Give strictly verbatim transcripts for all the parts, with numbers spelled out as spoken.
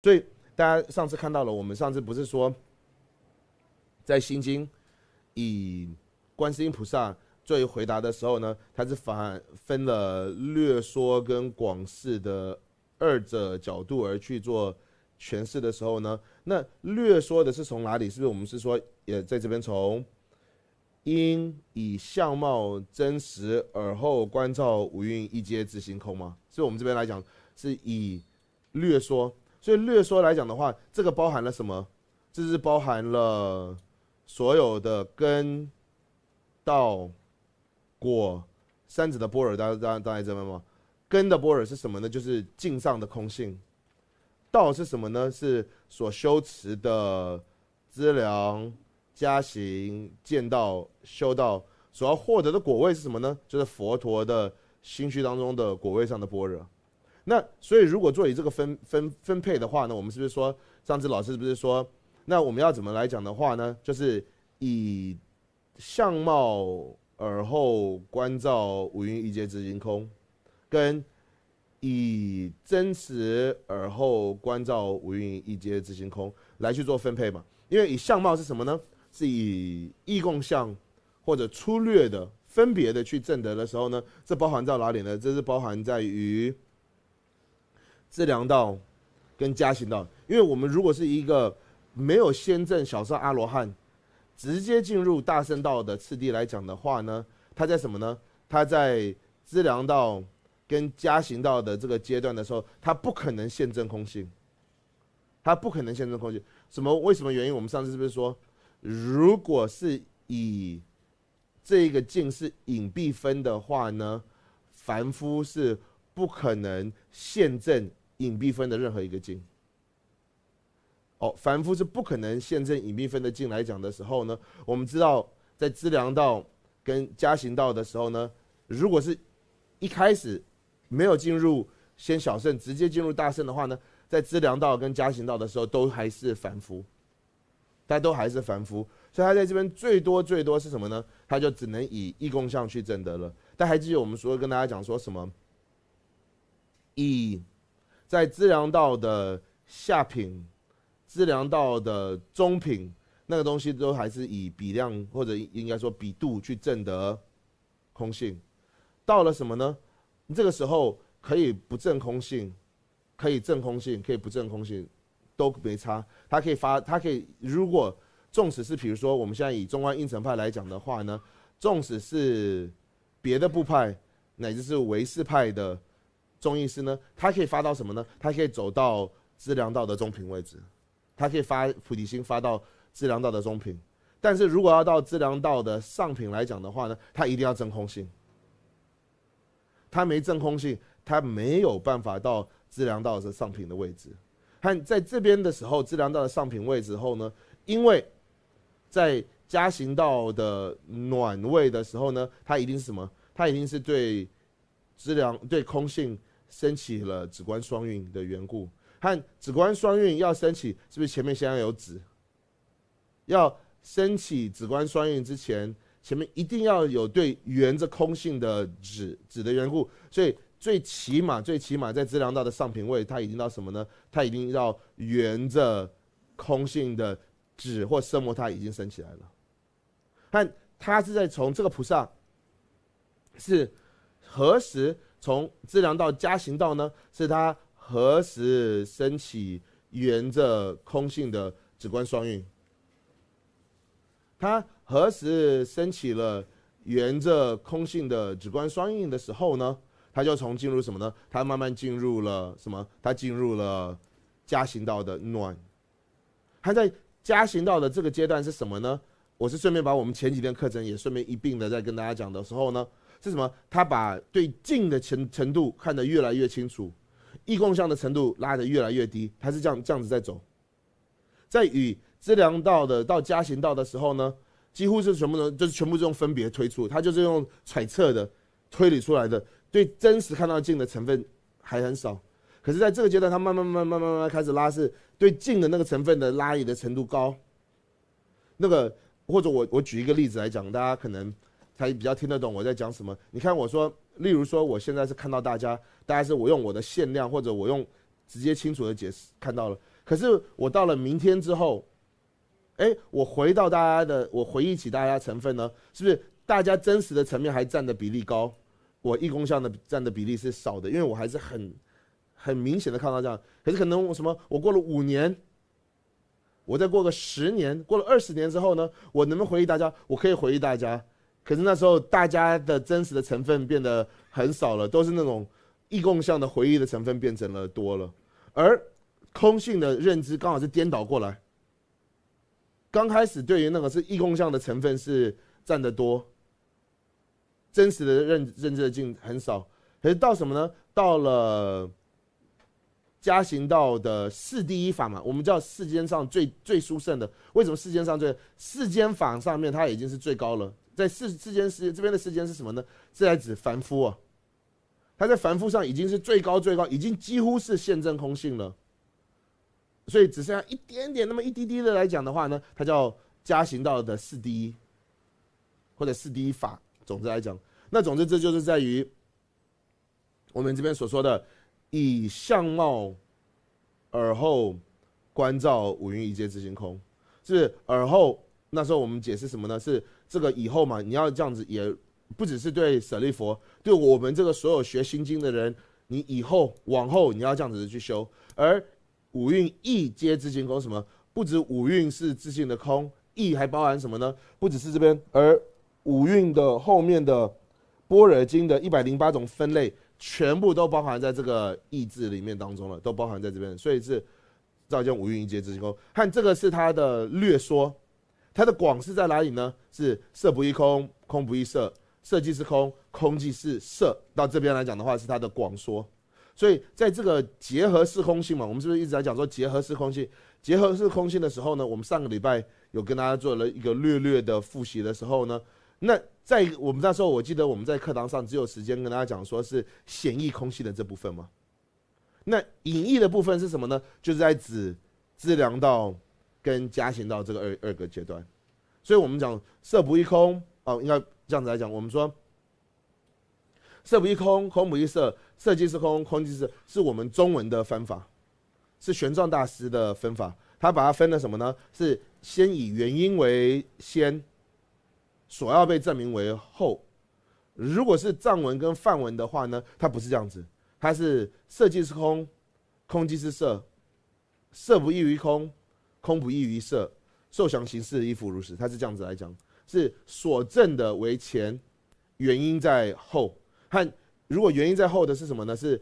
所以大家上次看到了，我们上次不是说在心经以观世音菩萨作为回答的时候呢，它是反分了略说跟广释的二者角度而去做诠释的时候呢，那略说的是从哪里？是不是我们是说也在这边从因以相貌真实而后观照五蕴一皆之性空吗？是我们这边来讲是以略说，所以略说来讲的话，这个包含了什么？这是包含了所有的根、道、果三者的般若，大家大家大家知道吗？根的般若是什么呢？就是境上的空性。道是什么呢？是所修持的资粮、加行、见道、修道所要获得的果位是什么呢？就是佛陀的心虚当中的果位上的般若。那所以如果做以这个分分分配的话呢，我们是不是说上次老师是不是说，那我们要怎么来讲的话呢？就是以相貌而后观照五蕴一皆之性空，跟以真实而后观照五蕴一皆之性空来去做分配嘛。因为以相貌是什么呢？是以意共相或者粗略的分别的去证得的时候呢，这包含在哪里呢？这是包含在于资粮道跟加行道。因为我们如果是一个没有先证小乘阿罗汉，直接进入大乘道的次第来讲的话呢，他在什么呢？他在资粮道跟加行道的这个阶段的时候，他不可能现证空性，他不可能现证空性。什么？为什么原因？我们上次是不是说，如果是以这个境是隐蔽分的话呢，凡夫是不可能现证隐蔽分的任何一个境。哦，凡夫是不可能现证隐蔽分的境来讲的时候呢，我们知道在资粮道跟加行道的时候呢，如果是一开始没有进入先小乘，直接进入大乘的话呢，在资粮道跟加行道的时候都还是凡夫，大家都还是凡夫，所以他在这边最多最多是什么呢？他就只能以意共相去证得了。但还记得我们说跟大家讲说什么？以在资粮道的下品、资粮道的中品，那个东西都还是以比量或者应该说比度去证得空性。到了什么呢？这个时候可以不证空性，可以证空性，可以不证空性，都没差。他可以发，他可以如果纵使是比如说我们现在以中观应成派来讲的话呢，纵使是别的部派乃至是唯识派的中医师呢，他可以发到什么呢？他可以走到资粮道的中品位置，他可以发菩提心发到资粮道的中品。但是如果要到资粮道的上品来讲的话呢，他一定要证空性。他没证空性，他没有办法到资粮道的上品的位置。他在这边的时候，资粮道的上品位置后呢，因为在加行道的暖位的时候呢，他一定是什么？他一定是对资粮对空性升起了止观双运的缘故。和止观双运要升起，是不是前面先要有止？要升起止观双运之前，前面一定要有对缘着空性的止止的缘故，所以最起码最起码在资粮道的上品位，它已经到什么呢？它已经要缘着空性的止或色摩他已经升起来了。但他是在从这个菩萨是何时从资粮道加行道呢？是他何时升起缘着空性的止观双运？他何时升起了缘着空性的止观双运的时候呢？他就从进入什么呢？他慢慢进入了什么？他进入了加行道的暖。他在加行道的这个阶段是什么呢？我是顺便把我们前几天课程也顺便一并的再跟大家讲的时候呢，是什么？他把对境的程程度看得越来越清楚，意共相的程度拉得越来越低，他是这样这样子在走。在与资粮道的到加行道的时候呢，几乎是全部都就是全部是用分别推出，他就是用揣测的推理出来的，对真实看到境的成分还很少。可是在这个阶段，他慢慢慢慢慢慢开始拉，是对境的那个成分的拉移的程度高。那个或者我我举一个例子来讲，大家可能才比较听得懂我在讲什么。你看我说，例如说我现在是看到大家，大家是我用我的限量，或者我用直接清楚的解释看到了。可是我到了明天之后，哎，我回到大家的，我回忆起大家成分呢，是不是大家真实的层面还占的比例高？我一公向的占的比例是少的，因为我还是很很明显的看到这样。可是可能什么，我过了五年，我再过个十年，过了二十年之后呢，我能不能回忆大家？我可以回忆大家，可是那时候大家的真实的成分变得很少了，都是那种一公向的回忆的成分变成了多了，而空性的认知刚好是颠倒过来。刚开始对于那个是一公向的成分是占得多，真实的认认知的境很少。可是到什么呢？到了加行道的四第一法嘛，我们叫世间上最最殊胜的。为什么世间上最世间法上面它已经是最高了？在世世间世这边的世间是什么呢？是在指凡夫啊。它在凡夫上已经是最高最高，已经几乎是现证空性了。所以只剩下一点点，那么一滴滴的来讲的话呢，它叫加行道的四第一，或者四第一法。总之来讲，那总之这就是在于我们这边所说的以相貌而后观照五蕴一皆自性空，是而后。那时候我们解释什么呢？是这个以后嘛，你要这样子，也不只是对舍利佛，对我们这个所有学心经的人，你以后往后你要这样子去修。而五蕴亦皆自性空，什么？不止五蕴是自性的空，亦还包含什么呢？不只是这边，而五蕴的后面的般若经的一百零八种分类，全部都包含在这个亦字里面当中了，都包含在这边，所以是照见五蕴一皆自性空。和这个是它的略说，它的广是在哪里呢？是色不异空，空不异色，色即是空，空即是色。到这边来讲的话，是它的广说。所以在这个结合式空性嘛，我们是不是一直在讲说结合式空性？结合式空性的时候呢，我们上个礼拜有跟大家做了一个略略的复习的时候呢，那在我们那时候，我记得我们在课堂上只有时间跟大家讲说是显义空性的这部分嘛。那隐义的部分是什么呢？就是在指资粮道跟加行道这个二二个阶段。所以我们讲色不异空，哦，应该这样子来讲，我们说色不异空，空不异色，色即是空，空即是色，是我们中文的分法，是玄奘大师的分法。他把它分了什么呢？是先以原因为先，所要被证明为后。如果是藏文跟梵文的话呢，它不是这样子，它是色即是空，空即是色，色不异于空，空不异于色，受想行识亦复如是。它是这样子来讲，是所证的为前，原因在后。和如果原因在后的是什么呢？是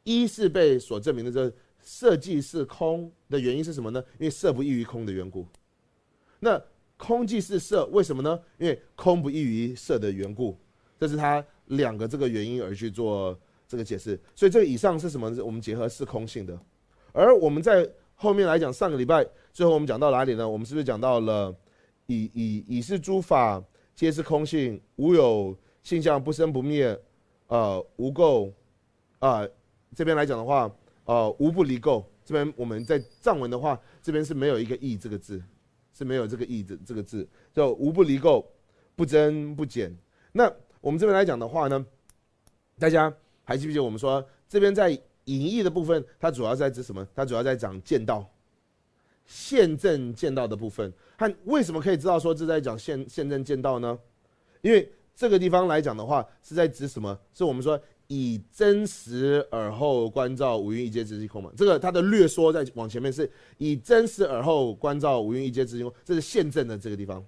一是被所证明的这色即是空的原因是什么呢？因为色不异于空的缘故。那空即是色，为什么呢？因为空不异于色的缘故。这是它两个这个原因而去做这个解释。所以这个以上是什么？我们结合式空性的。而我们在后面来讲，上个礼拜最后我们讲到哪里呢？我们是不是讲到了以以以是诸法皆是空性，无有性相不生不灭，呃，无垢啊、这边来讲的话，呃，无不离垢。这边我们在藏文的话，这边是没有一个亦这个字，是没有这个亦这这个字，叫无不离垢，不增不减。那我们这边来讲的话呢，大家还记不记得我们说这边在隐义的部分，它主要在指什么？它主要在讲见道，现证见道的部分。和为什么可以知道说这在讲现现证见道呢？因为这个地方来讲的话，是在指什么？是我们说以真实而后观照五蕴一皆自性空嘛。这个它的略说在往前面是以真实而后观照五蕴一皆自性空，这是现证的这个地方。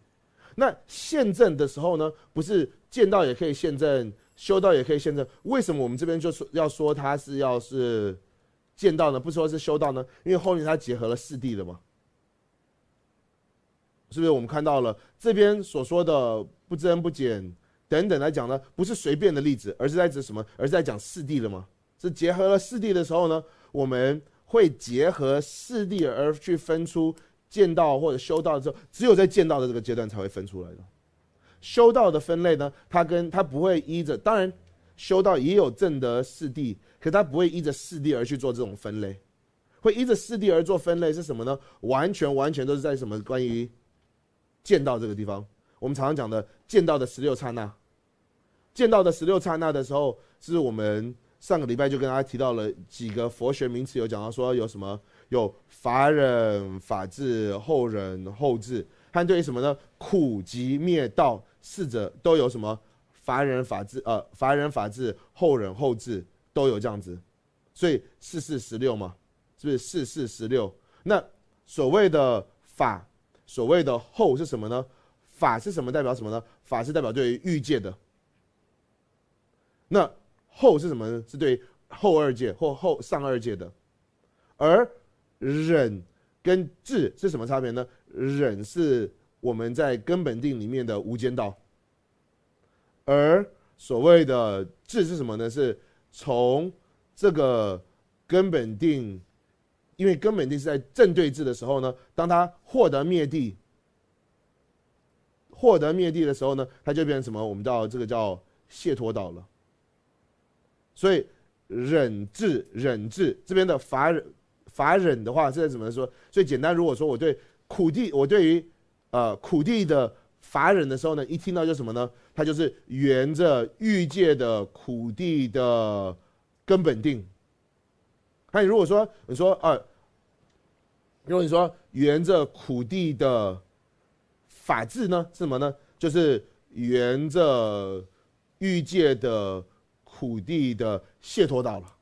那现证的时候呢，不是见道也可以现证，修道也可以现证？为什么我们这边就说要说它是要是见道呢？不说是修道呢？因为后面它结合了四谛的嘛。是不是我们看到了这边所说的不增不减等等来讲呢？不是随便的例子，而是在指什么？而是在讲四谛的吗？是结合了四谛的时候呢，我们会结合四谛而去分出见道或者修道的时候，只有在见道的这个阶段才会分出来的。修道的分类呢，它跟它不会依着，当然修道也有证得四谛，可它不会依着四谛而去做这种分类。会依着四谛而做分类是什么呢？完全完全都是在什么关于见道这个地方，我们常常讲的见道的十六刹那。见道的十六刹那的时候，是我们上个礼拜就跟大家提到了几个佛学名词，有讲到说有什么，有法忍、法智、后忍、后智，还对于什么呢？苦集灭道四者都有什么法忍、法智，呃，法忍、法智、后忍、后智都有这样子，所以四四十六嘛，是不是？四四十六。那所谓的法，所谓的后是什么呢？法是什么代表什么呢？法是代表对于欲界的。那后是什么呢？是对后二界或后上二界的。而忍跟智是什么差别呢？忍是我们在根本定里面的无间道，而所谓的智是什么呢？是从这个根本定，因为根本定是在正对治的时候呢，当他获得灭地，获得灭地的时候呢，他就变成什么？我们叫这个叫解脱道了。所以忍智，忍智这边的法忍，法忍的话是在怎么说？最简单，如果说我对苦地，我对于呃苦地的法忍的时候呢，一听到就什么呢？它就是沿着欲界的苦地的根本定。那如果说你说呃，如果你说沿着苦地的法智呢，是什么呢？就是沿着欲界的苦地的解脱道了。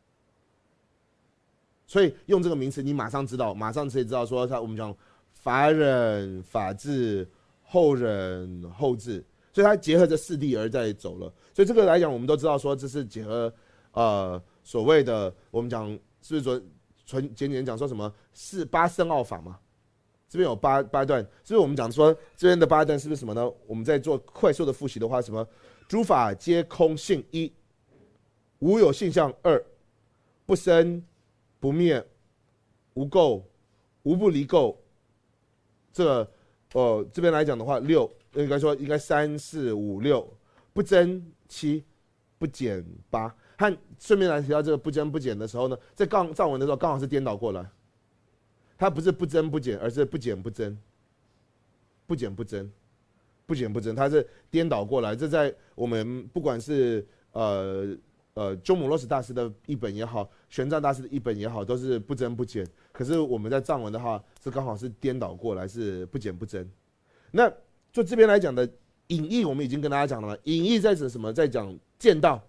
所以用这个名词，你马上知道，马上可以知道说，他我们讲法忍、法智、后忍、后智，所以它结合这四谛而在走了。所以这个来讲，我们都知道说，这是结合呃所谓的我们讲是不是说纯简简讲说什么四八深奥法嘛？这边有八八段，是不是我们讲说这边的八段是不是什么呢？我们在做快速的复习的话，什么诸法皆空性一，无有性相二，不生不灭，无垢无不离垢。这个呃这边来讲的话，六应该说应该三四五六，不增七，不减八。和顺便来提到这个不增不减的时候呢，在藏藏文的时候刚好是颠倒过来，它不是不增不减，而是不减不增，不减不增，不减不增，它是颠倒过来。这在我们不管是呃呃鸠摩罗什大师的译本也好，玄奘大师的译本也好，都是不增不减。可是我们在藏文的话，是刚好是颠倒过来，是不减不增。那就这边来讲的隐义，我们已经跟大家讲了嘛，隐义在指什么？在讲见道。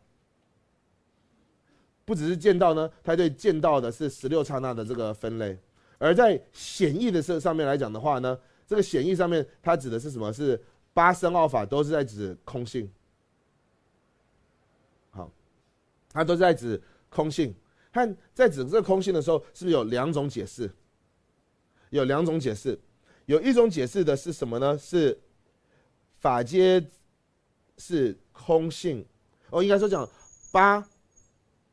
不只是见道呢，它对见道的是十六刹那的这个分类，而在显义的这上面来讲的话呢，这个显义上面它指的是什么？是八深奥法都是在指空性。好，它都是在指空性。和在指这个空性的时候，是不是有两种解释？有两种解释，有一种解释的是什么呢？是法皆是空性，哦，应该说讲八，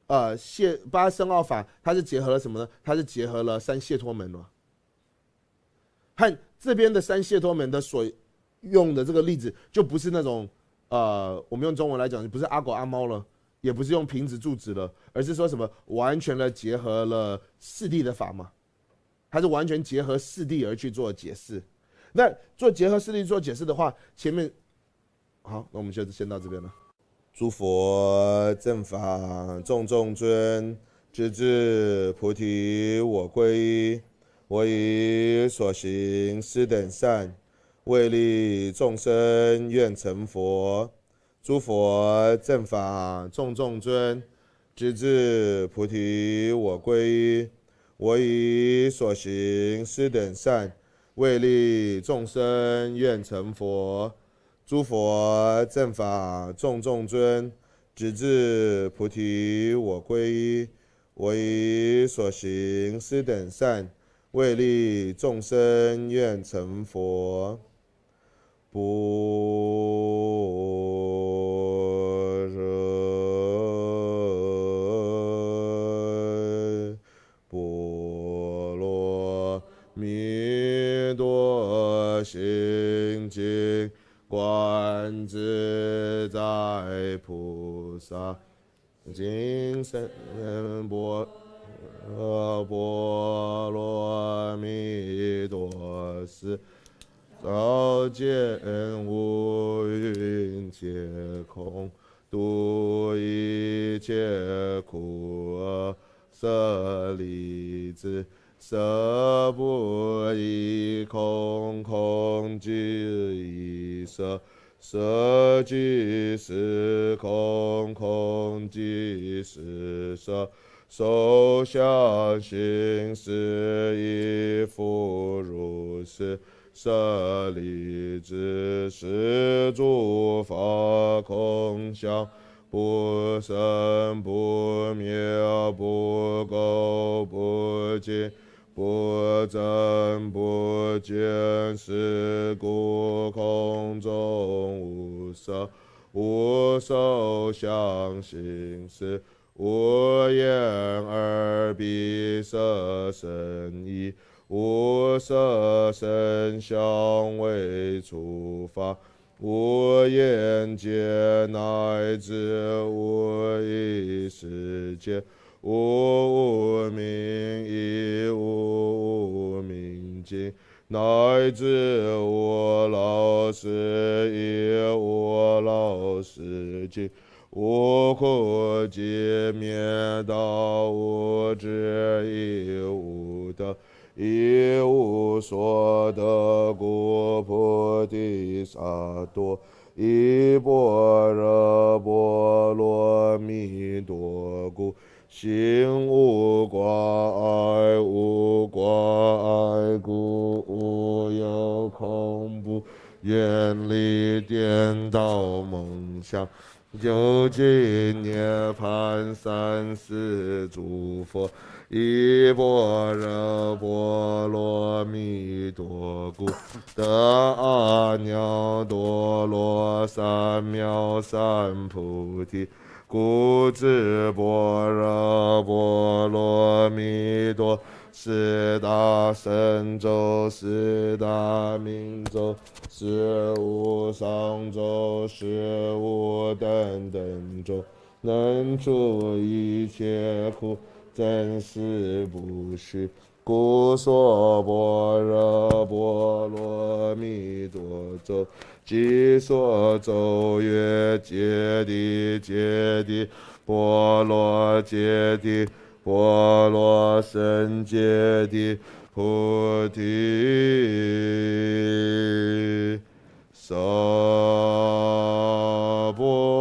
呃，解八深奥法，它是结合了什么呢？它是结合了三解脱门了。和这边的三解脱门的所用的这个例子，就不是那种呃，我们用中文来讲，不是阿狗阿猫了，也不是用瓶子注子了，而是说什么完全的结合了四谛的法嘛，它是完全结合四谛而去做解释。那做结合四谛做解释的话，前面好，那我们就先到这边了。诸佛正法种种尊，直至菩提我归依。我以所行斯等善，为利众生愿成佛。诸佛正法种种尊，直至菩提我归依。我以所行斯等善，为利众生愿成佛。诸佛正法种种尊，直至菩提我归依。我以所行斯等善，为利众生愿成佛。般若波罗蜜多心经，观自在菩萨，行深般若波罗蜜多时，照见五蕴皆空，度一切苦厄。舍利子，色不异空，空即一色，色即是空，空即是色，受想行识亦复如是。 舍利子，是诸法空相，不生不灭，不垢不净，不增不减。是故空中无色，无受想行识， 无眼耳鼻舌身意，无色声香味触法，无眼界，乃至无意识界，无无明亦无无明尽，乃至无老死亦无老死尽。 无苦集灭道，无智亦无得，亦无所得。故菩提萨埵依般若波罗蜜多故，心无挂碍。无挂碍故，无有恐怖，远离颠倒梦想， 究竟涅槃。三世诸佛依般若波罗蜜多故，得阿耨多罗三藐三菩提。故知般若波罗蜜多，四大神咒，四大明咒，十无上咒，十无等等咒， 能除一切苦，真实不虚。故说般若波罗蜜多咒，即说咒曰：揭谛揭谛，波罗揭谛，波罗僧揭谛，菩提 萨婆。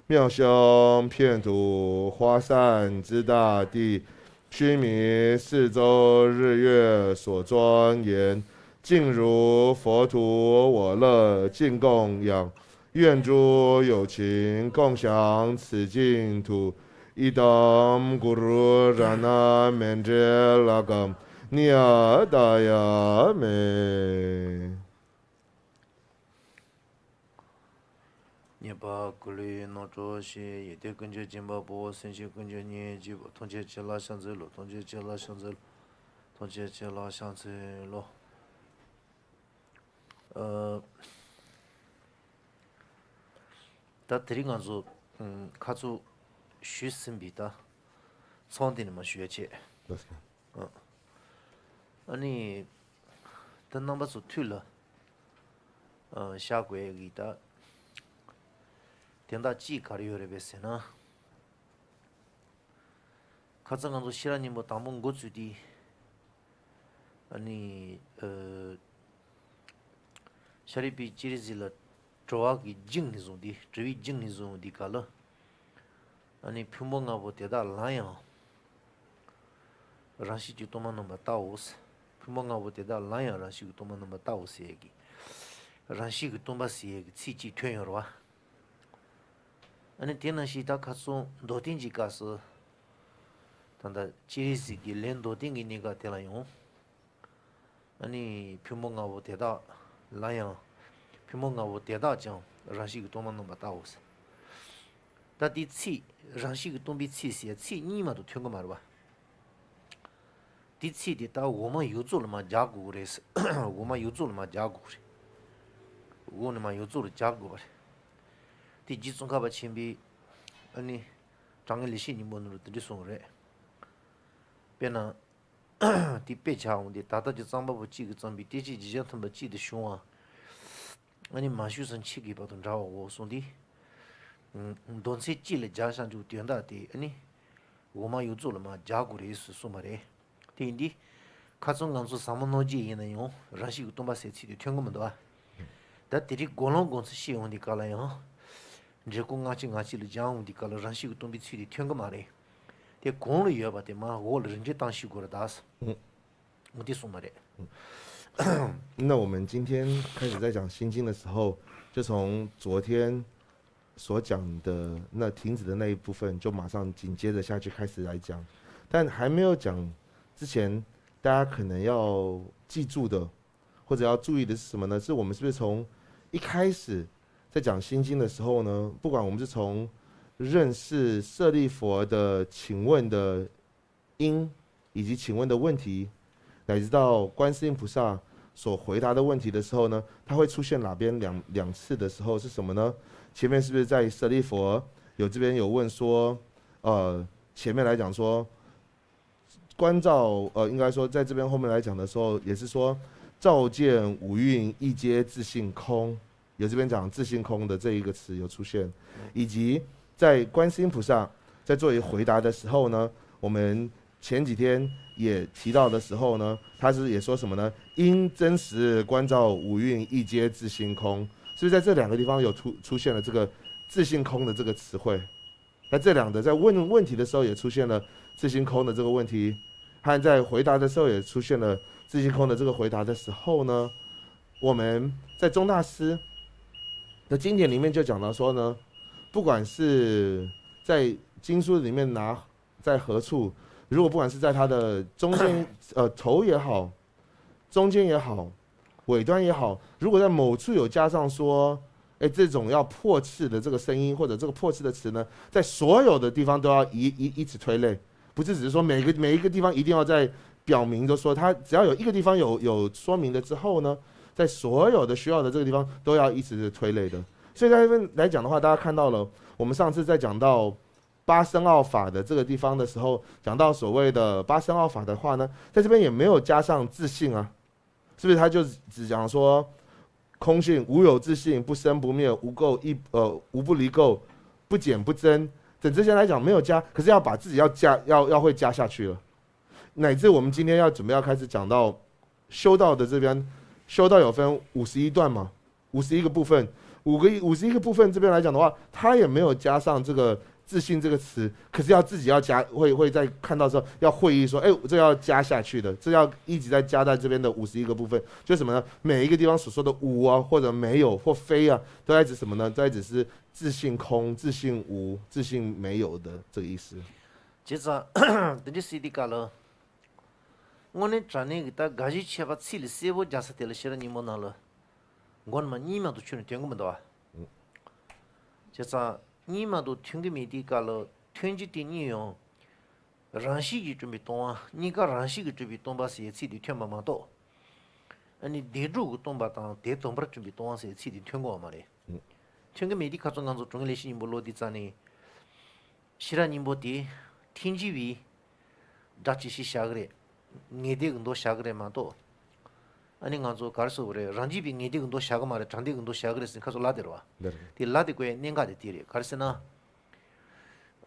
妙香遍吐花散之大地，须弥四周日月所庄严，尽如佛土我乐尽供养。 愿诸有情共享此净土。Idam guru ranamenderalakam niyatayame. གཉེར་པ་ཀུ་ལུ་ནོར་བུ་ཞེས་ཡོན་ཏན་ཀུན་གྱི་སྦྱིན་པ་པོ། སེམས་ཅན་ཀུན་གྱི་གཉེན་གཅིག་པ། ཐམས་ཅད་ཁྱེད་ལ་ཕྱག་འཚལ་ལོ། ཐམས་ཅད་ཁྱེད་ལ་ཕྱག་འཚལ་ལོ། ཐམས་ཅད་ཁྱེད་ལ་ཕྱག་འཚལ་ལོ། ཨ། ད་དེ་རིང་ང་ཚོ་ཨ་ཁ་ཚུགས་ཞུས་ཟིན་པའི་ད་ཚོང་དེ་ནས་མ་ཞུ་ཡ་བྱས། ཨ་ནི་ད་རྣམ་པ་ཚོ་ཐུགས་ལ་ཨ་བཞག་དགོས་ཡ་གི་ད་དོན་དག་གཅིག་ག་རེ་ཡོད་རེད་པས་ཟེར་ན། ཁ་སང་ང་ཚོ་ཤེས་རབ་སྙིང་པོ་དང་པོ་འགོ་བཙུགས་དུས། ཨ་ནི། ཨ། ཤཱ་རིའི་བུས་སྤྱན་རས་གཟིགས་ལ་དྲི་བ་གི་རྒྱུན་ནས་བཟུང་སྟེ། དྲི་བའི་རྒྱུན་ནས་བཟུང་སྟེ་ག་ལ། ཨ་ནི་ཕུང་པོ་ལྔ་པོ་དེ་དག་ལ་ཡང་རང་བཞིན་གྱིས་སྟོང་པར་རྣམ་པར་བལྟའོ། ཕུང་པོ་ལྔ་པོ་དེ་དག་ལ་ཡང་རང་བཞིན་གྱིས་སྟོང་པར་རྣམ་པར་བལྟའོ་ཟེར་ཡས་ཀྱི། རང་བཞིན་གྱིས་སྟོང་པ་ཟེར་ཡས་ཀྱི་ཚིག་གཅིག་ཐོན་ཡོད་རེད་བ། ཨ་ནི་དེ་ནང་བཞིན་ད་ཁ་སང་མདོར་བསྟན་གྱི་སྐབས་སུ། ད་ལྟ་སྤྱན་རས་གཟིགས་ཀྱི་ལན་མདོར་བསྟན་གྱི་གནས་སྐབས་དེ་ལ་ཡང་། ཨ་ནི་ཕུང་པོ་ལྔ་པོ་དེ་དག་ལ་ཡང་། ཕུང་པོ་ལྔ་པོ་དེ་དག་ཀྱང་རང་བཞིན་གྱིས་སྟོང་པར་རྣམ་པར་བལྟའོ་ཟེར། ད་དེའི་ཚིག་རང་བཞིན་གྱིས་སྟོང་པའི་ཚིག་ཟེར་ཚིག་གཉིས་མ་གཏོགས་ཐོན་གྱི་མ་རེད་བ། དེའི་ཚིག་དེ་ད་འོག་མ་ཡོངས་རྫོགས་ལ་མར་སྦྱར་དགོས་ཀྱི་རེད་ཟེར། འོག་མ་ཡོངས་རྫོགས་ལ་མར་སྦྱར་དགོས་ཀྱི་རེད། འོག་ནས་མར་ཡོངས་རྫོགས་ལ་སྦྱར་དགོས་པ་རེད། དེ་རྗེ་ཙོང་ཁ་པ་ཆེན་པོས་ཨ་ནི་དྲང་ངེས་ལེགས་བཤད་སྙིང་པོ་ནང་ལ་དེ་འདྲ་གསུངས་པ་རེད། དཔེར་ན། དེ་དཔེ་ཆ་འོང་དེ། ད་ལྟ་ཀྱི་རྩོམ་པ་པོ་གཅིག་གིས་རྩོམ་པའི་བསྟན་བཅོས་བརྗོད་བྱ་མཐུན་པ་གཅིག་ཏུ་བྱུང་བ། ཨ་ནི་མ་ཞུས་ཙང་འཆི་དགོས་པ་དང་འདྲ་བའོ་གསུངས་ཏེ། མདོ་ཚིག་གཅིག་ལ་སྦྱར་བཞག་རྒྱུ་དོན་དག་དེ་ཨ་ནི། འོག་མ་ཡོངས་རྫོགས་ལ་མར་སྦྱར་དགོས་རེད་ཟེར་གསུངས་པ་རེད། དེ་ཡིན་དུས། ཁ་སང་ང་ཚོ་ཟབ་མོ་སྨྲ་བརྗོད་ཡིན་ན་ཡང་རང་བཞིན་གྱིས་སྟོང་པ་ཟེར་ཚིག་དེ་ཐོན་གི་མི་འདུག་བ། ད་དེ་རིང་དགོངས་ལམ་དགོངས་ཚུལ་བཤད་ཡོང་དུས་སྐབས་ལ་ཡང་། འབྲས་བུ་སྔ་ཕྱི་སྔ་ཕྱི་ལ་སྦྱར་ཡོང་དུས་སྐབས་ལ་རང་བཞིན་གྱིས་སྟོང་པའི་ཚིག་དེ་ཐོན་གི་མ་རེད། དེ་གོང་ལ་ཡོད་པ་དེ་མར་འོག་ལ་རིམ་གྱིས་བཏང་ཤེས་དགོས་རེད་ད། འོ་དེ་གསུངས་པ་རེད། 那我们今天开始在讲心经的时候，就从昨天所讲的那停止的那一部分，就马上紧接着下去开始来讲。但还没有讲之前，大家可能要记住的，或者要注意的是什么呢？是我们是不是从一开始在讲心经的时候呢，不管我们是从认识舍利佛的请问的因，以及请问的问题，乃至到观世音菩萨所回答的问题的时候呢，它会出现哪边两两次的时候是什么呢？前面是不是在舍利佛有这边有问说，呃，前面来讲说，关照，呃，应该说在这边后面来讲的时候，也是说照见五蕴亦皆自性空，有这边讲自性空的这一个词有出现，以及在观世音菩萨在作为回答的时候呢，我们前几天也提到的时候呢，他是也说什么呢？应真实关照五蕴亦皆自性空，是不是在这两个地方有出出现了这个自性空的这个词汇？那这两个在问问题的时候也出现了自性空的这个问题，和在回答的时候也出现了自性空的这个回答的时候呢，我们在宗大师的经典里面就讲到说呢，不管是在经书里面拿在何处，如果不管是在它的中间呃头也好，中间也好，尾端也好，如果在某处有加上说，哎，这种要破斥的这个声音或者这个破斥的词呢，在所有的地方都要以以以此推类，不是只是说每个每一个地方一定要在表明，就说它只要有一个地方有有说明的之后呢，在所有的需要的这个地方都要一直推类的。所以在这边来讲的话，大家看到了，我们上次在讲到八深奥法的这个地方的时候，讲到所谓的八深奥法的话呢，在这边也没有加上自性啊，是不是？他就只讲说空性无有自性，不生不灭，无垢亦呃无不离垢，不减不增，等这些来讲没有加，可是要把自己要加要要会加下去了，乃至我们今天要准备要开始讲到修道的这边，修道有分五十一段嘛，五十一个部分，五个五十一个部分这边来讲的话，它也没有加上这个自性这个词，可是要自己要加，会会在看到时候要会意说，哎，这要加下去的，这要一直在加在这边的五十一个部分，就是什么呢？每一个地方所说的无啊，或者没有或非啊，都在指什么呢？都在指是自性空、自性无、自性没有的这个意思。这张，等于是一个了。我呢，这那个大概是七八七的，是我假设的了，写了你们那了。 མགོ་ནས་མར་གཉིས་མ་གཏོགས་ཁྱོན་ནས་ཐོན་གྱི་མི་འདུག་བ། བྱས་ཙང་གཉིས་མ་གཏོགས་ཐོན་གྱི་མེད་དུས་སྐབས་ལ་ཐོན་རྒྱུ་དེ་གཉིས་ཡང་རང་བཞིན་གྱིས་གྲུབ་པའི་སྟོང་པ། གཉིས་ཀ་རང་བཞིན་གྱིས་གྲུབ་པའི་སྟོང་པ་ཟེར་ཚིག་དེ་ཐོན་པ་མ་གཏོགས། ཨ་ནི་བདེན་གྲུབ་ཀྱི་སྟོང་པ་དང་དེ་དོན་པར་གྲུབ་པའི་སྟོང་པ་ཟེར་ཚིག་དེ་ཐོན་གྱི་ཡོད་མ་རེད། ཐོན་གྱི་མེད་དུས་ཁ་སང་ང་ཚོ་དྲང་ངེས་ལེགས་བཤད་སྙིང་པོ་ཀློག་དུས་ཙང་ནས། ཤེས་རབ་སྙིང་པོ་དེ་ཐལ་འགྱུར་བའི་སྒྲ་ཇི་བཞིན་བཞག་གི་རེད། ངེས་བདེན་གྱི་མདོ་བཞག་གི་རེད་མ་གཏོགས། ཨ་ནི་ང་ཚོ་ག་རེ་ཟེར་དགོས་རེད། རང་རྒྱུད་པའི་ངེས་བདེན་གྱི་མདོ་བཞག་གི་མ་རེད། དྲང་བདེན་གྱི་མདོ་བཞག་གི་རེད་ཟེར་ཁ་སང་ལབ་བསྡད་རེད་བ། འདི་རེད། དེ་ལབ་བསྡད་དགོས་ཡ་གནད་འགག་དེ་དེ་རེད། ག་རེ་ཟེར་ན།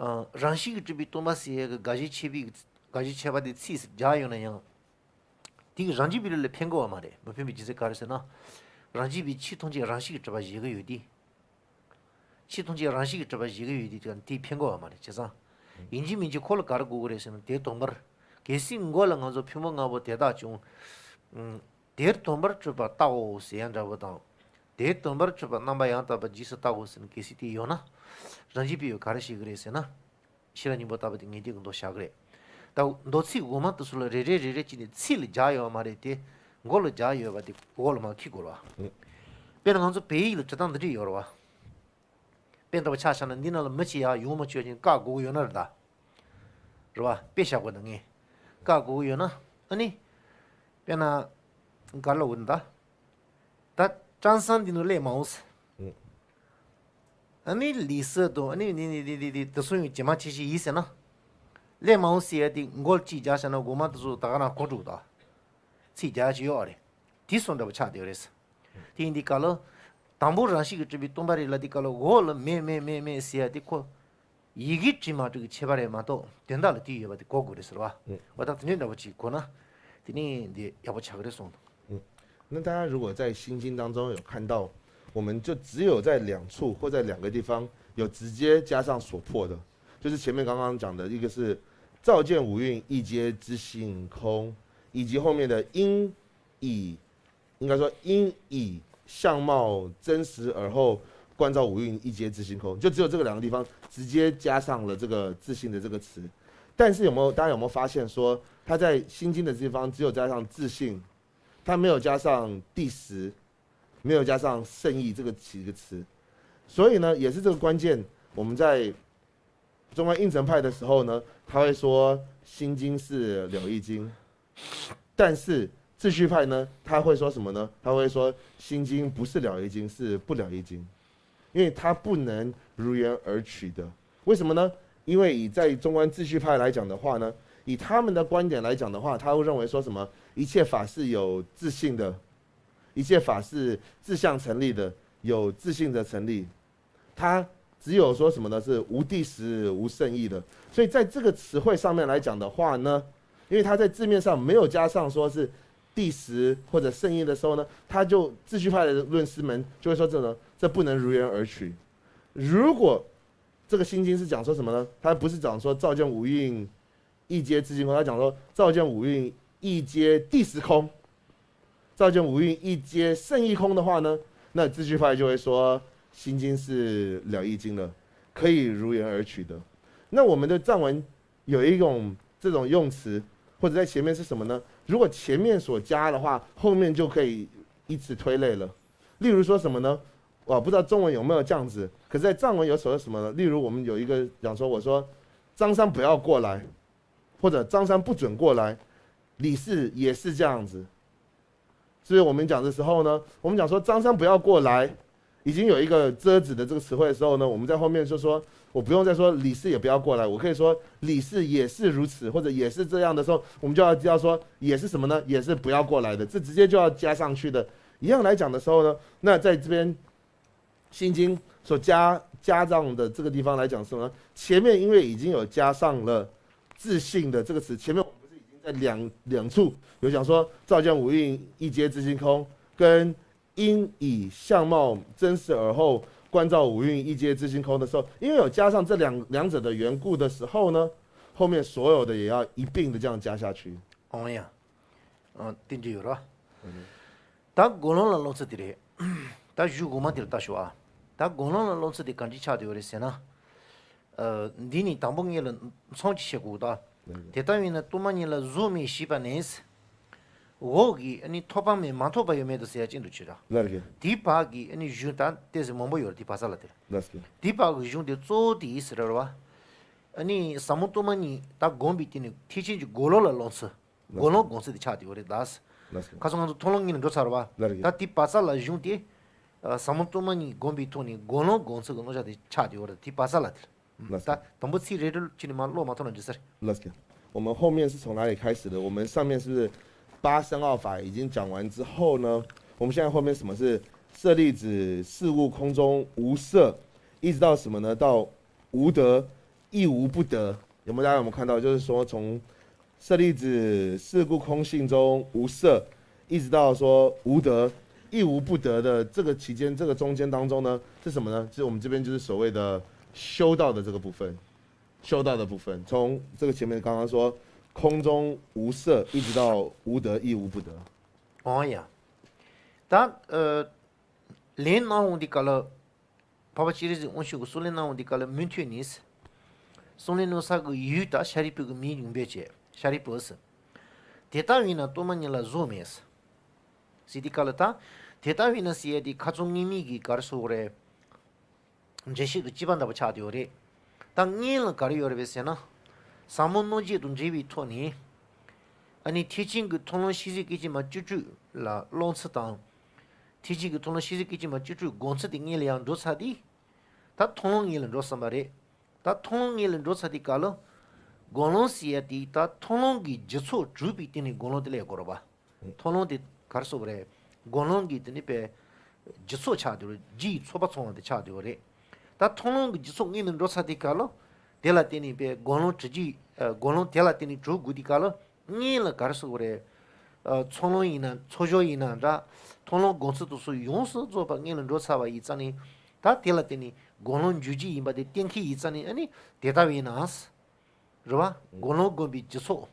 ཨ། རང་བཞིན་གྱིས་གྲུབ་པའི་སྟོང་པ་ཟེར་ཡ་གི་དགག་གཞི་ཆད་པའི་དགག་གཞི་ཆད་པ་དེ་ཚིག་སུ་སྦྱར་ཡོང་ན་ཡང་། དེ་གི་རང་རྒྱུད་པའི་ལུགས་ལ་ཕན་གྱི་ཡོད་མ་རེད། མི་ཕན་པའི་རྒྱུ་མཚན་ག་རེ་ཟེར་ན། རང་རྒྱུད་པའི་ཆོས་ཐམས་ཅད་རང་བཞིན་གྱིས་གྲུབ་པ་བཞེད་ཀྱི་ཡོད་དེ། ཆོས་ཐམས་ཅད་རང་བཞིན་གྱིས་གྲུབ་པ་བཞེད་ཀྱི་ཡོད་དེ་དེ་ཕན་གྱི་ཡོད་མ་རེད། བྱས་ཙང་། ཡིན་གཅིག་མིན་གཅིག་ཁོ་ལ་ག་རེ་དགོས་ཀྱི་རེད་ཟེར་ན་དེ་དོན་པར། གལ་སྲིད་མགོ་ལ་ང་ཚོ་ཕུང་པོ་ལྔ་པོ་དེ་དག་ཀྱང་། ཨུམ། དེ་དོན་པར་གྲུབ་པ་བལྟའོ་ཟེར་ཡ་འདྲ་པོ་དང་། དེ་དོན་པར་གྲུབ་པ་རྣམ་པ་ཡང་དག་པར་རྗེས་སུ་བལྟའོ་ཟེར་ན་གལ་སྲིད་དེ་ཡོད་ན། རང་རྒྱུད་པས་ག་རེ་བྱེད་ཀྱི་རེད་ཟེར་ན། ཤེས་རབ་སྙིང་པོ་ལྟ་བུ་དེ་ངེས་བདེན་གྱི་མདོ་བཞག་གི་རེད། ད་མདོ་ཚིག་འོག་མ་དེ་ཚོ་ལ་རེ་རེ་རེ་རེ་བྱས་ནས་ཚིག་ལ་སྦྱར་ཡོད་མ་རེད་དེ། མགོ་ལ་སྦྱར་ཡོད་པ་དེ་འོག་ལ་མར་འཁྱེར་དགོས་རེད་བ། དཔེར་ན་ང་ཚོ་བོད་ཡིག་ལ་འབྲི་སྟངས་འདི་འདྲས་ཡོད་རེད་བ། དཔེ་འདྲ་བ་ཆ་བཞག་ན་འདི་ནང་ལ་མི་གཅིག་ཡར་ཡོང་མ་བཅུག་ཅིང་བཀག་དགོས་ཀྱི་ཡོད་ན་རེད་ད། རེད་བ། དཔེ་བཞག་དགོས་ན་ངས། བཀག་དགོས་ཀྱི་ཡོད་ན། ཨ་ནི། དཔེར་ན། ག་རེ་ལབ་དགོས་ན་ད། ད་ཀྲང་སང་འདི་ནང་སླེབས་མ་འོང་ཟེར། ཨ་ནི་ལི་སི་དང་ཨ་ནི་ནི་ནི་ནི་ནི་ནི་དེ་ཚོ་ཡང་ཇེ་མང་ཇེ་ཞིག་ཡིན་ཟེར་ན། སླེབས་མ་འོང་ཟེར་ཡ་དེ་མགོ་གཅིག་རྒྱག་བཞག་ན་འོག་མ་དེ་ཚོ་ད་ག་རང་གོ་འགྲོ་གི་ད། ཚིག་རྒྱག་ཡ་ཅིག་ཡོད་རེད། དེ་སོང་འདྲ་པོ་ཆགས་བསྡད་ཡོད་རེད་ཟེར། དེ་ཡིན་དུས་སྐབས་ལ། དང་པོ་རང་བཞིན་གྱིས་གྲུབ་པའི་སྟོང་པ་རེད་ལབ་དུས་སྐབས་ལ་འོག་ལ་མེད་མེད་མེད་མེད་ཟེར་ཡ་དེ་ཁོ་ཡི་གེ་བྲིས་མ་བྲིས་ཀྱི་ཁྱད་པར་རེད་མ་གཏོགས་དོན་དག་ལ་དེ་ཡོད་པ་དེ་གོ་དགོས་རེད་ཟེར་བ། ཨེ། འོ་ད་དེ་འདྲའི་འདྲ་པོ་ཅིག་གོ་ན་དེ་ནས་འདི་ཡག་པོ་ཆགས་ཀྱི་རེད་གསུངས་འདུག་ཨེ། 那大家如果在《心经》当中有看到，我们就只有在两处或在两个地方有直接加上所破的，就是前面刚刚讲的一个是照见五蕴亦皆自性空，以及后面的因以应该说因以相貌真实而后观照五蕴亦皆自性空，就只有这个两个地方直接加上了这个自性的这个词。但是有没有大家有没有发现说，他在《心经》的地方只有加上自性，他没有加上第十，没有加上圣意这个几个词。所以呢，也是这个关键，我们在中观应成派的时候呢，他会说《心经》是了义经，但是秩序派呢，他会说什么呢？他会说《心经》不是了义经，是不了义经，因为它不能如言而取的。为什么呢？因为以在中观秩序派来讲的话呢，以他们的观点来讲的话，他会认为说什么一切法是有自性的，一切法是自相成立的，有自性的成立。他只有说什么呢？是无第十无圣意的。所以在这个词汇上面来讲的话呢，因为他在字面上没有加上说是第十或者圣意的时候呢，他就秩序派的论师们就会说这呢，这不能如言而取。如果这个心经是讲说什么呢？他不是讲说照见五蕴亦皆自性空，他讲说照见五蕴亦皆第十空，照见五蕴亦皆圣意空的话呢，那秩序派就会说心经是了义经了，可以如言而取的。那我们的藏文有一种这种用词，或者在前面是什么呢？如果前面所加的话，后面就可以以此推类了。例如说什么呢？我不知道中文有没有这样子，可是在藏文有所谓什么呢？例如我们有一个讲说，我说张三不要过来，或者张三不准过来，李四也是这样子。所以我们讲的时候呢，我们讲说张三不要过来，已经有一个遮止的这个词汇的时候呢，我们在后面就说我不用再说李四也不要过来，我可以说李四也是如此，或者也是这样的时候，我们就要要说也是什么呢？也是不要过来的，这直接就要加上去的。一样来讲的时候呢，那在这边心经所加加上的这个地方来讲是什么呢？前面因为已经有加上了自性的这个词，前面我们不是已经在两两处有讲说照见五蕴亦皆自性空，跟因以相貌真实而后观照五蕴亦皆自性空的时候，因为有加上这两两者的缘故的时候呢，后面所有的也要一并的这样加下去。 ཨོང་ཡ། ཨ། དེ་འདྲ་ཡོད་ར། ད་དགོངས་ཀློང་ལ་སློང་ཚུལ་དེ་རེད། ད་གཞུག་གོང་མ་དེར་ལྟ་ཞུ་ཨ། ད་དགོངས་ཀློང་ལ་སློང་ཚུལ་དེ་ག་འདྲ་ཆགས་བསྡད་ཡོད་རེད་ཟེར་ན། ཨ། འདི་ནི་དང་པོ་ངེས་ལ་མཚམས་ཅིག་བྱེད་དགོས་ད། དེ་ལྟ་བས་ན་གཏོར་མ་ཉིད་ལ་གཟུགས་མེད་ཞེས་པ་ནི། འོག་གི་ཨ་ནི་ཐོབ་པ་མེད་མ་ཐོབ་པ་ཡོད་མེད་དུ་ཟེར་ཡ་ཅན་དུ་བྱེད་ར། ལར་གི། དེའི་བར་གྱི་ཨ་ནི་གཞུང་ད་ཏོག་ཙམ་མང་པོ་ཡོད་རེད་དེ་བ་ས་ལ་དེར། ལར་གི། དེའི་བར་གྱི་གཞུང་དེ་གཙོ་བོ་དེ་ཡིན་ཟེར་ར་བ། ཨ་ནི་ཟབ་མོ་གཏོར་མ་ཉིད་ད་བསྒོམས་པའི་སྟེང་ནས་ཐེག་ཆེན་གྱི་གོ་ལོག་ལ་སློང་ཚུལ། གོ་ལོག་སྒོམ་ཚུལ་དེ་ཆགས་བསྡད་ཡོད་རེད་ད། ལགས་སོ། ཁ་སང་ང་ཚོ་མཐོང་ལམ་གཉིས་ལ་འགྲོ་ཚར་བ། ལགས་རེད། ད་དེ་བ་ས་ལ་གཞུང་དེ། ཟབ་མོ་གཏོར་མ་གཉིས་བསྒོམས་པའི་ཐོག་ནས་གོ་ལོག་སྒོམ་ཚུལ་གྱི་རྣམ་གཞག་དེ་ཆགས་བསྡད་ཡོད་རེད་དེ་བ་ས་ལ་དེ། ལགས་སོ། ད་དང་པོ་ཚིག་རེ་རེ་བྱས་ནས་མར་ཀློག་མ་ཐུབ་ན་འགྲིག་ས་རེད། 那我们后面是从哪里开始的？我们上面是不是八深奥法已经讲完之后呢？我们现在后面什么是舍利子，是故空中无色，一直到什么呢？到无得，亦无不得。有没有？大家有没有看到？就是说从舍利子，是故空性中无色，一直到说无得，亦无不得的这个期间，这个中间当中呢，是什么呢？就是我们这边就是所谓的修道的这个部分，修道的部分，从这个前面刚刚说空中无色，一直到无得亦无不得。 ཨོང་ཡ། ད་ཨ། ལན་གནང་འོང་དེ་ག་ལ། འཕགས་པ་སྤྱན་རས་གཟིགས་དབང་ཕྱུག་གིས་གསུང་ལན་གནང་བ་འདི་ག་ལ་མུ་མཐུད་ནས། གསུང་ལན་གནང་ས་གི་ཡུལ་དང་ཤཱ་རིའི་བུ་གི་མིང་ཡོང་བས་བྱས། ཤཱ་རིའི་བུ་ཟེར། དེ་ལྟ་བས་ན་གཏོར་མ་ཉིད་ལ་གཟུགས་མེད། ཟེར་དེ་ག་ལ་ད། དེ་ལྟ་བས་ན་ཟེར་ཡ་དེ་ཁ་སང་སྔོན་མའི་གི་ག་རེ་ཟེར་དགོས་རེད། འགྲེལ་བཤད་ཀྱི་དཔྱད་པ་འདྲ་པོ་ཆགས་བསྡད་ཡོད་རེད། ད་སྔོན་ལ་ག་རེ་ཡོད་རེད་པས་ཟེར་ན། ཟབ་མོ་རྣམ་འབྱེད་དང་འབྲེལ་བའི་ཐོག་ནས། ཨ་ནི་ཐེག་ཆེན་གྱི་མཐོང་ལམ་ཤེས་བྱའི་སྐད་ཅིག་མ་བཅུ་དྲུག་ལ་སློང་ཚུལ་དང་། ཐེག་ཆེན་གྱི་མཐོང་ལམ་ཤེས་བྱའི་སྐད་ཅིག་མ་བཅུ་དྲུག་སྒོམ་ཚུལ་དེ་སྔོན་ལ་ཡང་འགྲོ་ཚར་ཏེ། ད་མཐོང་ལམ་སྔོན་ལ་འགྲོ་ཟིན་པ་རེད། ད་མཐོང་ལམ་སྔོན་ལ་འགྲོ་ཚར་དེ་ག་ལ། སྒོམ་ལམ་ཟེར་ཡ་དེ་ད་མཐོང་ལམ་གྱི་རྒྱུ་ཚོགས་གྲུབ་པའི་སྟེང་ནས་སྒོམ་ལམ་དེ་སླེབས་དགོས་རེད་པ། མཐོང་ལམ་དེ་ག་རེ་ཟེར་དགོས་རེད། སྒོམ་ལམ་གྱི་དེ་ནི་པའི། རྒྱུ་ཚོགས་ཆགས་བསྡད་ཡོད་རེད། རྒྱུ་ཡི་ཚོགས་པ་ཚང་བ་དེ་ཆགས་བསྡད་ཡོད་རེད། ད་མཐོང་ལམ་གྱི་རྒྱུ་ཚོགས་མངོན་དུ་འགྲོ་ཚར་དུས་སྐབས་ལ། དེ་ལ་བརྟེན་ནས་པའི་སྒོམ་ལམ་གྲུབ་རྒྱུ། ཨ། སྒོམ་ལམ་དེ་ལ་བརྟེན་ནས་གྲུབ་དགོས་དུས་སྐབས་ལ། སྔོན་ལ་ག་རེ་ཟེར་དགོས་རེད། ཨ། ཚོགས་ལམ་ཡིན་ན་ཚོགས་སྦྱོར་ཡིན་ན་འདྲ། མཐོང་ལམ་སྒོམ་ཚུལ་དེ་ཚོ་ཡོངས་སུ་རྫོགས་པ་མངོན་དུ་འགྲོ་ཚར་བ་ཡིན་ཙང་ནི། ད་དེ་ལ་བརྟེན་ནས་སྒོམ་ལམ་འཇུག་རྒྱུ་ཡིན་པ་དེ་གཏན་འཁེལ་ཡིན་ཙང་ནི། ཨ་ནི་དེ་ལྟ་བུ་ཡིན་ན། རེད་བ། སྒོམ་ལམ་སྒོམ་པའི་རྒྱུ་ཚོགས།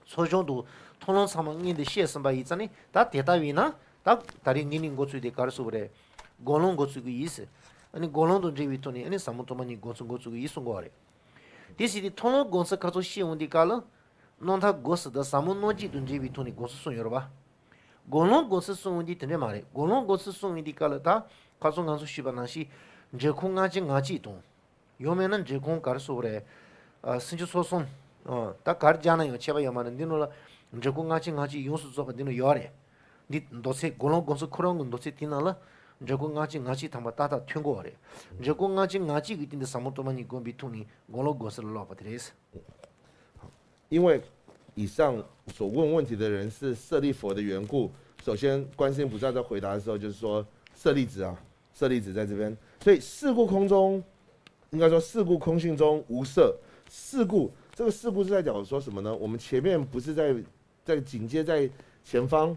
ཚོགས་སྦྱོར་དུ་མཐོང་ལམ་ཚང་མ་མངོན་དུ་བཤད་ཟིན་པ་ཡིན་ཙང་ནི། ད་དེ་ལྟ་བུ་ཡིན་ན། ད་ད་རེས་ངས་ནི་འགོ་ཚུགས་དེ་ག་རེ་ཟེར་དགོས་རེད། སྒོམ་ལམ་འགོ་ཚུགས་ཀྱི་ཡིན་ཟེར། ཨ་ནི་སྒོམ་ལམ་དང་འབྲེལ་བའི་ཐོག་ནས། ཨ་ནི་ཟབ་མོ་སྟོང་པ་ཉིད་སྒོམ་ཚུལ་འགོ་ཚུགས་ཀྱི་ཡིན་གསུང་གི་ཡོད་རེད། དེ་བྱས་ཏེ་མཐོང་ལམ་སྒོམ་ཚུལ་ཁ་ཚོ་བཤད་འོང་དུས་སྐབས་ལ། རྣམ་ཐར་སྒོམ་ཚུལ་དང་ཟབ་མོ་རྣམ་འབྱེད་དང་འབྲེལ་བའི་ཐོག་ནས་སྒོམ་ཚུལ་གསུངས་ཡོད་རེད་བ། སྒོམ་ལམ་སྒོམ་ཚུལ་གསུངས་འོང་དུས་དེ་འདྲ་མ་རེད། སྒོམ་ལམ་སྒོམ་ཚུལ་གསུངས་འོང་དུས་སྐབས་ལ། ད་ཁ་སང་ང་ཚོ་ཞུས་པ་ནང་བཞིན་འབྲས་བུ་ལྔ་བཅུ་ང་གཅིག་དང་། ཡང་མིན་ན་འབྲས་བུ་ག་རེ་ཟེར་དགོས་རེད། ཨ། སུམ་ཅུ་སོ་གསུམ། ཨ། ད་ག་རེ་སྦྱར་ན་ཡང་ཁྱད་པར་ཡོད་མ་རེད། འདི་ནང་ལ་འབྲས་བུ་ལྔ་བཅུ་ང་གཅིག་ཡོངས་སུ་རྫོགས་པ་འདི་ནང་ཡོད་རེད། འདི་མདོ་ཚིག་སྒོམ་ལམ་སྒོམ་ཚུལ་ཁོ་རང་གི་མདོ་ཚིག་དེའི་ནང་ལ་འབྲས་བུ་ལྔ་བཅུ་ང་གཅིག་ཐམ་པ་ཏག་ཏག་ཐོན་གྱི་ཡོད་རེད། འབྲས་བུ་ལྔ་བཅུ་ང་གཅིག་གི་སྟེང་དུ་ཟབ་མོ་སྟོང་པ་ཉིད་སྒོམ་པའི་ཐོག་ནས་སྒོམ་ལམ་སྒོམ་ཚུལ་ལ་ལོག་པ་དེ་རེད། 因为以上所问问题的人是舍利佛的缘故，首先观世音菩萨在回答的时候就是说舍利子啊，舍利子在这边，所以是故空中，应该说是故空性中无色，是故这个是故是在讲说什么呢？我们前面不是在在警戒在前方，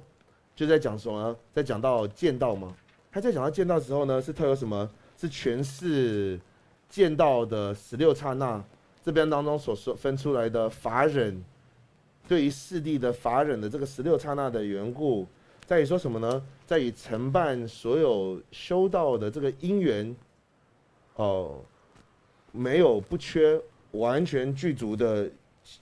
就在讲什么？在讲到见道嘛。他在讲到见道的时候呢，是特有什么？是诠释见道的十六刹那这边当中所说分出来的法忍，对于四谛的法忍的这个十六刹那的缘故，在于说什么呢？在于承办所有修道的这个因缘，哦，没有不缺，完全具足的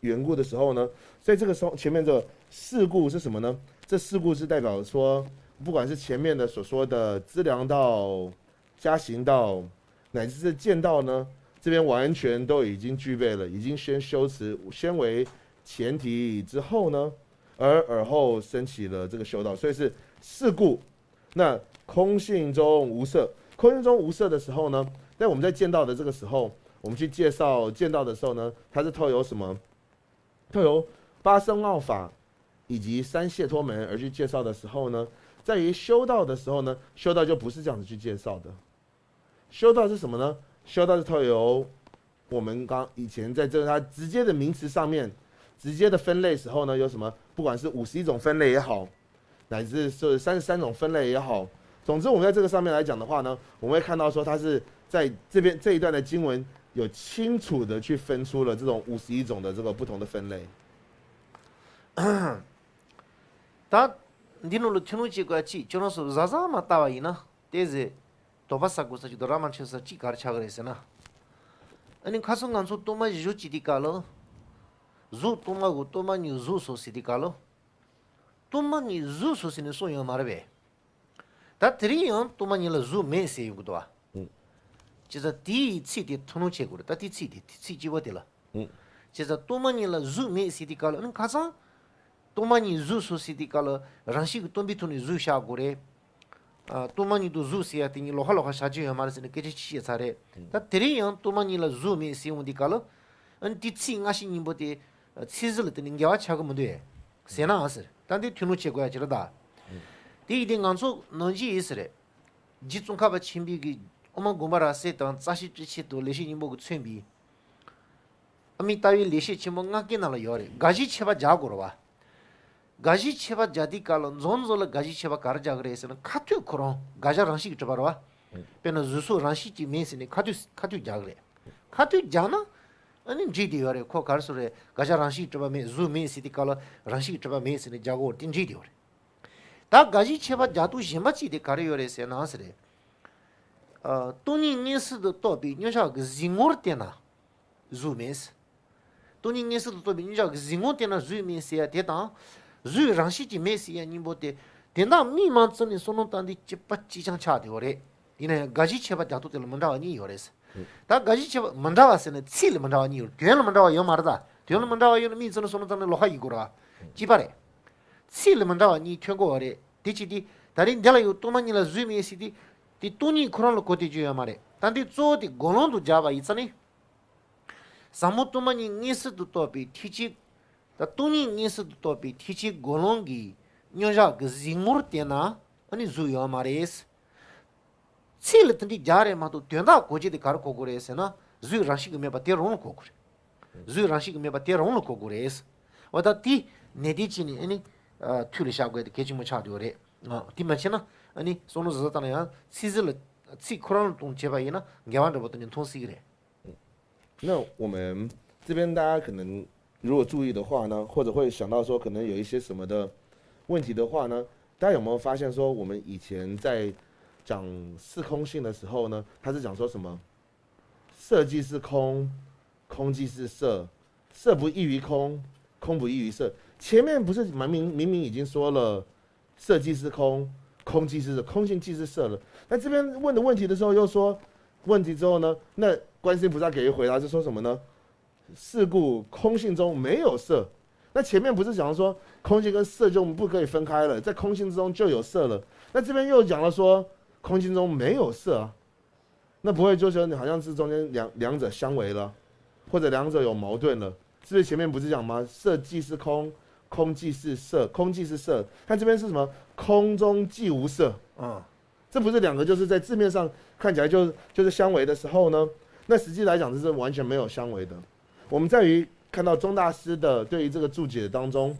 缘故的时候呢，在这个时候前面的事故是什么呢？这事故是代表说，不管是前面的所说的资粮道、加行道，乃至是见道呢，这边完全都已经具备了，已经先修持先为前提之后呢，而而后升起了这个修道，所以是事故。那空性中无色，空性中无色的时候呢，在我们在见道的这个时候，我们去介绍见道的时候呢，它是透由什么？透由八深奥法以及三解脱门而去介绍的时候呢，在于修道的时候呢，修道就不是这样子去介绍的。修道是什么呢？修道是透由我们刚以前在这它直接的名词上面，直接的分类时候呢，有什么？不管是五十一种分类也好，乃至是三十三种分类也好，总之我们在这个上面来讲的话呢，我们会看到说它是在这边这一段的经文有清楚的去分出了这种五十一种的这个不同的分类。 ད་འདི་ནང་ལ་ཐུགས་སྣང་བྱེད་དགོས་ཅིག་ཁྱོད་རང་ཚོ་གཟབ་གཟབ་མ་བལྟས་པ་ཡིན་ན། དེ་ཟེ། དོགས་པ་ཟ་དགོས་ས་ཅིག་དང་ར་མ་འཕྲོད་ས་ཅིག་ག་རེ་ཆགས་ཀྱི་རེད་ཟེར་ན། ཨ་ནི་ཁ་སང་ང་ཚོ་གཏོར་མ་བཞེས་བྱེད་དུས་སྐབས་ལ། གཟུགས་གཏོར་མ་གོ་གཏོར་མ་ཉིད་གཟུགས་སོ་ཟེར་དུས་སྐབས་ལ། གཏོར་མ་ཉིད་གཟུགས་སོ་ཟེར་ནས་གསུངས་ཡོད་མ་རེད་པས། ད་དེ་རིང་ཡང་གཏོར་མ་ཉིད་ལ་གཟུགས་མེད་ཟེར་ཡོང་གི་འདུག་བ། བྱས་ཙང་དེའི་ཚིག་དེ་ཐུགས་སྣང་བྱེད་དགོས་རེད། ད་དེའི་ཚིག་དེ་དེ་ཚིག་གཅིག་པོ་དེ་ལ། བྱས་ཙང་གཏོར་མ་ཉིད་ལ་གཟུགས་མེད་ཟེར་དུས་སྐབས་ལ། ཨ་ནི་ཁ་སང་། གཏོར་མ་ཉིད་གཟུགས་སོ་ཟེར་དུས་སྐབས་ལ་རང་བཞིན་གྱིས་སྟོང་པའི་ཐོག་ནས་གཟུགས་བཞག་དགོས་རེད། ཨ། གཏོར་མ་ཉིད་དུ་གཟུགས་ཟེར་ཡ་དེ་ཉིད་ལོགས་ཀ་ལོགས་ཀ་བཞག་རྒྱུ་ཡོད་མ་རེད་ཟེར་ནས་སྐད་ཆ་ཅིག་བཤད་ཚར་རེད། ད་དེ་རིང་ཡང་གཏོར་མ་ཉིད་ལ་གཟུགས་མེད་ཟེར་འོང་དུས་སྐབས་ལ། ཨ་ནི་དེ་ཚིག་སྔ་ཕྱི་གཉིས་པོ་དེ་ཚིག་གཟུགས་ལ་དེ་ནི་འགལ་བ་ཆགས་ཀྱི་མི་འདུག་ཨེ། ཟེར་ན་ཨ་ཟེར། ད་འདི་ཐུགས་སྣང་བྱེད་དགོས་ཡ་ཅིག་རེད་ད། དེ་ཡིན་དུས་ང་ཚོ་ནང་ཆོས་ཡིན་ཟེར་རེད། རྗེ་ཙོང་ཁ་པ་ཆེན་པོའི་གི་དབུ་མ་དགོངས་པ་རབ་གསལ་དང་རྩ་ཤེ་སྤྲོས་བཅས་དང་ལེགས་བཤད་སྙིང་པོ་གིས་མཚོན་པའི། ཨ་མི་ལྟ་བའི་ལེགས་བཤད་ཆེན་པོ་ལྔ་ཀའི་ནང་ལ་ཡོད་རེད། དགག་གཞི་ཁྱད་པར་སྦྱར་དགོས་རེད་བ། དགག་གཞི་ཁྱད་པར་སྦྱར་དུས་སྐབས་ལ་མཚམས་མཚམས་ལ་དགག་གཞི་ཁྱད་པར་ག་རེ་སྦྱར་གི་རེད་ཟེར་ན། ཁ་ཐུག་ཁོ་རང་དགག་བྱ་རང་བཞིན་གྱིས་གྲུབ་པ་རེད་བ། དཔེར་ན་གཟུགས་སོགས་རང་བཞིན་གྱིས་མེད་ཟེར་ནས་ཁ་ཐུག་ཁ་ཐུག་རྒྱག་གི་རེད། ཁ་ཐུག་རྒྱག་ན། ཨ་ནི་འགྲིག་བསྡད་ཡོད་རེད། ཁོ་ག་རེ་ཟེར་རེད། དགག་བྱ་རང་བཞིན་གྱིས་གྲུབ་པ་མེད། གཟུགས་མེད་ཟེར་དུས་སྐབས་ལ་རང་བཞིན་གྱིས་གྲུབ་པ་མེད་ཟེར་ནས་རྒྱག་གོ་དེ་འགྲིག་བསྡད་ཡོད་རེད། ད་དགག་གཞི་ཁྱད་པར་རྒྱག་སྟངས་གཞན་པ་གཅིག་དེ་ག་རེ་ཡོད་རེད་ཟེར་ན་ཟེར་རེད། ཨ། སྟོང་ཉིད་མངོན་སུམ་དུ་རྟོགས་པའི་མངོན་བྱང་གི་གཟིགས་ངོར་བལྟས་ན་གཟུགས་མེད། སྟོང་ཉིད་མངོན་སུམ་དུ་རྟོགས་པའི་མངོན་བྱང་གི་གཟིགས་ངོར་བལྟས་ན་གཟུགས་མེད་ཟེར་ཡ་དེ་དང་། གཟུགས་རང་བཞིན་གྱིས་མེད་ཟེར་ཡ་གཉིས་པོ་དེ། དེ་དག་མིག་མ་བཙུམས་ནས་བསམ་བློ་བཏང་དུས་གཅིག་པ་གཅིག་རྐྱང་ཆགས་བསྡད་ཡོད་རེད། ཡིན་ན་ཡང་དགག་གཞི་ཁྱད་པར་རྒྱག་སྟངས་དེ་ལ་མི་འདྲ་བ་གཉིས་ཡོད་རེད། ད་དགག་གཞི་ཁྱད་པར་མི་འདྲ་བ་ཟེར་ན་ཚིག་ལ་མི་འདྲ་བ་གཉིས་ཡོད་རེད། དོན་ལ་མི་འདྲ་བ་ཡོད་མ་རེད་ད། དོན་ལ་མི་འདྲ་བ་ཡོད་ན་མིག་བཙུམས་ནས་བསམ་བློ་བཏང་ནས་ལོགས་ཀ་ཡིན་དགོས་རེད་བ། གཅིག་པ་རེད། ཚིག་ལ་མི་འདྲ་བ་གཉིས་ཐོན་གྱི་ཡོད་རེད། དེ་བྱས་ཏེ་ད་རེས་འདི་ལ་ཡང་གཏོར་མ་ཉིད་ལ་གཟུགས་མེད་ཟེར་དུས། དེ་སྟོང་ཉིད་ཁོ་རང་ལ་གོ་བསྡད་རྒྱུ་ཡོད་མ་རེད། ད་འདི་གཙོ་བོ་དེ་སྒོམ་ལམ་དུ་སྦྱར་བ་ཡིན་ཙང་ནི། ཟབ་མོ་སྟོང་པ་ཉིད་མངོན་སུམ་དུ་རྟོགས་པའི་ཐེག་ཆེན། ད་སྟོང་ཉིད་མངོན་སུམ་དུ་རྟོགས་པའི་ཐེག་ཆེན་སྒོམ་ལམ་གྱི་མངོན་བྱང་གི་གཟིགས་ངོར་བལྟས་ན་ཨ་ནི་གཟུགས་ཡོད་མ་རེད། ཚིག་ལ་དེ་འདྲའི་རྒྱག་རེད་མ་གཏོགས་དོན་དག་གོ་རྒྱུ་དེ་ག་རེ་གོ་དགོས་རེད་ཟེར་ན། གཟུགས་རང་བཞིན་གྱིས་མེད་པ་དེ་རང་ལ་གོ་དགོས་རེད། གཟུགས་རང་བཞིན་གྱིས་མེད་པ་དེ་རང་ལ་གོ་དགོས་རེད། འོ་ད་དེ་ནས་དེ་ཅི་ནས་ཨ་ནི་ཐུགས་ལ་བཞག་དགོས་དེ་གལ་ཆེན་པོ་ཆགས་ཡོད་རེད། དེ་མ་བྱས་ན་ཨ་ནི་བསམ་བློ་ཟབ་ཟབ་བཏང་ན་ཡང་ཚིག་ཟིན་ལ་ཚིག་ཁོ་རང་ལ་གཏོང་བྱས་པ་ཡིན་ན་འགལ་བ་འདྲ་པོ་དེ་ནས་མཐོང་སྲིད་ཀྱི་རེད། 那我们这边大家可能如果注意的话呢，或者会想到说可能有一些什么的问题的话呢，大家有没有发现说我们以前在讲四空性的时候呢，它是讲说什么？色即是空，空即是色，色不异于空，空不异于色。前面不是明明明明已经说了，色即是空，空即是色，空性即是色了。那这边问的问题的时候又说，问题之后呢，那观世音菩萨给一回答是说什么呢？是故空性中没有色。那前面不是讲说空性跟色就不可以分开了，在空性之中就有色了。那这边又讲了说空性中没有色啊，那不会就说你好像是中间两两者相违了，或者两者有矛盾了？是不是前面不是讲吗？色即是空，空即是色，空即是色。它这边是什么？空中即无色。嗯，这不是两个就是在字面上看起来就就是相违的时候呢？那实际来讲，这是完全没有相违的。我们在于看到宗大师的对于这个注解当中，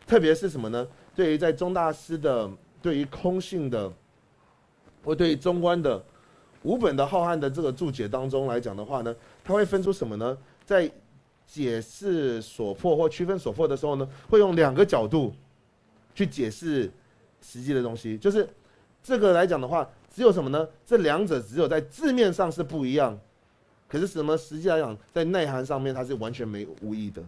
特别是什么呢？对于在宗大师的对于空性的，或对于中观的五本的浩瀚的这个注解当中来讲的话呢，它会分出什么呢？在解释所破或区分所破的时候呢，会用两个角度去解释实际的东西。就是这个来讲的话，只有什么呢？这两者只有在字面上是不一样，可是什么实际来讲，在内涵上面它是完全没无异的。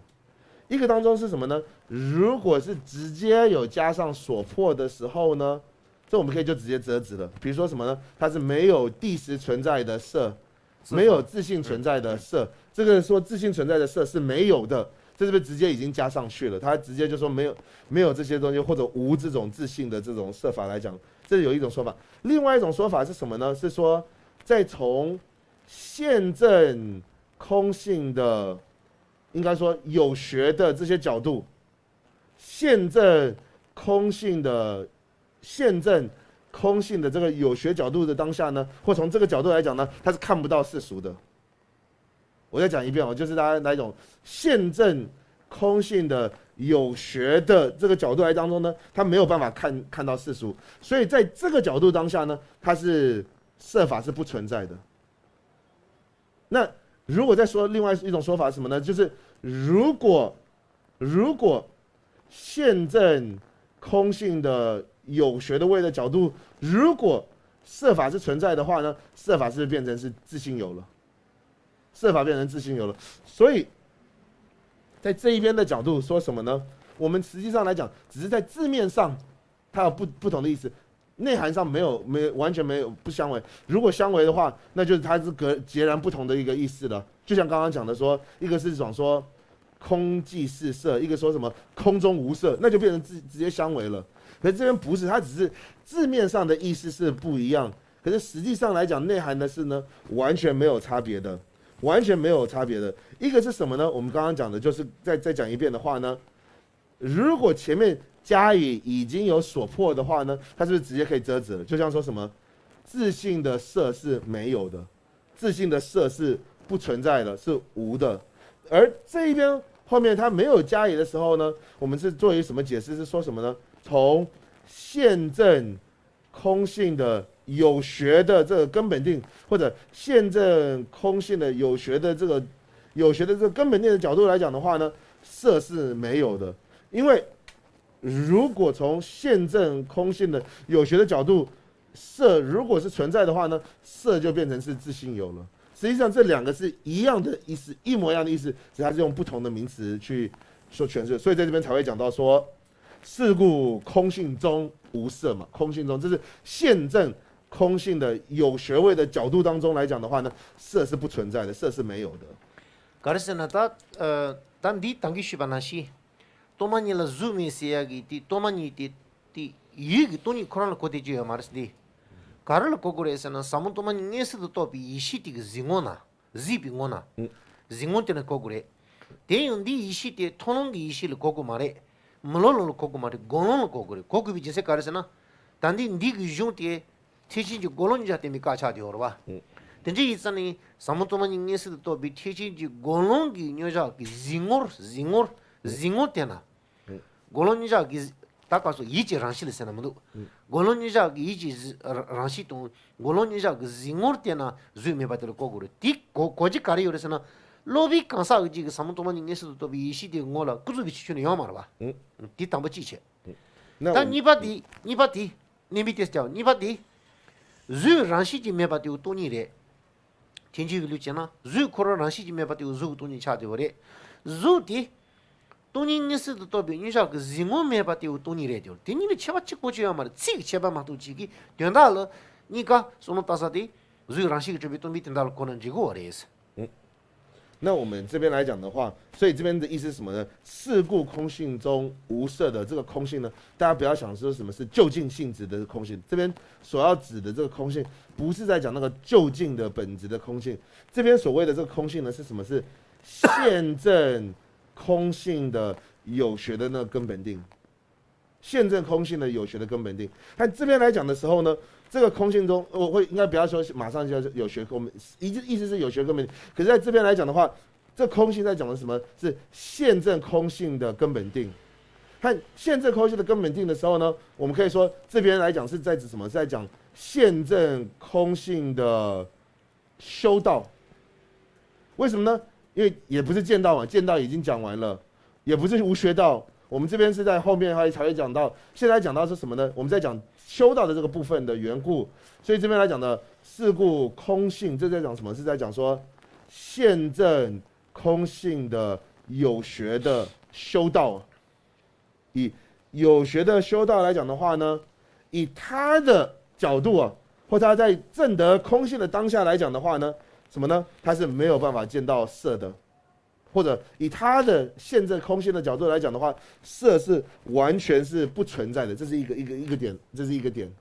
一个当中是什么呢？如果是直接有加上所破的时候呢，这我们可以就直接折纸了。比如说什么呢？它是没有地时存在的色，没有自性存在的色。这个说自性存在的色是没有的，这是不是直接已经加上去了？他直接就说没有没有这些东西，或者无这种自性的这种色法来讲，这是有一种说法。另外一种说法是什么呢？是说再从现证空性的，应该说有学的这些角度，现证空性的现证空性的这个有学角度的当下呢，或从这个角度来讲呢，他是看不到世俗的。我再讲一遍哦，就是大家那种现证空性的有学的这个角度来当中呢，他没有办法看看到世俗，所以在这个角度当下呢，它是色法是不存在的。那如果再说另外一种说法是什么呢？就是如果如果现证空性的有学的位的角度，如果色法是存在的话呢，色法是不是变成是自性有了？色法变成自性有了，所以在这一边的角度说什么呢？我们实际上来讲，只是在字面上，它有不不同的意思，内涵上没有没有完全没有不相违。如果相违的话，那就是它是隔截然不同的一个意思了。就像刚刚讲的说，一个是讲说空即是色，一个说什么空中无色，那就变成直直接相违了。可是这边不是，它只是字面上的意思是不一样，可是实际上来讲，内涵的是呢完全没有差别的，完全没有差别的。一个是什么呢？我们刚刚讲的就是再再讲一遍的话呢，如果前面加以已经有所破的话呢，它是不是直接可以遮止了？就像说什么自性的色是没有的，自性的色是不存在的，是无的。而这一边后面它没有加以的时候呢，我们是做一什么解释？是说什么呢？从现证空性的有学的这个根本定，或者现证空性的有学的这个有学的这个根本定的角度来讲的话呢，色是没有的，因为如果从现证空性的有学的角度，色如果是存在的话呢，色就变成是自性有了。实际上这两个是一样的意思，一模一样的意思，只是它是用不同的名词去说诠释，所以在这边才会讲到说，是故空性中无色嘛，空性中这是现证空性的有学位的角度当中来讲的话呢，色是不存在的，色是没有的。 ག་རེ་ཟེར་ན་ད་ད་འདི་དང་གི་ཞུས་པ་ནང་བཞིན། སྟོང་པ་ཉིད་ལ་གཟུགས་མེད་ཟེར་ཡག་གི་དེ་སྟོང་པ་ཉིད་དེ་དེ་ཡུལ་གྱི་སྟོང་ཉིད་ཁོ་རང་ལ་གོ་བསྡད་ཀྱི་ཡོད་མ་རེད་འདི། ག་རེ་ལ་གོ་དགོས་རེད་ཟེར་ན་ཟབ་མོ་སྟོང་པ་ཉིད་མངོན་སུམ་དུ་རྟོགས་པའི་ཡེ་ཤེས་དེ་གི་གཟིགས་ངོ་ན། གཟིགས་པའི་ངོ་ན། གཟིགས་ངོ་དེ་ནས་གོ་དགོས་རེད། དེ་ཡང་འདིའི་ཡེ་ཤེས་དེ་མཐོང་ལམ་གྱི་ཡེ་ཤེས་ལ་གོ་དགོས་མ་རེད། མི་སློབ་ལམ་ལ་གོ་དགོས་མ་རེད། སྒོམ་ལམ་ལ་གོ་དགོས་རེད། གོ་དགོས་པའི་རྒྱུ་མཚན་ག་རེ་ཟེར་ན། ད་འདི་འདི་གི་གཞུང་དེ། ཐེག་ཆེན་གྱི་དགོངས་ལུགས་མཉམ་གཞག་བསྟན་པའི་བཀའ་ཆགས་ཏེ་ཡོད་རེད་བ། དེ་འདྲ་ཡིན་ཙང་ནི་ཟབ་མོ་སྟོང་པ་ཉིད་མངོན་གསལ་དུ་རྟོགས་པའི་ཐེག་ཆེན་གྱི་དགོངས་ལུགས་ཀྱི་མཉམ་གཞག་གི་གཟིགས་ངོར་གཟིགས་ངོར་གཟིགས་ངོར་བལྟས་ན། དགོངས་ལུགས་མཉམ་གཞག་གི་ད་ག་སོ་ཡིད་ཀྱི་རང་གཤིས་ལ་ཟེར་ན་མི་འདུག་དགོངས་ལུགས་མཉམ་གཞག་གི་ཡིད་ཀྱི་གཟི་རང་གཤིས་དང་དགོངས་ལུགས་མཉམ་གཞག་གི་གཟིགས་ངོར་བལྟས་ན་གཟུགས་མེད་པ་དེ་ལ་གོ་དགོས་རེད། དེ་གོ་གོ་རྒྱུ་ག་རེ་ཡོད་རེད་ཟེར་ན། སློབ་དཔོན་གང་ཟག་གི་རྗེས་ཀྱི་ཟབ་མོ་སྟོང་པ་ཉིད་མངོན་གསལ་དུ་རྟོགས་པའི་ཡེ་ཤེས་དེ་ངོ་ལ་སྐུ་གཟུགས་ཀྱི་ཁྱད་ཆོས་ནི་ཡོད་མ་རེད་བ། དེ་དང་པོ་གཅིག་བྱས། ད་གཉིས་པ་དེ་གཉིས་པ་དེ། གནས་མིན་ཏེ་ཟེར་བ་གཉིས་པ་དེ། གཟུགས་རང་བཞིན་གྱིས་མེད་པ་དེའི་སྟོང་ཉིད་རེད། ཐལ་འགྱུར་གྱི་ལུགས་བྱས་ན་གཟུགས་ཁོ་རང་རང་བཞིན་གྱིས་མེད་པ་དེའི་གཟུགས་ཀྱི་སྟོང་ཉིད་ཆགས་བསྡད་པ་རེད། གཟུགས་དེ། སྟོང་ཉིད་མངོན་གསལ་དུ་རྟོགས་པའི་མཉམ་གཞག་གི་གཟིགས་ངོར་མེད་པ་དེའི་སྟོང་ཉིད་རེད་དེ། དེ་གཉིས་ལ་ཁྱད་པར་གཅིག་པོ་ཅིག་ཡོད་མ་རེད། ཚིག་གི་ཁྱད་པར་མ་གཏོགས་གཅིག་གི་དོན་དག་ལ་གཉིས་ཀ་བསམ་བློ་བཏང་ས་དེ་གཟུགས་རང་བཞིན་གྱིས་གྲུབ་པའི་སྟོང་པའི་དོན་དག་ལ་གོ་ན་འགྲིག་གི་རེད།那我们这边来讲的话，所以这边的意思是什么呢？是故空性中无色的这个空性呢，大家不要想说什么是究竟性质的空性，这边所要指的这个空性，不是在讲那个究竟的本质的空性。这边所谓的这个空性呢，是什么？是现证空性的有学的那个根本定。现证空性的有学的根本定。但这边来讲的时候呢，这个空性中，我会应该不要说马上就要有学根本，意思意思是有学根本定。可是在这边来讲的话，这空性在讲的是什么？是现证空性的根本定。看现证空性的根本定的时候呢，我们可以说这边来讲是在指什么？是在讲现证空性的修道。为什么呢？因为也不是见道嘛，见道已经讲完了，也不是无学道。我们这边是在后面还才会讲到，现在讲到是什么呢？我们在讲修道的这个部分的缘故，所以这边来讲呢，是故空性，这在讲什么？是在讲说现证空性的有学的修道。以有学的修道来讲的话呢，以他的角度啊，或他在证得空性的当下来讲的话呢，什么呢？他是没有办法见到色的，或者以他的现证空性的角度来讲的话，色是完全是不存在的，这是一个一个一个点，这是一个点。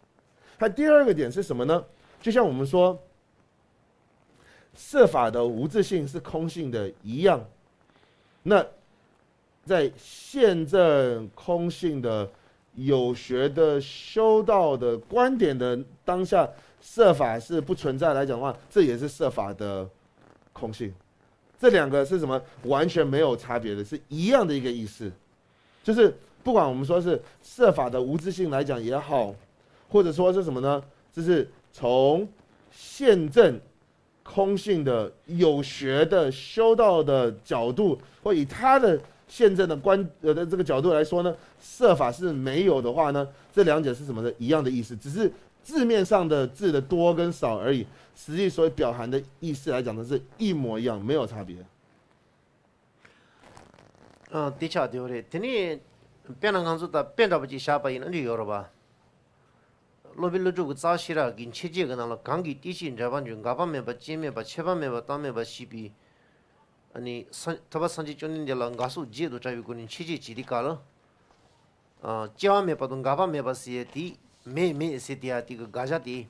它第二个点是什么呢？就像我们说，色法的无自性是空性的一样，那在现证空性的有学的修道的观点的当下，色法是不存在来讲的话，这也是色法的空性。这两个是什么？完全没有差别的，是一样的一个意思。就是不管我们说是色法的无自性来讲也好，或者说是什么呢？就是从现证空性的有学的修道的角度，或以他的现证的观呃的这个角度来说呢，色法是没有的话呢，这两者是什么呢？一样的意思，只是字面上的字的多跟少而已，实际所表含的意思来讲呢是一模一样，没有差别。དེ་ཆགས་བསྡད་ཡོད་རེད། དེ་ནས་དཔེར་ན་ང་ཚོ་ད་དཔེ་འདྲ་པོ་ཅིག་བཞག་པ་ཡིན་ན་འདི་ཡོད་རེད་བ། སློབ་དཔོན་ཀླུ་སྒྲུབ་ཀྱི་རྩ་བ་ཤེས་རབ་ཀྱི་མཆེད་བརྒྱད་ཀྱི་ནང་ལ་གང་གིས་བརྟེན་ཅིང་འབྲེལ་པར་འབྱུང་འགག་པ་མེད་པ་སྐྱེ་མེད་པ་ཁྱབ་པ་མེད་པ་བཏང་མེད་པ་ཞེས་པའི་ཨ་ནི་སངས་ཐུབ་པ་སངས་རྒྱས་བཅོམ་ལྡན་འདས་ལ་འགག་སོགས་བརྒྱད་དང་བྲལ་བའི་སྒོ་ནས་མཆེད་བརྒྱད་བྱས་དུས་སྐབས་ལ། སྐྱེ་བ་མེད་པ་དང་འགག་པ་མེད་པ་ཟེར་ཡ་དེ་མེད་མེད་ཟེར་དེ་ཡ་དེ་གི་དགག་བྱ་དེ།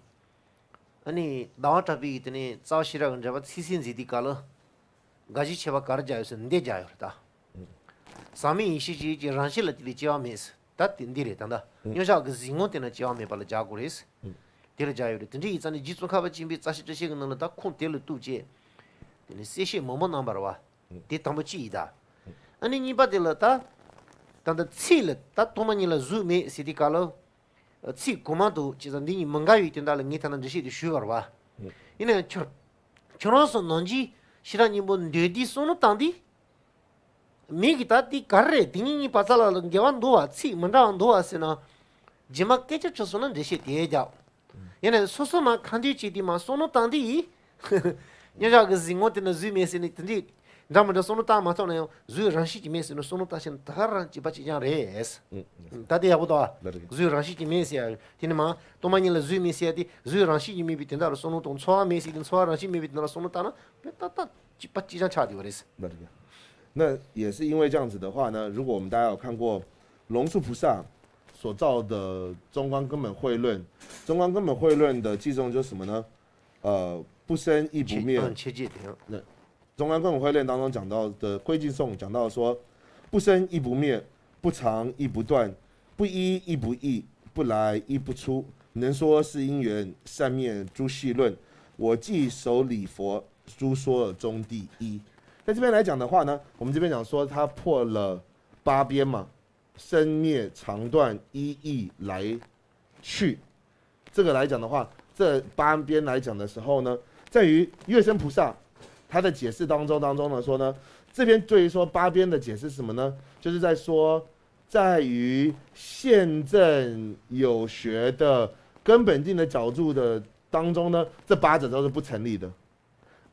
ཨ་ནི་ཟླ་བ་གྲགས་པས་དེ་ནས་རྩ་བ་ཤེས་རབ་ཀྱི་འགྲེལ་པ་ཚིག་གསལ་མཛད་དུས་སྐབས་ལ། དགག་གཞི་ཁྱད་པར་ག་རེ་རྒྱག་ཡོད་ཟེར་ན་འདི་རྒྱག་ཡོད་རེད་ད། ཟག་མེད་ཡེ་ཤེས་ཀྱི་ཡུལ་གྱི་རང་བཞིན་ལ་དེ་ལས་སྐྱེ་བ་མེད་ཟེར། ད་དེ་འདི་རེད་ད་ད། མཉམ་བཞག་གི་གཟིགས་ངོར་དེ་ན་སྐྱེ་བ་མེད་པ་ལ་སྦྱར་དགོས་རེད་ཟེར། དེ་ལ་སྦྱར་ཡོད་རེད། དེ་འདྲ་ཡིན་ཙང་ནི་རྗེ་ཙོང་ཁ་པ་ཆེན་པོས་རྩ་ཤེ་བཀྲ་ཤིས་ཀྱི་ནང་ལ་ད་ཁུངས་དེ་ལ་གཏུགས་བྱས། དེ་ནི་གསལ་བཤད་མང་པོ་གནང་བ་རེད་བ། དེ་དང་པོ་གཅིག་ཡིན་ད། ཨ་ནི་གཉིས་པ་དེ་ལ་ད། ད་ལྟ་ཚིག་ལ་ད་སྟོང་པ་ཉིད་ལ་གཟུགས་མེད་ཟེར་དུས་སྐབས་ལ། ཚིག་གོང་མ་དང་བྱས་ཙང་འདི་གཉིས་མི་འགལ་བའི་དོན་དག་ལ་ངས་ད་ལྟ་འགྲེལ་བཤད་དེ་ཞུས་པ་རེད་བ། ཡིན་ན་ཡང་ཁྱོད། ཁྱོད་རང་ཚོ་ནང་གི་ཤེས་རབ་སྙིང་པོ་འདོད་དེ་བསམ་བློ་བཏང་དུས། མིག་གིས་ད་དེ་ག་རེ་རེད། དེ་གཉིས་གཉིས་བར་ཚ་ལ་ལ་འགལ་བ་འདུག་བ། ཚིག་མི་འདྲ་བ་འདུག་བ་ཟེར་ན། རྗེས་མ་སྐད་ཆ་དྲིས་སོང་ན་འགྲེལ་བཤད་དེ་རྒྱག་ཡིན་ནའི་སོ་སོ་མ་ཁ་འདོན་བྱས་དུས་མ་བསམ་བློ་བཏང་དུས་ཡིན། མཉམ་བཞག་གི་གཟིགས་ངོར་དེ་ན་གཟུགས་མེད་ཟེར་ནས་དེ་འདྲའི་འདྲ་མི་འདྲ་བསམ་བློ་བཏང་མ་ཐུབ་ན་ཡང་གཟུགས་རང་བཞིན་གྱིས་མེད་ཟེར་ནས་བསམ་བློ་བཏང་ཤེས་ན་ད་ག་རང་གཅིག་པ་གཅིག་རྐྱང་རེད། ད་དེ་ཡག་པོ་འདུག་ཨ། གཟུགས་རང་བཞིན་གྱིས་མེད་ཟེར་ཡ་དེ་ནི་མ་སྟོང་པ་ཉིད་ལ་གཟུགས་མེད་ཟེར་ཡ་དེ་གཟུགས་རང་བཞིན་གྱིས་མེད་པའི་དོན་དག་ལ་བསམ་བློ་གཏོང་། ཚོར་བ་མེད་ཟེར་དེ་ཚོར་བ་རང་བཞིན་མེད་པའི་དོན་དག་ལ་བསམ་བློ་བཏང་ན་དཔེ་ཏག་ཏག་གཅིག་པ་གཅིག་རྐྱང་ཆགས་བསྡད་པ་རེད།那也是因为这样子的话呢，如果我们大家有看过龙树菩萨所造的《中观根本慧论》，《中观根本慧论》的偈颂就是什么呢？呃，不生亦不灭。嗯，切记点。那《中观根本慧论》当中讲到的归经颂讲到说，不生亦不灭，不常亦不断，不依亦不异，不来亦不出，能说是因缘，善灭诸戏论。我既守礼佛，诸说中第一。在这边来讲的话呢，我们这边讲说他破了八边嘛，生灭长短一意来去。这个来讲的话，这八边来讲的时候呢，在于月生菩萨他的解释当中当中呢说呢，这边对于说八边的解释是什么呢？就是在说，在于现证有学的根本定的角度的当中呢，这八者都是不成立的。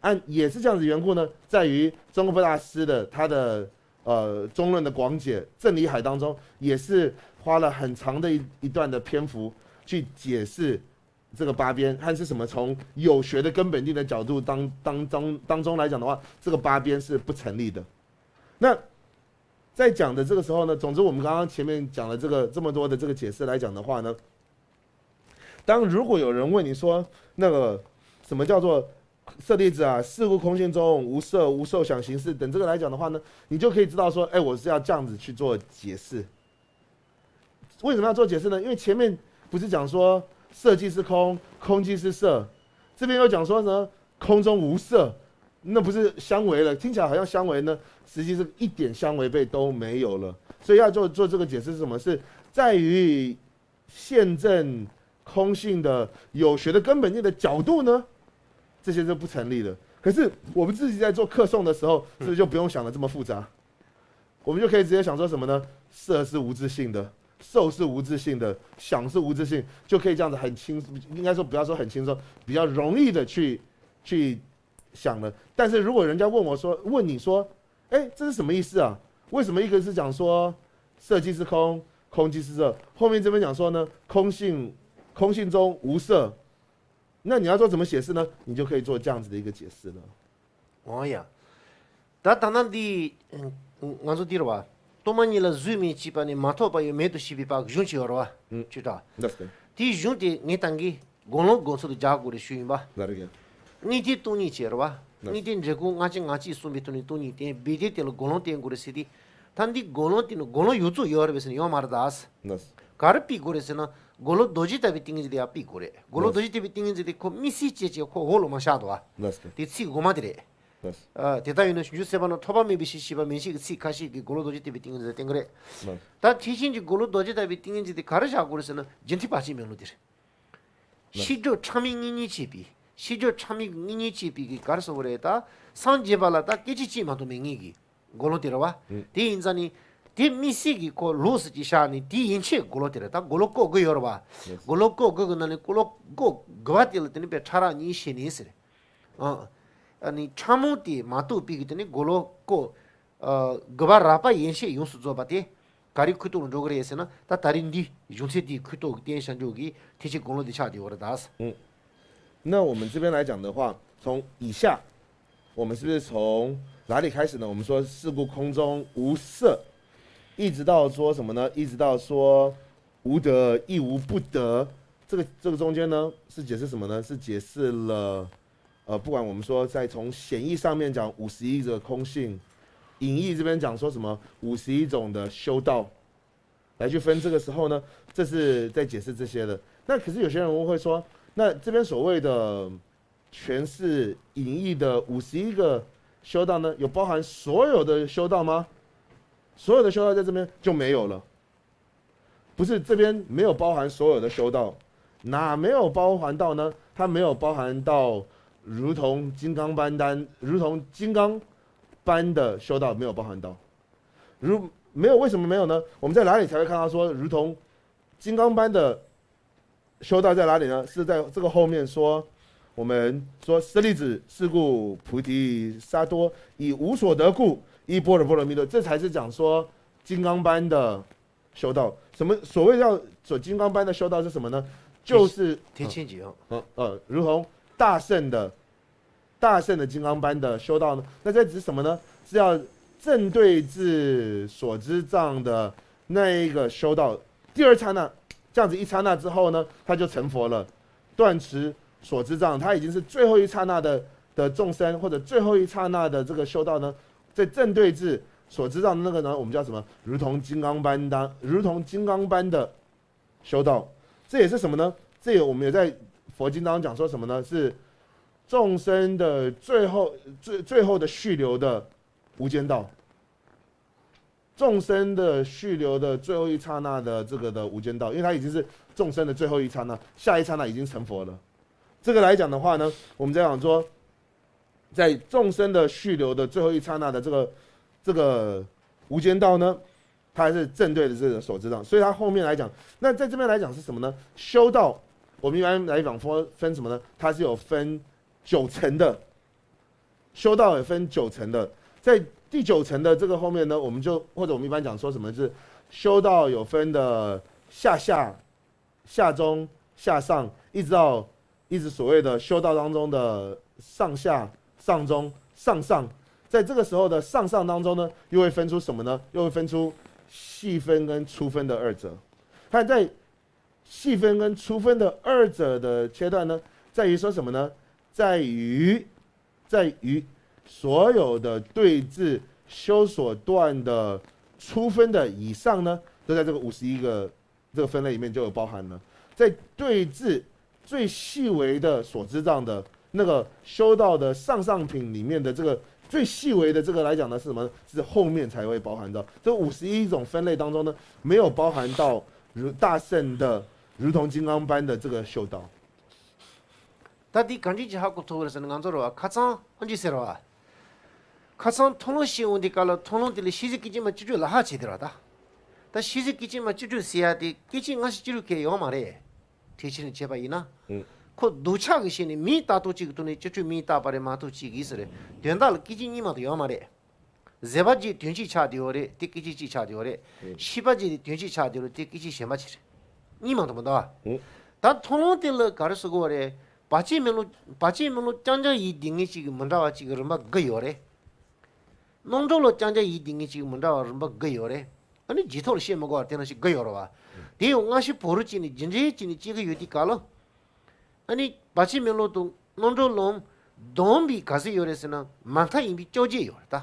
按也是这样子缘故呢，在于宗喀巴大师的他的呃中论的广解正理海当中，也是花了很长的一一段的篇幅去解释这个八边，和是什么从有学的根本定的角度当当当当中来讲的话，这个八边是不成立的。那在讲的这个时候呢，总之我们刚刚前面讲了这个这么多的这个解释来讲的话呢，当如果有人问你说那个什么叫做舍利子啊，是故空性中无色无受想行识等这个来讲的话呢，你就可以知道说，哎，我是要这样子去做解释。为什么要做解释呢？因为前面不是讲说色即是空，空即是色，这边又讲说呢空中无色，那不是相违了？听起来好像相违呢，实际是一点相违背都没有了。所以要做做这个解释是什么？是在于现证空性的有学的根本性的角度呢，这些是不成立的。可是我们自己在做课诵的时候，是不是就不用想的这么复杂？我们就可以直接想说什么呢？色是无自性的，受是无自性的，想是无自性，就可以这样子很轻，应该说不要说很轻松，比较容易的去去想了。但是如果人家问我说，问你说，哎，这是什么意思啊？为什么一个是讲说色即是空，空即是色，后面这边讲说呢，空性空性中无色，那你要做怎么解释呢？你就可以做这样子的一个解释了。 འོ་ཡ། ད་ད་ན་འདི་ང་ཚོ་འདིར་བ། སྟོང་པ་ཉིད་ལ་གཟུགས་མེད་ཅེས་པ་ནི་མ་ཐོབ་པ་ཡང་མེད་དོ་ཞེས་པའི་བར་གཞུང་ཅིག་ཡོད་རེད་བ། ཅུ་ཏྲ། དེའི་གཞུང་དེ་ངས་ད་གིན་དགུང་ལོ་དགོང་ཚོད་དུ་རྒྱག་དགོས་རེད་ཞུས་ཡིན་པ། དངོས་བསྟན་སྟོང་ཉིད་ཅེས་རེད་བ། དངོས་བསྟན་འབྲས་བུ་སྔ་ཕྱི་ང་གཅིག་གསུངས་པའི་ཐོག་ནས་སྟོང་ཉིད་བསྟན་བས། དེ་དེ་ལ་དགུང་ལོ་བསྟན་དགོས་རེད་ཟེར་ཏེ། ད་འདི་དགུང་ལོ་བསྟན་ན་དགུང་ལོ་ཡོད་ཚོད་ཡོད་རེད་པས་ཟེར་ན་ཡོད་མ་རེད་ད། ག་རེ་ཕུད་དགོས་རེད་ཟེར་ན། དགུང་ལོ་རྡོ་རྗེ་ལྟ་བུའི་ཏིང་ངེ་འཛིན་དེ་ཡར་ཕུད་དགོས་རེད། དགུང་ལོ་རྡོ་རྗེ་ལྟ་བུའི་ཏིང་ངེ་འཛིན་དེ་ཁོ་དམིགས་བསལ་ཅེས་ཀྱི་ཁོ་འོག་ལ་མ་བཞག་འདུག་བ། དེ་ཚིག་འགོ་མ་དེ་རེད། ཨ། དེ་ལྟར་ཡིན་ན་བྱང་ཆུབ་སེམས་དཔའ་རྣམས་ཐོབ་པ་མེད་པའི་ཕྱིར་ཞེས་པ་མན་ཆད་ཀྱི་ཚིག་ཁ་ཤས་ཀྱིས་དགུང་ལོ་རྡོ་རྗེ་ལྟ་བུའི་ཏིང་ངེ་འཛིན་ལ་བསྟན་གྱི་རེད། ད་དེ་བཞིན་གྱི་དགུང་ལོ་རྡོ་རྗེ་ལྟ་བུའི་ཏིང་ངེ་འཛིན་དེ་ག་རེ་བཞག་དགོས་རེད་ཟེར་ན་རྒྱུན་མཐུད་བར་ཆད་མེད་ལུགས་དེ་རེད། ཤེས་སྒྲིབ་ཕྲ་མོའི་གཉེན་ཉེ་བྱེད་པའི། ཤེས་སྒྲིབ་ཕྲ་མོའི་གཉེན་ཉེ་བྱེད་པའི་གི་ག་རེ་ཟེར་དགོས་རེད་ད། སངས་རྒྱས་པ་ལ་ད་སྐད་ཅིག་གཅིག་མ་གཏོགས་མེད་ངེས་ཀྱི། དགུང་ལོ་དེ་རེད་བ། དེ་ཡིན་ཙང་ནི། དེ་དམིགས་བསལ་གྱི་ཁོ་ལོ་ཟེར་གྱི་བཞག་ནི་དེ་ཡན་ཆད་དགུང་ལོ་དེ་རེད་ད། དགུང་ལོ་སྐོར་དགུ་ཡོད་རེད་བ། དགུང་ལོ་སྐོར་དགུ་གི་ནང་ནས་དགུང་ལོ་སྐོར་དགུ་པ་དེ་ལ་དེ་ནི་དཔེ་ཕྲ་རགས་གཉིས་བཤད་ནི་ཟེར། ཨ། ཨ་ནི་ཕྲ་མོ་དེ་མ་གཏོགས་པའི་གི་དེ་ནི་དགུང་ལོ་སྐོར། ཨ། དགུ་པ་རགས་པ་ཡན་ཆད་ཡོངས་སུ་རྫོགས་པ་དེ། ག་རེའི་ཁུངས་གཏུགས་ལ་འགྲོ་གི་རེད་ཟེར་ན། ད་ད་རེས་འདི་གཞུང་ཚད་དེའི་ཁུངས་གཏུགས་ཀྱི་རྟེན་བཞག་འཇོག་གི་དེ་ཕྱིར་དགུང་ལོ་འདི་ཆགས་བསྡད་ཡོད་རེད་ད། 嗯，那我们这边来讲的话，从以下，我们是不是从哪里开始呢？我们说是故空中无色，一直到说什么呢？一直到说无得亦无不得，这个这个中间呢，是解释什么呢？是解释了，呃，不管我们说在从显义上面讲五十一个空性，隐义这边讲说什么五十一种的修道，来去分这个时候呢，这是在解释这些的。那可是有些人会说，那这边所谓的全是隐义的五十一个修道呢，有包含所有的修道吗？所有的修道在这边就没有了。不是这边没有包含所有的修道，哪没有包含到呢？它没有包含到如同金刚般单，如同金刚般的修道没有包含到。如没有，为什么没有呢？我们在哪里才会看到说如同金刚般的修道在哪里呢？是在这个后面说，我们说舍利子，是故菩提萨埵以无所得故，依般若波罗蜜多，这才是讲说金刚般的修道。什么所谓叫做金刚般的修道是什么呢？就是天天解哦，呃呃，如同大圣的大圣的金刚般的修道呢？那这指什么呢？是要正对治所知障的那一个修道，第二刹那，这样子一刹那之后呢，他就成佛了，断除所知障，他已经是最后一刹那的的众生，或者最后一刹那的这个修道呢，在正对治所知障的那个呢，我们叫什么？如同金刚般的，如同金刚般的修道，这也是什么呢？这也我们也在佛经当中讲说什么呢？是众生的最后最最后的续流的无间道。众生的续流的最后一刹那的这个的无间道，因为它已经是众生的最后一刹那，下一刹那已经成佛了。这个来讲的话呢，我们在讲说，在众生的续流的最后一刹那的这个这个无间道呢，它是正对的这个所知障，所以它后面来讲，那在这边来讲是什么呢？修道，我们一般来讲分分什么呢？它是有分九层的，修道也分九层的，在第九层的这个后面呢，我们就或者我们一般讲说什么是修道有分的下下、下中、下上，一直到一直所谓的修道当中的上下、上中、上上，在这个时候的上上当中呢，又会分出什么呢？又会分出细分跟粗分的二者。它在细分跟粗分的二者的阶段呢，在于说什么呢？在于在于所有的对治修所断的粗分的以上呢，都在这个五十一个这个分类里面就有包含了。在对治最细微的所知障的那个修道的上上品里面的这个最细微的这个来讲呢，是什么呢？是后面才会包含到这五十一种分类当中呢，没有包含到如大乘的如同金刚般的这个修道。 ད་འདི་གང་འདྲ་ཅིག་ཧ་གོ་ཐུབ་པ་རེད་ཟེར་ན། ང་ཚོར་བ་ཁ་ཚང་ཧོན་ཅི་ཟེར་བ། ཁ་ཚང་མཐོང་ལོང་ཤེས་འོང་དུས་སྐབས་ལ་མཐོང་ལོང་དེ་ལ་ཤེས་བྱའི་སྐད་ཅིག་མ་བཅུ་དྲུག་ལ་ཧ་བྱེད་དེ་ར་ད། ད་ཤེས་བྱའི་སྐད་ཅིག་མ་བཅུ་དྲུག་ཟེར་ཡ་དེ་སྐད་ཅིག་སྔ་ཕྱི་བཅུ་དྲུག་གས་ཡོད་མ་རེད། ཁྲིད་ཕྱིན་བྱས་པ་ཡིན་ན། ཁོ་སྡུག་ཆགས་ཀྱི་ཤེས་ནས་མིང་བཏགས་ཐུབ་ཅིག་གི་ཐོག་ནས་བཅུ་དྲུག་མིང་བཏགས་པ་རེད་མ་གཏོགས་ཅིག་གིས་ཟེར་རེད། དོན་དག་ལ་སྐད་ཅིག་གཉིས་མ་གཏོགས་ཡོད་མ་རེད། བཟོད་པ་ཅིག་དོན་གཅིག་ཆགས་བསྡད་ཡོད་རེད། དེ་སྐད་ཅིག་གཅིག་ཆགས་བསྡད་ཡོད་རེད། ཤེས་པ་ཅིག་དེ་དོན་གཅིག་ཆགས་བསྡད་ཡོད་རེད། དེ་སྐད་ཅིག་གཞན་པ་ཅིག་རེད། གཉིས་མ་གཏོགས་མི་འདུག་ཨ། ད་མཐོང་ལོང་དེ་ལ་ག་རེ་ཟེར་དགོས་པ་རེད། བར་ཆད་མེད་ལོ། བར་ཆད་མེད་ལོ་རྐྱང་རྐྱང་ཡིད་བདེ་ངེས་ཅིག་གི་མི་འདྲ་བ་ཅིག་གི་རིམ་པ་དགུ་ཡོད་རེད། རྣམ་གྲོལ་ལོ་རྐྱང་རྐྱང་ཡིད་བདེ་ངེས་ཅིག་གི་མི་འདྲ་བ་རིམ་པ་དགུ་ཡོད་རེད། ཨ་ནི་རྗེས་ཐོག་ལ་བཤད་མི་དགོས་པ་དེ་ནང་བཞིན་དགུ་ཡོད་རེད་བ། དེ་ཡང་སྔ་ཕྱི་བར་དུ་བྱས་ནས་རྒྱུ་འབྲས་བྱས་ནས་སྐྱེ་གི་ཡོད་དུས་སྐབས་ལ། ཨ་ནི་བར་ཆད་མེད་ལོ་དང་རྣམ་གྲོལ་ལོ་སྡོམ་པའི་ག་ཚོད་ཡོད་རེད་ཟེར་ན་མ་མཐའ་ཡིན་པའི་བཅོ་བརྒྱད་ཡོད་རེད་ད།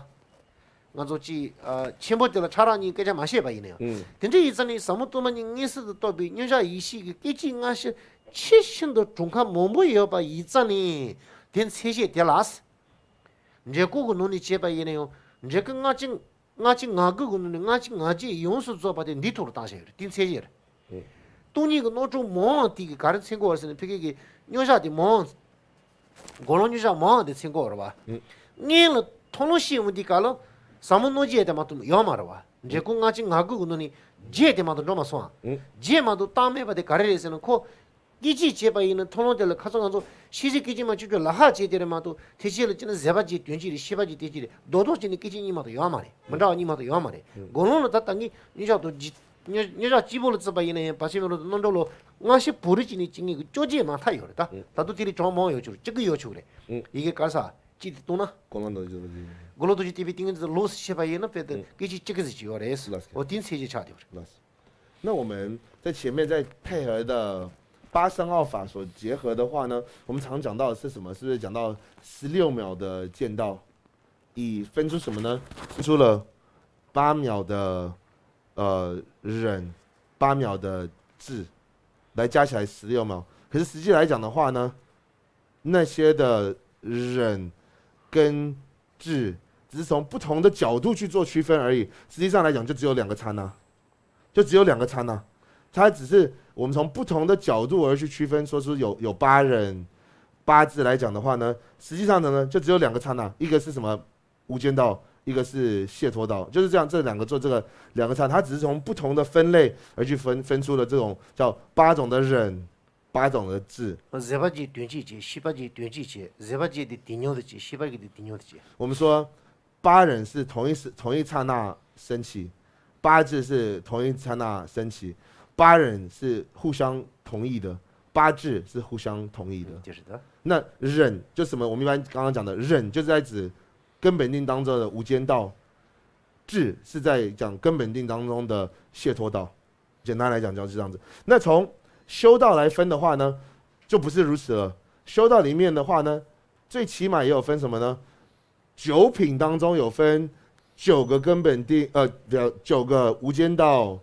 ང་ཚོ་ཅིག་ཨ་ཆེན་པོ་དེ་ལ་ཕྲ་རགས་གཉིས་སྐད་ཆ་མ་བཤད་པ་ཡིན་ན་ཡང་། དེ་འདྲ་ཡིན་ཙང་ནི་ཟབ་མོ་སྟོང་པ་ཉིད་མངོན་སུམ་དུ་རྟོགས་པའི་མཉམ་བཞག་ཡེ་ཤེས་ཀྱི་སྐད་ཅིག་སྔ་ཕྱི་ཆེས་ཤིན་ཏུ་གྲངས་ཀ་མང་པོ་ཡོད་པ་ཡིན་ཙང་ནི། དེ་མཚན་བཤད་དེ་ལ། འབྲས་བུ་གི་ནང་ནས་བྱས་པ་ཡིན་ན་ཡང་འབྲས་བུ་སྔ་ཕྱི། སྔ་ཕྱི་ང་དགུ་གི་ནང་ནས་སྔ་ཕྱི་ང་བརྒྱད་ཡོངས་སུ་རྫོགས་པ་དེ་འདིའི་ཐོག་ལ་བཏང་བཞག་ཡོད་རེད། དེ་མཚན་བཤད་རེད། སྟོང་ཉིད་ཀྱི་རྣམ་གྲངས་མང་བ་དེ་གི་ག་རེ་མཚོན་གྱི་ཡོད་རེད་ཟེར་ན། ཕ་གི་གི་མཉམ་བཞག་དེ་མང་བ། དགེ་སློང་མཉམ་བཞག་མང་བ་དེ་མཚོན་གྱི་ཡོད་རེད་བ། སྔོན་ལ་མཐོང་ལོང་ཤེས་འོང་དུས་སྐབས་ལ་ཟབ་མོ་རྣམ་འབྱེད་དེ་མ་གཏོགས་ཡོད་མ་རེད་བ། འབྲས་བུ་སྔ་ཕྱི་ང་དགུ་གི་ནང་ནས་བརྒྱད་དེ་མ་གཏོགས་འགྲོ་མ་སོང་ཨ། བརྒྱད་མ་གཏོགས་བཏང་མེད་པ་དེ་ག་རེ་རེད་ཟེར་ན། ཁོ་སྐད་ཅིག་བྱས་པ་ཡིན་ན་མཐོང་ལོང་དེ་ལ་ཁ་སང་ང་ཚོ་ཤེས་བྱའི་སྐད་ཅིག་མ་བཅུ་དྲུག་ལ་ཧ་བྱས་དེ་རེད་མ་གཏོགས། དེ་ཕྱི་ལ་བྱས་ན་བཟོད་པ་ཅིག་དོན་གཅིག་རེད། ཤེས་པ་ཅིག་དོན་གཅིག་རེད། རྡོག་རྡོག་བྱས་ནས་སྐད་ཅིག་གཉིས་མ་གཏོགས་ཡོད་མ་རེད། མི་འདྲ་བ་གཉིས་མ་གཏོགས་ཡོད་མ་རེད། དགེ་སློང་ལ་ད་ལྟ་ངས་མཉམ་བཞག་དང་། མཉམ་བཞག་གཅིག་པོ་ལ་བརྩིས་པ་ཡིན་ན་ཡང་བར་ཆད་མེད་ལོ་དང་རྣམ་གྲོལ་ལོ་སྔ་ཕྱི་བར་དུ་བྱས་ནས་སྐྱེ་ངེས་ཀྱི་བཅོ་བརྒྱད་མ་མཐའ་ཡོད་རེད་ད། ད་དུང་དེ་ལས་གྲངས་མང་བ་ཡོད་ཆོག་རེད། སྐྱེ་གི་ཡོད་ཆོག་རེད། ཡི་གེ་ག་རེ་ཟེར་གཅིག་དེ་བཏང་ན། དགེ་སློང་དང་། དགེ་སློང་དང་བཅས་པའི་ཏིང་ངེ་འཛིན་ལོགས་སུ་ཤེས་པ་ཡིན་ན་དཔེ་དེ་སྐད་ཅིག་གཅིག་གི་ཟིག་ཅིག་ཡོད་རེད། འོ་དེ་མཚན་བཤད་ཆགས་བསྡད་པ་རེད། 那我们在前面再配合的八深奥法所结合的话呢，我们常讲到的是什么？是不是讲到十六秒的见到？以分出什么呢？分出了八秒的呃忍，八秒的智，来加起来十六秒。可是实际来讲的话呢，那些的忍跟智只是从不同的角度去做区分而已。实际上来讲，就只有两个刹那。就只有两个刹那，它只是我们从不同的角度而去区分，说出有有八忍、八智来讲的话呢，实际上的呢，就只有两个刹那，一个是什么无间道，一个是解脱道，就是这样，这两个做这个两个刹那，它只是从不同的分类而去分分出了这种叫八种的忍、八种的智。 བཟོད་པ་ཅིག་དོན་གཅིག་བྱས། ཤེས་པ་ཅིག་དོན་གཅིག་བྱས། བཟོད་པ་ཅིག་དེ་དེ་ཉིད་དུ་བྱས། ཤེས་པ་ཅིག་དེ་དེ་ཉིད་དུ་བྱས། 我们说 八忍是同一时同一刹那升起，八智是同一刹那升起，八忍是互相同意的，八智是互相同意的。就是的。那忍就什么？我们一般刚刚讲的忍，就是在指根本定当中的无间道；智是在讲根本定当中的解脱道。简单来讲就是这样子。那从修道来分的话呢，就不是如此了。修道里面的话呢，最起码也有分什么呢？ 九品当中有分九个根本定，呃，不，九个无间道，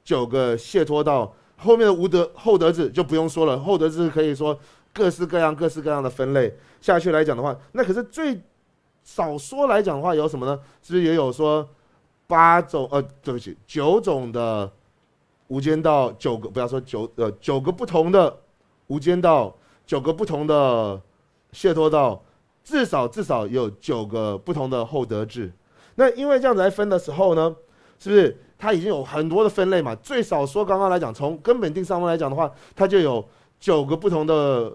九个解脱道，后面的无德厚德智就不用说了，厚德智可以说各式各样各式各样的分类下去来讲的话，那可是最少说来讲的话有什么呢？是不是也有说八种？呃，对不起，九种的无间道，九个，不要说九，呃，九个不同的无间道，九个不同的解脱道，至少至少有九个不同的厚德智。那因为这样子来分的时候呢，是不是它已经有很多的分类嘛？最少说刚刚来讲，从根本定上面来讲的话，它就有九个不同的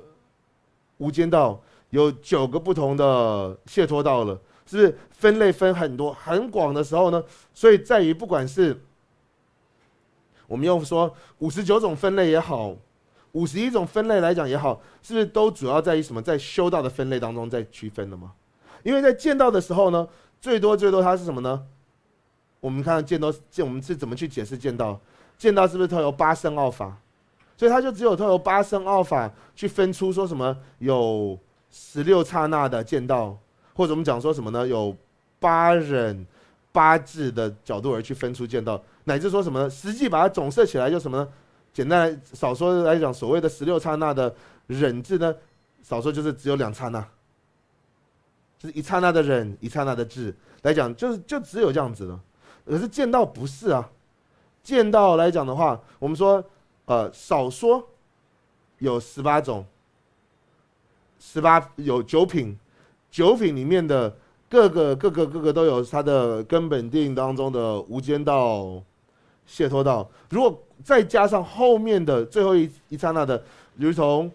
无间道，有九个不同的解脱道了，是不是分类分很多很广的时候呢？所以在于不管是我们用说五十九种分类也好，五十一种分类来讲也好，是不是都主要在于什么？在修道的分类当中在区分的吗？因为在见道的时候呢，最多最多它是什么呢？我们看见道，见我们是怎么去解释见道？见道是不是它有八圣奥法？所以它就只有它有八圣奥法去分出说什么有十六刹那的见道，或者我们讲说什么呢？有八忍八智的角度而去分出见道，乃至说什么呢？实际把它总摄起来就什么呢？简单来少说来讲，所谓的十六刹那的忍智呢，少说就是只有两刹那，就是一刹那的忍，一刹那的智来讲，就是就只有这样子了。可是见道不是啊，见道来讲的话，我们说，呃，少说有十八种，十八有九品，九品里面的各个各个各个都有它的根本定当中的无间道、解脱道。如果再加上后面的最后一一刹那的，如同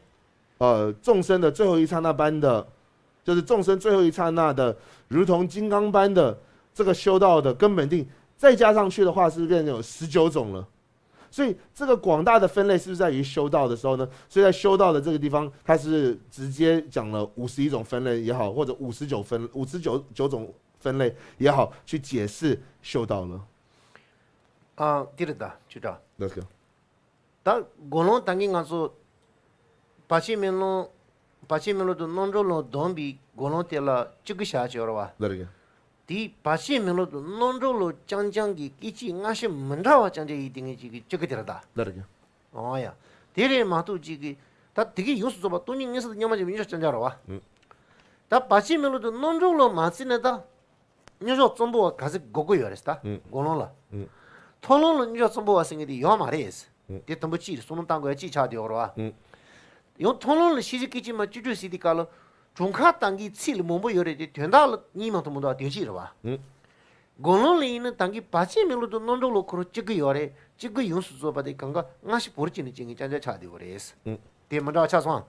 呃众生的最后一刹那般的，就是众生最后一刹那的，如同金刚般的这个修道的根本定，再加上去的话，是不是变成有十九种了？所以这个广大的分类是不是在于修道的时候呢？所以在修道的这个地方，它是直接讲了五十一种分类也好，或者五十九分五十九九种分类也好，去解释修道了。ཨ་དེ་རེད་ད་ཅུ་ཏྲ། 那个，ད་དགོན་ལོང་ད་གིན་ང་ཚོ་བར་ཆད་མེ་ལོང་བར་ཆད་མེ་ལོང་དུ་རྣམ་གྲོལ་ལོ་སྡོམ་པའི་དགོན་ལོང་དེ་ལ་བཅུ་དགུ་བྱ་བྱས་ཡོད་རེད་བ། 那个， དེའི་བར་ཆད་མེ་ལོང་དུ་རྣམ་གྲོལ་ལོ་རྐྱང་རྐྱང་གི་སྐད་ཅིག་སྔ་ཕྱི་མི་འདྲ་བ་རྐྱང་རྐྱང་ཡིན་དེ་ངེས་ཅིག་གི་བཅུ་དགུ་དེ་རེད་ད། 那个， ཨོ་ཡ། དེ་རེད་མ་གཏོགས་ཅིག་གི་ད་དེ་གི་ཡོངས་སུ་རྫོགས་པ་སྟོང་ཉིད་མངོན་གསལ་དུ་མཉམ་པ་ཅིག་མཉམ་བཞག་རྐྱང་རྐྱང་རེད་བ། ད་བར་ཆད་མེ་ལོང་དུ་རྣམ་གྲོལ་ལོ་མ་བརྩིས་ནས་ད། མཉམ་བཞག་གཙང་པོ་བ་ག་ཚད་དགོས་ཀྱི་ཡོད་རེད་ད། དགོན་ལོང་ལ། མཐོང་ལོང་ལ་མཉམ་བཞག་གཙང་པོ་བ་ཟེར་མཁན་དེ་ཡོད་མ་རེད། དེ་དུམ་བུ་གཅིག་རེད་བསམ་བློ་བཏང་དགོས་ཡ་གཅིག་ཆགས་བསྡད་ཡོད་རེད་བ། ཡང་མཐོང་ལོང་ལ་ཤེས་བྱའི་སྐད་ཅིག་མ་བཅུ་དྲུག་ཟེར་དུས་སྐབས་ལ་གྲུབ་མཐའ་ལྟ་གི་ཚིག་ལ་མང་པོ་ཡོད་རེད་དེ་དོན་དག་ལ་གཉིས་མ་གཏོགས་མི་འདུག་བ་དོན་གཅིག་རེད་བ། དགོན་ལོང་ལ་ཡིན་ན་ད་གིན་བར་ཆད་མེ་ལོང་དུ་རྣམ་གྲོལ་ལོ་ཁོ་རང་གཅིག་གི་ཡོད་རེད། གཅིག་གི་ཡོངས་སུ་རྫོགས་པ་དེ་གང་ག་སྔ་ཕྱི་བོར་བྱས་ནས་བྱེད་མཁན་རྐྱང་རྐྱང་ཆགས་བསྡད་ཡོད་རེད། དེ་མི་འདྲ་བ་ཆགས་སོང་།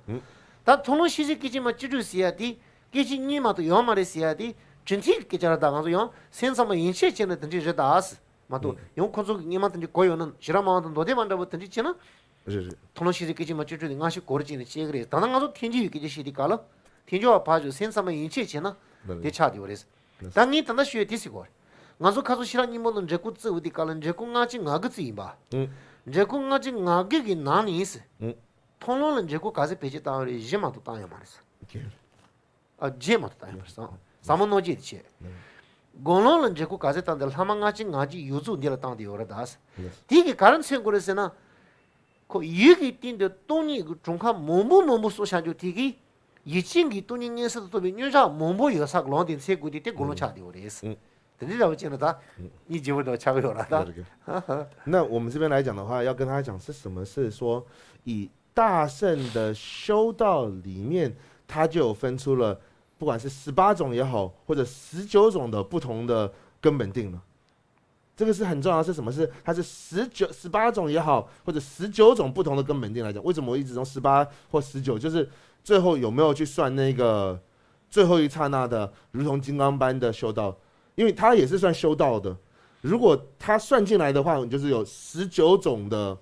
ད་མཐོང་ལོང་ཤེས་བྱའི་སྐད་ཅིག་མ་བཅུ་དྲུག་ཟེར་ཡ་དེ་སྐད་ཅིག་གཉིས་མ་གཏོགས་ཡོད་མ་རེད་ཟེར་ཡ་དེ་དྲི་མཐུན་གྱི་སྐད་ཆ་རེད་ད། ང་ཚོ་ཡང་སེམས་ཙམ་པ་ཡན་ཆད་བྱས་ན་དེ་འདྲ་རེད་ད། མ་གཏོགས་ཡང་ཁོ་ཚོ་གི་སྔོན་མ་དེ་འདྲ་གོ་ཡོད་ན་ཞི་རགས་སྨྲ་བ་དང་མདོ་སྡེ་པ་འདྲ་པོ་དེ་འདྲ་བྱས་ན། རེད་རེད། མཐོང་ལོང་ཤེས་བྱའི་སྐད་ཅིག་མ་བཅུ་དྲུག་དེ་སྔ་ཕྱི་བོར་བྱས་ནས་བཤད་གི་རེད། ད་ལྟ་ང་ཚོ་ཐལ་འགྱུར་བའི་སྐད་ཆ་བཤད་དུས་སྐབས་ལ་ཐལ་འགྱུར་བ་ཕར་ཞོག་སེམས་ཙམ་པ་ཡན་ཆད་བྱས་ན་དེ་ཆགས་བསྡད་ཡོད་རེད། ད་ངས་ད་ལྟ་ཞུ་ཡ་དེ་ཟེར་གོ། ང་ཚོ་ཁ་སང་ཤེས་རབ་སྙིང་པོ་ནང་འབྲས་བུ་བརྩི་བའི་དུས་སྐབས་ལ་འབྲས་བུ་སྔ་ཕྱི་ང་དགུ་བརྩི་ཡིན་པ། འབྲས་བུ་སྔ་ཕྱི་ང་དགུ་གི་ནང་ནས་ཡིན་ཟེར། མཐོང་ལོང་ལ་འབྲས་བུ་ག་ཚད་བེད་སྤྱོད་བཏང་ཡོད་རེད། བཞི་མ་གཏོགས་བཏང་ཡོད་མ་རེད་ཟེར། ཨ་བརྒྱད་མ་གཏོགས་བཏང་ཡོད་མ་རེད་ཟེར། ཟབ་མོ་རྣམ་འབྱེད་དེ་བྱས། དགོན་ལོང་ལ་འབྲས་བུ་ག་ཚད་བཏང་སྟེ་ལྷག་མ་སྔ་ཕྱི་ང་ཕྱི་ཡོངས་རྫོགས་འདི་ལ་བཏང་སྟེ་ཡོད་རེད་ད་ཟེར། དེ་གིས་ག་རེ་མཚོན་དགོས་རེད་ཟེར་ན། ཁོ་ཡུལ་གྱི་སྟེང་དུ་སྟོང་ཉིད་ཀྱི་གྲུབ་མཐའ་མང་པོ་མང་པོ་གསུངས་བཞག་རྒྱུ་དེ་གིས་ཡུལ་ཅན་གྱི་སྟོང་ཉིད་མངོན་གསལ་དུ་རྟོགས་པའི་མཉམ་བཞག་མང་པོ་ཡོད་ས་ལོང་དེ་འཚོལ་དགོས་དུས་དེ་དགོན་ལོང་ཆགས་བསྡད་ཡོད་རེད། དེ་འདྲའི་འདྲ་བོ་བྱས་ན་ད་གཉིས་བརྗེ་པོ་འདྲ་བོ་ཆགས་ཀྱི་ཡོད་རེད་ད། 那我们这边来讲的话，要跟他讲是什么？是说以大乘的修道里面，它就有分出了，不管是十八种也好，或者十九种的不同的根本定了。这个是很重要的，是什么？是它是十九、十八种也好，或者十九种不同的根本定来讲。为什么我一直从十八或十九？就是最后有没有去算那个最后一刹那的，如同金刚般的修道？因为它也是算修道的。如果它算进来的话，你就是有十九种的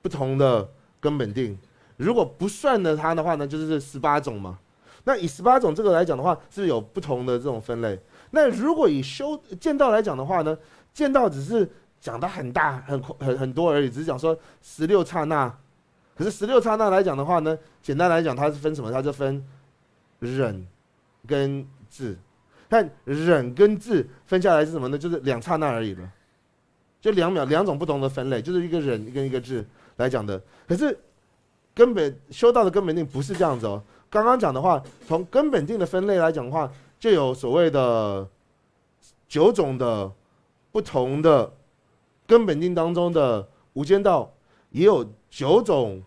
不同的根本定。如果不算的它的话呢，就是十八种嘛。那以十八种这个来讲的话，是有不同的这种分类。那如果以修见道来讲的话呢，见道只是讲的很大很很很多而已，只是讲说十六刹那。可是十六刹那来讲的话呢，简单来讲，它是分什么？它就分忍跟智。看忍跟智分下来是什么呢？就是两刹那而已了。就两秒，两种不同的分类，就是一个忍跟一个智。来讲的。可是根本修道的根本定不是这样子哦。刚刚讲的话，从根本定的分类来讲的话，就有所谓的九种的不同的根本定当中的无间道，也有九种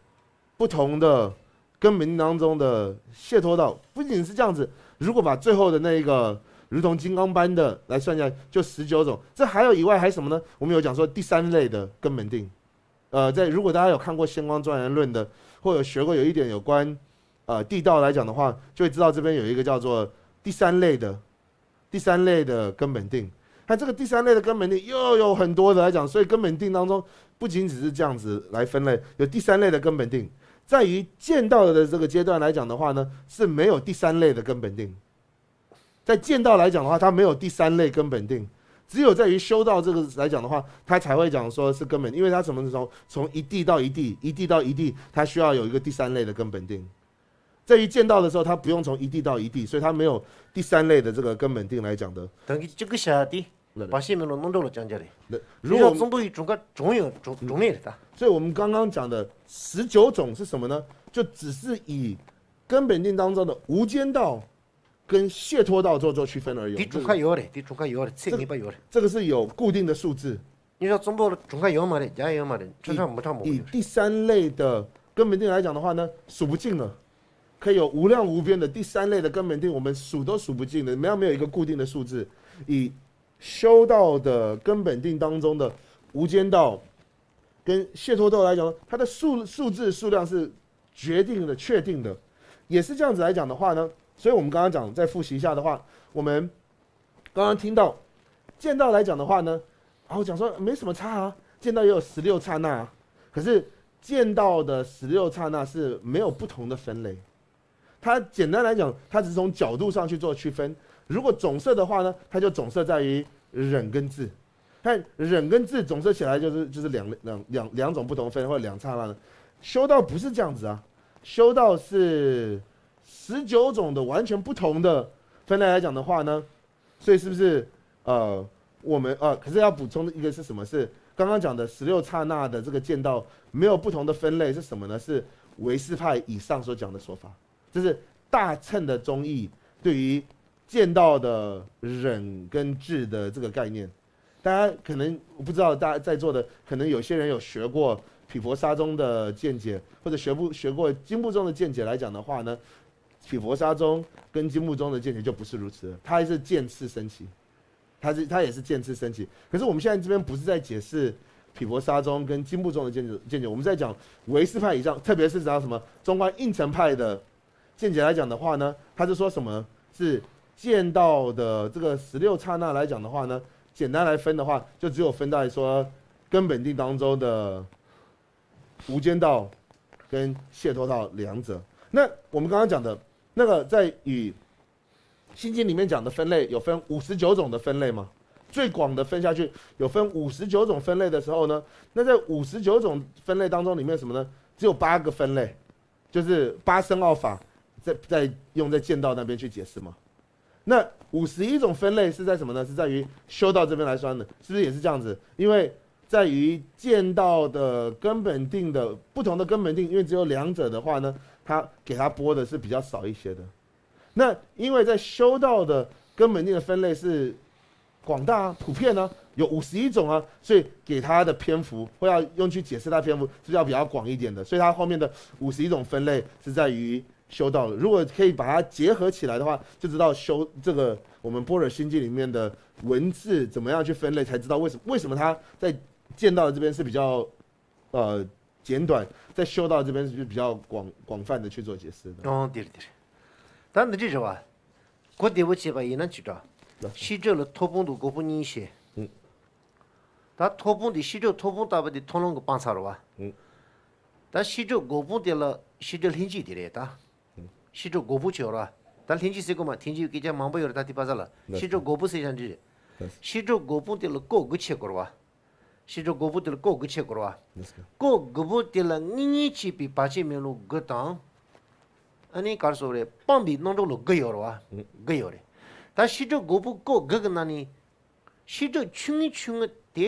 不同的根本定当中的解脱道。不仅是这样子，如果把最后的那一个如同金刚般的来算下来，就十九种。这还有以外还有什么呢？我们有讲说第三类的根本定，呃，在如果大家有看过《仙光庄严论》的，或有学过有一点有关呃地道来讲的话，就会知道这边有一个叫做第三类的第三类的根本定。那这个第三类的根本定又有很多的来讲，所以根本定当中不仅只是这样子来分类，有第三类的根本定，在于见道的这个阶段来讲的话呢，是没有第三类的根本定。在见道来讲的话，它没有第三类根本定，只有在于修道这个来讲的话，它才会讲说是根本，因为它什么从从一地到一地，一地到一地，它需要有一个第三类的根本定。在于见道的时候，它不用从一地到一地，所以它没有第三类的这个根本定来讲的。 དང་གི་གཅིག་གི་བྱ་དེ། 那 བ་ཤེས་མེ་ལོ་སྣོམ་གྲོགས་ལ་ཅང་ཅང་རེད། 那如果我们 གཙང་པོ་ཡི་གྲུང་ཁ་གྲུང་ཡོད་གྲུང་གྲུང་མེད་རེད་ད། 所以我们刚刚讲的十九种是什么呢？就只是以根本定当中的无间道跟解脱道做做区分而已。 དེ་གྲུང་ཁ་ཡོད་རེད། དེ་གྲུང་ཁ་ཡོད་རེད། ཚད་ངེས་པ་ཡོད་རེད། 这个是有固定的数字。 ཉི་ཤུ་རྩོམ་པོ་ལ་གྲུང་ཁ་ཡོད་མ་རེད། རྒྱ་ཡོད་མ་རེད། ཁྲ་ཁྲ་མི་ཁྲ་མོ་ཡོད་རེད། 以第三类的根本定来讲的话呢，数不尽了，可以有无量无边的第三类的根本定，我们数都数不尽的，没有没有一个固定的数字。以修道的根本定当中的无间道跟解脱道来讲，它的数数字数量是决定的、确定的，也是这样子来讲的话呢，所以我们刚刚讲再复习一下的话，我们刚刚听到见道来讲的话呢，然后讲说没什么差啊，见道也有十六刹那啊，可是见道的十六刹那是没有不同的分类。它简单来讲，它只是从角度上去做区分。如果总摄的话呢，它就总摄在于忍跟智。看忍跟智总摄起来就是就是两两两两种不同分或者两刹那的。修道不是这样子啊，修道是十九种的完全不同的分类来讲的话呢，所以是不是呃我们呃可是要补充一个是什么？是刚刚讲的十六刹那的这个见道没有不同的分类是什么呢？是唯识派以上所讲的说法，这是大乘的宗义对于见道的忍跟智的这个概念。大家可能我不知道，大家在座的可能有些人有学过毗婆沙宗的见解，或者学不学过经部宗的见解来讲的话呢，毗婆沙宗跟经部宗的见解就不是如此了，它还是渐次升起，它是它也是渐次升起。可是我们现在这边不是在解释毗婆沙宗跟经部宗的见解，见解，我们在讲唯识派以上，特别是讲什么中观应成派的见解来讲的话呢，他是说什么？是见道的这个十六刹那来讲的话呢，简单来分的话，就只有分在说根本定当中的无间道跟解脱道两者。那我们刚刚讲的那个在与心经里面讲的分类有分五十九种的分类吗？最广的分下去有分五十九种分类的时候呢，那在五十九种分类当中里面什么呢？只有八个分类，就是八深奥法在在用在见道那边去解释嘛。那五十一种分类是在什么呢？是在于修道这边来算的，是不是也是这样子？因为在于见道的根本定的不同的根本定，因为只有两者的话呢，它给它拨的是比较少一些的。那因为在修道的根本定的分类是广大啊、普遍啊，有五十一种啊，所以给它的篇幅或要用去解释它篇幅是要比较广一点的，所以它后面的五十一种分类是在于修道的。如果可以把它结合起来的话，就知道修这个我们般若心经里面的文字怎么样去分类，才知道为什么为什么它在见道这边是比较呃简短，在修道这边是比较广广泛的去做解释的。 ཨོ་དེར་དེར། ད་འདི་འདྲ་རེད་བ། གོ་བདེ་བོ་བྱས་པ་ཡིན་ན་ཅི་འདྲ། ཤེས་སྒྲིབ་ལ་ཐོབ་དཔང་དང་འགོག་པ་གཉིས་བཤད། ད་ཐོབ་དཔང་དེ་ཤེས་སྒྲིབ་ཐོབ་དཔང་ལྟ་བུ་དེ་མཐོང་ལམ་གྱི་སྤང་ཚར་བ། ད་ཤེས་སྒྲིབ་འགོག་དཔང་དེ་ལ་ཤེས་སྒྲིབ་ལྷན་སྐྱེས་དེ་རེད་ད། ཤེས་སྒྲིབ་འགོག་པ་བྱས་ཡོད་ར། ད་ལྷན་སྐྱེས་ཟེར་དགོས་མ་ཐལ་སྐྱེས་སྐད་ཆ་མང་པོ་ཡོད་ར། ད་དེ་པ་ས་ལ་ཤེས་སྒྲིབ་འགོག་པ་ཟེར་ཡང་འགྲིག་རེད། ཤེས་སྒྲིབ་འགོག་དཔང་དེ་ལ་སྐོར་དགུ་ཕྱེ་དགོས་ར་བ། ཤེས་སྒྲིབ་འགོག་པ་དེ་ལ་སྐོར་དགུ་ཕྱེ་དགོས་ར་བ། སྐོར་དགུ་པོ་དེ་ལ་དངོས་གཉེན་བྱེད་པའི་བར་ཆད་མེད་ལུགས་དགུ་དང་། ཨ་ནི་ག་རེ་ཟེར་དགོས་རེད། སྤངས་པའི་རྣམ་གྲངས་ལ་དགུ་ཡོད་རེད་བ། དགུ་ཡོད་རེད། ད་ཤེས་སྒྲིབ་འགོག་པ་སྐོར་དགུ་གི་ནང་ནས་ཤེས་སྒྲིབ་ཆུང་ངུ་ཆུང་ངུ་དེ་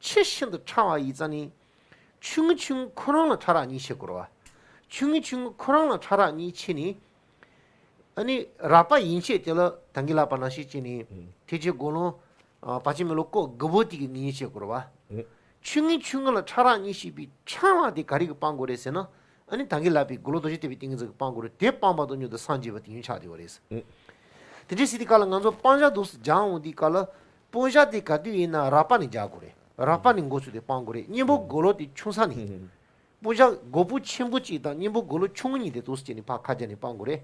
ཆེས་ཤིན་ཏུ་ཕྲ་བ་ཡིན་ཙང་ནི། ཆུང་ངུ་ཆུང་ངུ་ཁོ་རང་ལ་ཕྲ་རགས་གཉིས་ཕྱེ་དགོས་རེད་བ། ཆུང་ངུ་ཆུང་ངུ་ཁོ་རང་ལ་ཕྲ་རགས་གཉིས་ཕྱེ་ནས། ཨ་ནི་རགས་པ་ཡན་ཆད་དེ་ལ་ད་གིན་ལབ་པ་ནང་བཞིན་བྱས་ནས་ཐེག་ཆེན་དགུ་ལོ། ཨ། བར་ཆད་མེད་ལོ་སྐོར་དགུ་པོ་དེ་གི་ངེས་ཤེས་དགོས་རེད་བ། ཆུང་ངུ་ཆུང་ངུ་ལ་ཕྲ་རགས་གཉིས་ཕྱེ་བའི་ཕྲ་བ་དེ་ག་རེ་གིས་སྤང་དགོས་རེད་ཟེར་ན། ཨ་ནི་ད་གིན་ལབ་པའི་དགུང་ལོ་རྡོ་རྗེ་ཐེག་པའི་ཏིང་ངེ་འཛིན་གྱིས་སྤང་དགོས་རེད། དེ་སྤངས་པ་དང་མཉམ་དུ་སངས་རྒྱས་པ་དེ་ཉིད་ཆགས་བསྡད་པ་རེད། དེ་འདྲའི་ཟེར་དུས་སྐབས་ལ་ང་ཚོ་སྤང་བྱ་འདུག་སེ་སྦྱང་འོང་དུས་སྐབས་ལ། སྤང་བྱ་དེ་ག་དུས་ཡིན་ན་རགས་པ་ནས་སྦྱང་དགོས་རེད། རགས་པ་ནས་འགོ་ཚུགས་ཏེ་སྤང་དགོས་རེད། གཉེན་པོ་དགུ་ལོག་དེ་ཆུང་ས་ནས། སྤང་བྱ་སྒོར་པོ་ཆེན་པོ་གཅིག་དང་གཉེན་པོ་དགུ་ལོག་ཆུང་ངུ་གཉིས་དེ་འདུག་སེ་བྱས་ནས་ཕར་ཁ་སྦྱར་ནས་སྤང་དགོས་རེད།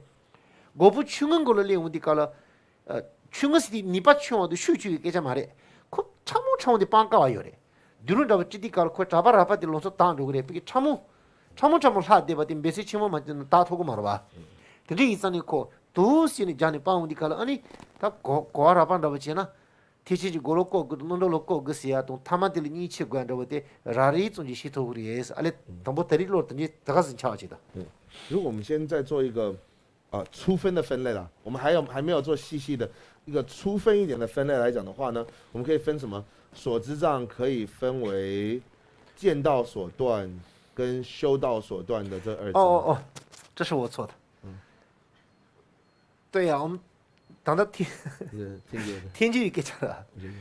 སྒོར་པོ་ཆུང་ངུ་མགོ་ལ་སླེབས་འོང་དུས་སྐབས་ལ། ཨ། ཆུང་ངུ་ཟེར་དུས་ནུས་པ་ཆུང་བ་དང་ཤུགས་ཆུང་བའི་སྐད་ཆ་མ་རེད། ཁོ་ཕྲ་མོ་ཕྲ་མོ་དེ་སྤང་དཀའ་བ་ཡོད་རེད། སྡོད་ལུགས་འདྲ་བོ་ཅིག་དེ་གར་ཁོའི་གྲྭ་པ་རགས་པ་དེ་ལོ་ཚོད་དག་འགྲོ་གི་རེད། ཕ་གི་ཕྲ་མོ། ཕྲ་མོ་ཕྲ་མོ་ལྷག་བསྡད་པ་དེ་འབད་ཚད་ཆེན་པོ་མ་བྱས་ན་དག་ཐུབ་ཀྱི་མ་རེད་བ། དེ་འདྲ་ཡིན་ཙང་ནི་ཁོ་འདུག་སེ་ནི་སྦྱར་ནས་སྤང་འོང་དུས་སྐབས་ལ། ཨ་ནི་ད་གོ་གོ་བ་རགས་པ་འདྲ་བོ་བྱས་ན། ཐེག་ཆེན་གྱི་དགུ་ལོག་སྐོར་དགོས་དང་གཉེན་པོ་དགུ་ལོག་སྐོར་དགོས་ཟེར་ཡ་དང་ཐ་མ་དེ་ལ་གཉིས་ཕྱེ་དགོས་ཡ་འདྲ་བོ་དེ་རང་རེ་ཙམ་གྱིས་ཤེས་ཐུབ་ཀྱི་རེད། ཨ་ལས་དང་པོ་ད་རེས་བློར་དེ་འདྲའི་དེ་ག་ཟིག་འཆར་བ་བྱེད་དང་། 如果我们现在做一个 啊，粗分的分类啦，我们还有还没有做细细的一个粗分一点的分类来讲的话呢，我们可以分什么？所知障可以分为见道所断跟修道所断的这二种。哦哦哦，这是我错的。嗯，对呀，我们等到天，嗯，天界。 天界有个讲了，嗯，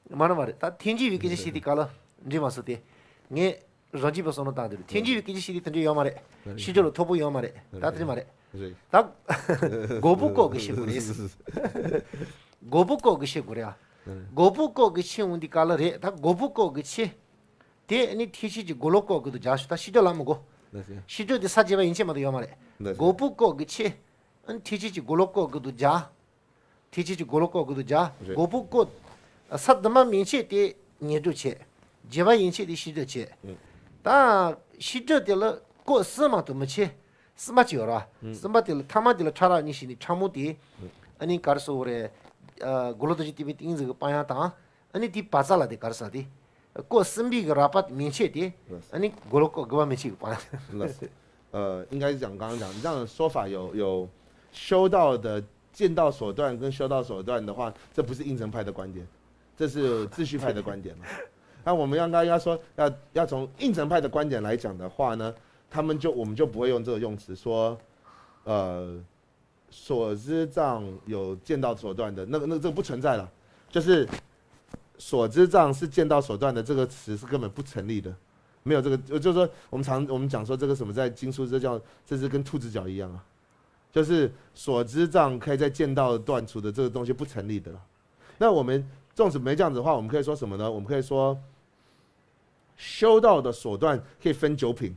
མ་རེད་མ་རེད། ད་ཐེག་ཆེན་གྱི་སྐད་ཆ་བཤད་དུས་སྐབས་ལ་འགྲིག་མ་སོང་སྟེ། ངས་རང་རྒྱུད་པའི་བསམ་བློ་བཏང་དེ་རེད། ཐེག་ཆེན་གྱི་སྐད་ཆ་བཤད་དུས་དེ་འདྲ་ཡོད་མ་རེད། ཤེས་བྱ་ལ་ཐོར་བུ་ཡོད་མ་རེད། ད་དེ་འདྲ་མ་རེད། ད་སྒོར་པོ་སྐོར་གྱི་བཤད་དགོས་རེད། སྒོར་པོ་སྐོར་གྱི་བཤད་དགོས་རེད་ཨ། སྒོར་པོ་སྐོར་གྱི་བཤད་འོང་དུས་སྐབས་ལ་རེད། ད་སྒོར་པོ་སྐོར་གྱི་བཤད། དེ་ནི་ཐེག་ཆེན་གྱི་དགུ་ལོག་སྐོར་གྱི་དུ་སྦྱར་ཞུ། ད་ཤེས་བྱ་ལ་མི་དགོས། ཤེས་བྱ་དེ་ས་བཅད་པ་ཡན་ཆད་མ་གཏོགས་ཡོད་མ་རེད། སྒོར་པོ་སྐོར་གྱི་བཤད། ཨ་ནི་ཐེག་ཆེན་གྱི་དགུ་ལོག་སྐོར་གྱི་དུ་སྦྱར། ཐེག་ཆེན་གྱི་དགུ་ལོག་སྐོར་གྱི་དུ་སྦྱར། རེད། སྒོར་པོ་སྐོར། ས་དུ་མ་མན་ཆད་དེ་ཉེར་དྲུག་བྱས། བརྒྱད་པ་ཡན་ཆད་དེ་ཤེས་བྱ་བྱས། ད་ཤེས་བྱ་དེ་ལ་སྐོར་གསུམ་མ་གཏོགས་མི་བྱེད། གསུམ་པ་ཅིག་ཡོད་ར། གསུམ་པ་དེ་ལ་ཐ་མ་དེ་ལ་ཕྲ་རགས་གཉིས་ཤིག་ནི་ཕྲ་མོ་དེ། ཨ་ནི་ག་རེ་ཟེར་དགོས་རེད། ཨ། དགུང་ལོ་རྡོ་རྗེ་ཐེག་པའི་ཏིང་འཛིན་གྱི་སྤང་ཡ་དང་། ཨ་ནི་དེའི་བར་ས་ལ་དེ་ག་རེ་ཟེར་དེ། སྐོར་གསུམ་པའི་གི་རགས་པ་མན་ཆད་དེ། ཨ་ནི་དགུ་ལོག་སྐོར་དགུ་པ་མན་ཆད་ཀྱི་སྤང་ཡ། 呃，应该是讲刚刚讲这样的说法有有修道的见道所断跟修道所断的话，这不是应成派的观点，这是秩序派的观点嘛。那我们刚刚要说要要从应成派的观点来讲的话呢，他们就我们就不会用这个用词说，呃，所知障有见道所断的那个那个这个不存在了，就是所知障是见道所断的这个词是根本不成立的，没有这个，就是说我们常我们讲说这个什么在经书这叫这是跟兔子脚一样啊，就是所知障可以在见道断除的这个东西不成立的了。那我们纵使没这样子的话，我们可以说什么呢？我们可以说修道的所断可以分九品。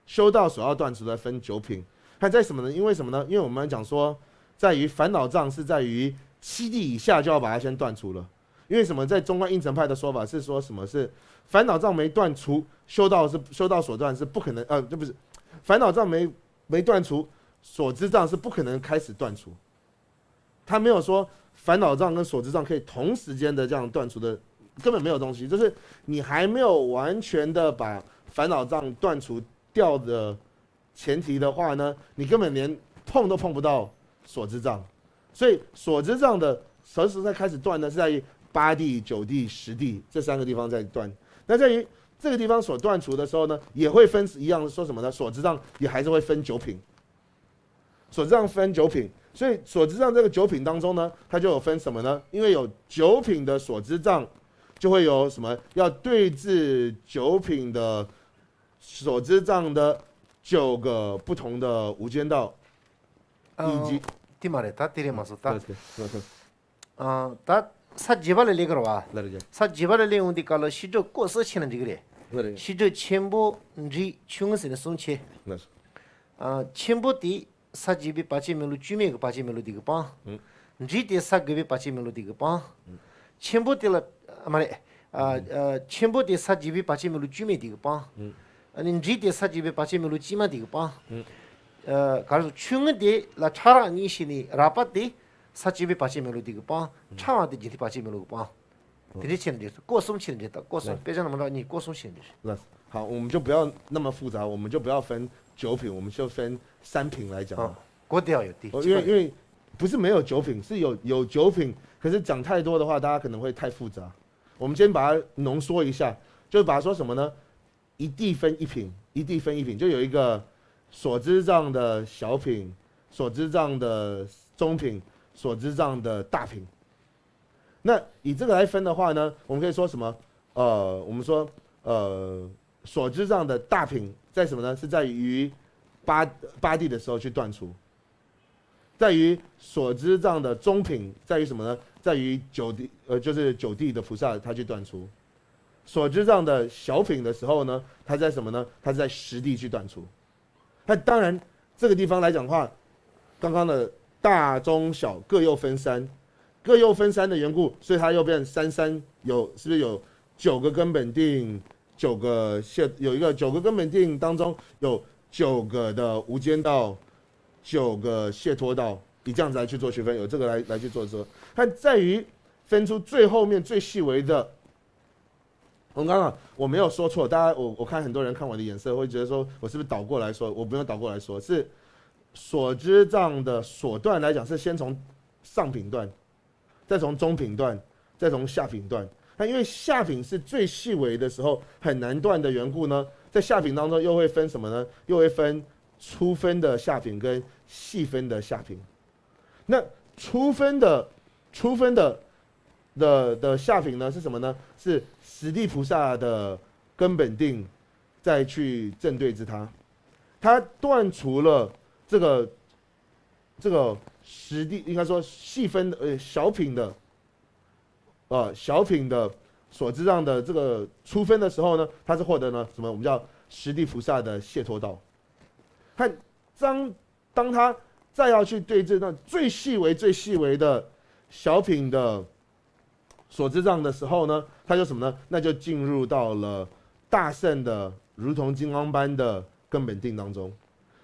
修道所要断除的分九品，它在什么呢？因为什么呢？因为我们讲说，在于烦恼障是在于七地以下就要把它先断除了。因为什么？在中观应成派的说法是说什么是烦恼障没断除，修道是修道所断是不可能，呃，就不是烦恼障没没断除，所知障是不可能开始断除。 他没有说烦恼障跟所知障可以同时间的这样断除的，根本没有东西，就是你还没有完全的把烦恼障断除掉的前提的话呢，你根本连碰都碰不到所知障。所以所知障的何时才开始断呢？是在于八地、九地、十地这三个地方在断。那在于这个地方所断除的时候呢，也会分一样说什么呢？所知障也还是会分九品。 所知障分九品，所以所知障这个九品当中呢，它就有分什么呢？因为有九品的所知障，就会有什么要对治九品的所知障的九个不同的无间道，以及 དེ་མ་རེད། ད་དེ་རེད་མ་སོང་ད། 对对对对 ཨ། ད་ས་བརྒྱད་པ་ལ་སླེབས་ཀྱི་རེད་བ། ལ་རེད། ས་བརྒྱད་པ་ལ་སླེབས་འོང་དུས་སྐབས་ལ་ཤེས་བྱ་སྐོར་གསུམ་ཕྱེ་ན་འགྲིག་གི་རེད། ལ་རེད། ཤེས་བྱ་ཆེན་པོ་འབྲིང་ཆུང་ངུ་ཟེར་ནས་གསུམ་ཕྱེ། ལ་རེད། ཨ། ཆེན་པོ་དེ་ས་བརྒྱད་པའི་བར་ཆད་མེད་ལུགས་བཅུ་མེད་ཀྱི་བར་ཆད་མེད་ལུགས་དེ་གིས་སྤང་། ཨང་། འབྲིང་དེ་ས་དགུ་པའི་བར་ཆད་མེད་ལུགས་དེ་གིས་སྤང་། ཨང་། ཆེན་པོ་དེ་ལ། ཨ། མ་རེད། ཨ། ཨང་། ཨ། ཆེན་པོ་དེ་ས་བརྒྱད་པའི་བར་ཆད་མེད་ལུགས་བཅུ་མེད་དེ་གིས་སྤང་། ཨང་། ཨ་ནི་འབྲིང་དེ་ས་བརྒྱད་པའི་བར་ཆད་མེད་ལུགས་དཀྱིལ་མ་དེ་གིས་སྤང་། ཨང་། ཨ། ག་རེ་ཟེར། ཆུང་ངུ་དེ་ལ་ཕྲ་རགས་གཉིས་ཤིག་ནི་རགས་པ་དེ་ས་བཅད་པའི་བར་ཆད་མེད་ལུགས་དེ་གིས་སྤང་། ཕྲ་བ་དེ་རྒྱུན་མཐའི་བར་ཆད་མེད་ལུགས་སྤང་། དེ་འདྲའི་ཕྱེ་ན་འགྲིག་སྐོར་གསུམ་ཕྱེ་ན་འགྲིག་ད་སྐོར་གསུམ། དཔེ་ཆ་ནང་མ་འདྲ་གཉིས་སྐོར་གསུམ་ཕྱེ་ན་འགྲིག 那好，我们就不要那么复杂，我们就不要分九品，我们就分三品来讲啊。哦，国调有第哦，因为因为不是没有九品，是有有九品，可是讲太多的话，大家可能会太复杂。我们先把它浓缩一下，就把它说什么呢？一地分一品，一地分一品，就有一个所知障的小品、所知障的中品、所知障的大品。那以这个来分的话呢，我们可以说什么？呃，我们说呃，所知障的大品在什么呢？是在于八八地的时候去断除。在于所知障的中品在于什么呢？在于九地，呃，就是九地的菩萨他去断除。所知障的小品的时候呢，他在什么呢？他在十地去断除。那当然，这个地方来讲的话，刚刚的大中小各又分三，各又分三的缘故，所以它又变三三有，是不是有九个根本定，九个解，有一个九个根本定当中有九个的无间道，九个解脱道，以这样子来去做区分，有这个来来去做说，它在于分出最后面最细微的。我刚刚我没有说错，大家我我看很多人看我的眼色会觉得说我是不是倒过来说？我没有倒过来说，是所知障的所断来讲是先从上品断，再从中品断，再从下品断。那因为下品是最细微的时候很难断的缘故呢，在下品当中又会分什么呢？又会分初分的下品跟细分的下品。那初分的初分的的的下品呢是什么呢？是十地菩萨的根本定，再去正对之他，他断除了这个这个十地，应该说细分的呃小品的呃小品的所知障的这个初分的时候呢，他是获得了什么？我们叫十地菩萨的解脱道。他当当他再要去对峙那最细微、最细微的小品的所知障的时候呢，他就什么呢？那就进入到了大乘的如同金刚般的根本定当中。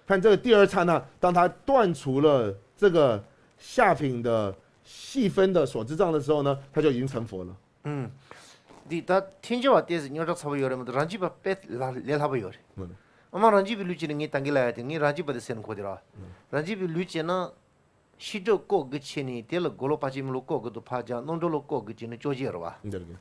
看这个第二刹那，当他断除了这个下品的细分的所知障的时候呢，他就已经成佛了。 ཨུམ། འདི་ད་ཐེན་ཅི་བ་ཏེས་རྙོག་དྲ་ཚ་པོ་ཡོད་རེད་མ་གཏོགས་རང་རྒྱུད་པ་དཔེ་ལ་ལས་སླ་པོ་ཡོད་རེད། ཨ་མ་རང་རྒྱུད་པའི་ལུས་ཅན་ནི་ངས་ད་གིན་ལ་ཡ་དེ་ངས་རང་རྒྱུད་པ་དེ་སེམས་ཁོ་དེ་ར། རང་རྒྱུད་པའི་ལུས་ཅན་ན་ཤི་འགྲོ་ལྐོག་གི་ཆེ་ནི་དེ་ལ་གོ་ལོ་པ་ཆེ་མི་ལོ་ལྐོག་གི་དུ་ཕ་རྒྱ་རྣམ་གྲོལ་ལོ་ལྐོག་གི་ཆེ་ནི་ཅོ་ཅེ་ར་བ། འདིར་གི།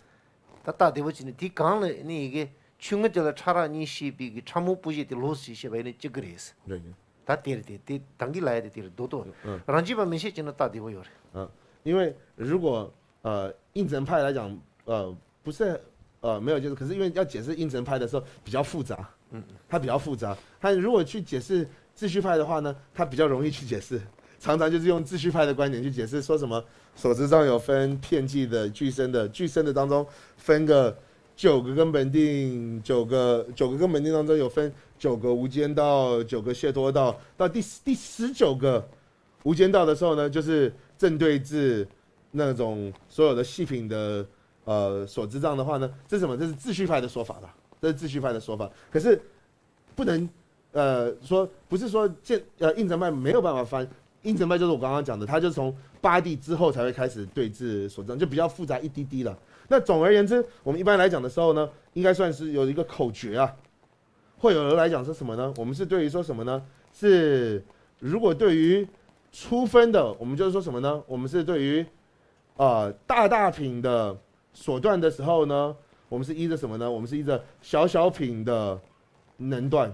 ད་ལྟ་བདེ་བོ་ཆེ་ནི་དེ་གང་ལ་ནི་ཡི་གེ་ཆུང་ངུ་དེ་ལ་ཕྲ་རགས་གཉིས་ཤེས་པའི་གི་ཕྲ་མོ་སྤུ་བཞི་དེ་ལོ་ཞེས་བཤད་པ་ཡིན་ན་ཅི་གི་རེད། འདིར་གི། ད་དེ་རེད་དེ་དེ་ད་གིན་ལ་ཡ་དེ་དེ་རེད་རྡོ་རྡོ། ཨ། རང་རྒྱུད་པ་མི་ཤེས་ཅེ་ན་ད་བདེ་བོ་ཡོད་རེད། 啊，因为如果呃应成派来讲，呃不是呃没有解释，可是因为要解释应成派的时候比较复杂，嗯，它比较复杂。它如果去解释秩序派的话呢，它比较容易去解释，常常就是用秩序派的观点去解释，说什么所知障有分遍计的、俱生的，俱生的当中分个九个根本定，九个九个根本定当中有分九个无间道、九个解脱道，到第第十九个无间道的时候呢，就是正对治那种所有的细品的呃所知障的话呢，这是什么？这是秩序派的说法了，这是秩序派的说法。可是不能呃说不是说现呃应成派没有办法翻，应成派就是我刚刚讲的，他就从八地之后才会开始对治所知障，就比较复杂一滴滴了。那总而言之，我们一般来讲的时候呢，应该算是有一个口诀啊，会有人来讲是什么呢？我们是对于说什么呢？是如果对于初分的，我们就是说什么呢？我们是对于呃大大品的所断的时候呢，我们是依着什么呢？我们是依着小小品的能断，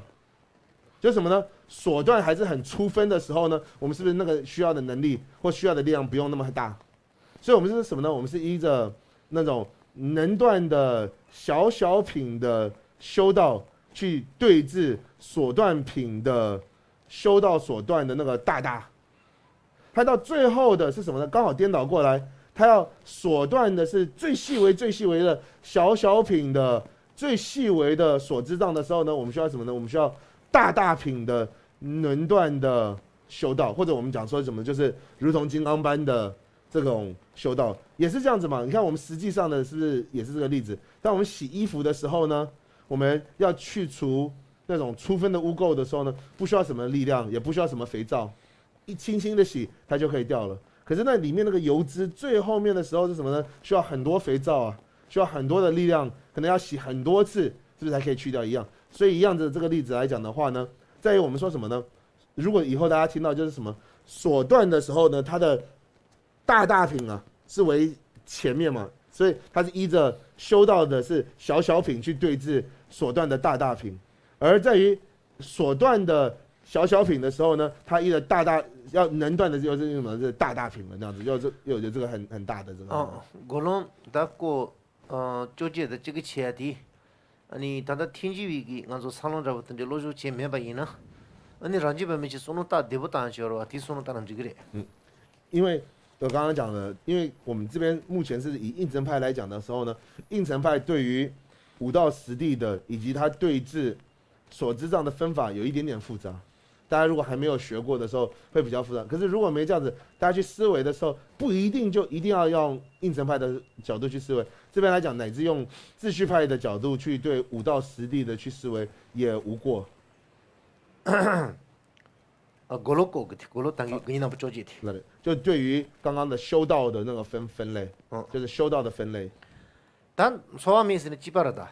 就是什么呢？所断还是很初分的时候呢，我们是不是那个需要的能力或需要的力量不用那么大？所以我们是什么呢？我们是依着那种能断的小小品的修道去对治所断品的修道所断的那个大大。他到最后的是什么呢？刚好颠倒过来，他要所断的是最细微、最细微的小小品的最细微的所知障的时候呢，我们需要什么呢？我们需要大大品的能断的修道，或者我们讲说什么，就是如同金刚般的这种修道，也是这样子嘛。你看我们实际上的是不是也是这个例子？当我们洗衣服的时候呢，我们要去除那种初分的污垢的时候呢，不需要什么力量，也不需要什么肥皂，一轻轻的洗，它就可以掉了。可是那里面那个油脂最后面的时候是什么呢？需要很多肥皂啊，需要很多的力量，可能要洗很多次，是不是才可以去掉一样？所以一样的这个例子来讲的话呢，在于我们说什么呢？如果以后大家听到就是什么所断的时候呢，它的大大品啊是为前面嘛，所以它是依着修道的是小小品去对治所断的大大品，而在于所断的小小品的时候呢，它依着大大要能断的就是什么是大大品了，这样子就是有有这个很很大的这个。哦，གོ་ལོང་ད་ཀོ་ཅོ་ཅེ་ད་ཅི་གི་ཆེ་ཡ་དེ། ཨ་ནི་ད་ལྟ་ཐེངས་གཅིག་བའི་གི་ང་ཚོ་ས་ལོང་འདྲ་བོ་དེ་འདྲའི་བློ་སྦྱོང་བྱས་མེད་པ་ཡིན་ན། ཨ་ནི་རང་རྒྱུད་པ་མི་ཆེ་བསམ་བློ་བཏང་བདེ་པོ་བཏང་བྱས་ར་བ་དེ་བསམ་བློ་བཏང་ན་འགྲིག་གི་རེད། 因为我刚刚讲的，因为我们这边目前是以应成派来讲的时候呢，应成派对于武道实地的以及他对治所知障的分法有一点点复杂。大家如果还没有学过的时候会比较复杂，可是如果没这样子，大家去思维的时候不一定就一定要用应成派的角度去思维。这边来讲，乃至用秩序派的角度去对武道实地的去思维也无过。 ཨ་གོ་ལོ་ཀོ་གི་དེ་གོ་ལོ་ད་གི་གི་ནང་པ་ཅོ་ཅེ་དེ། 那就对于刚刚的修道的那个分分类，嗯，就是修道的分类。 ད་འཚོ་བ་མེད་ཟེར་ན་ཅི་པ་ར་ད།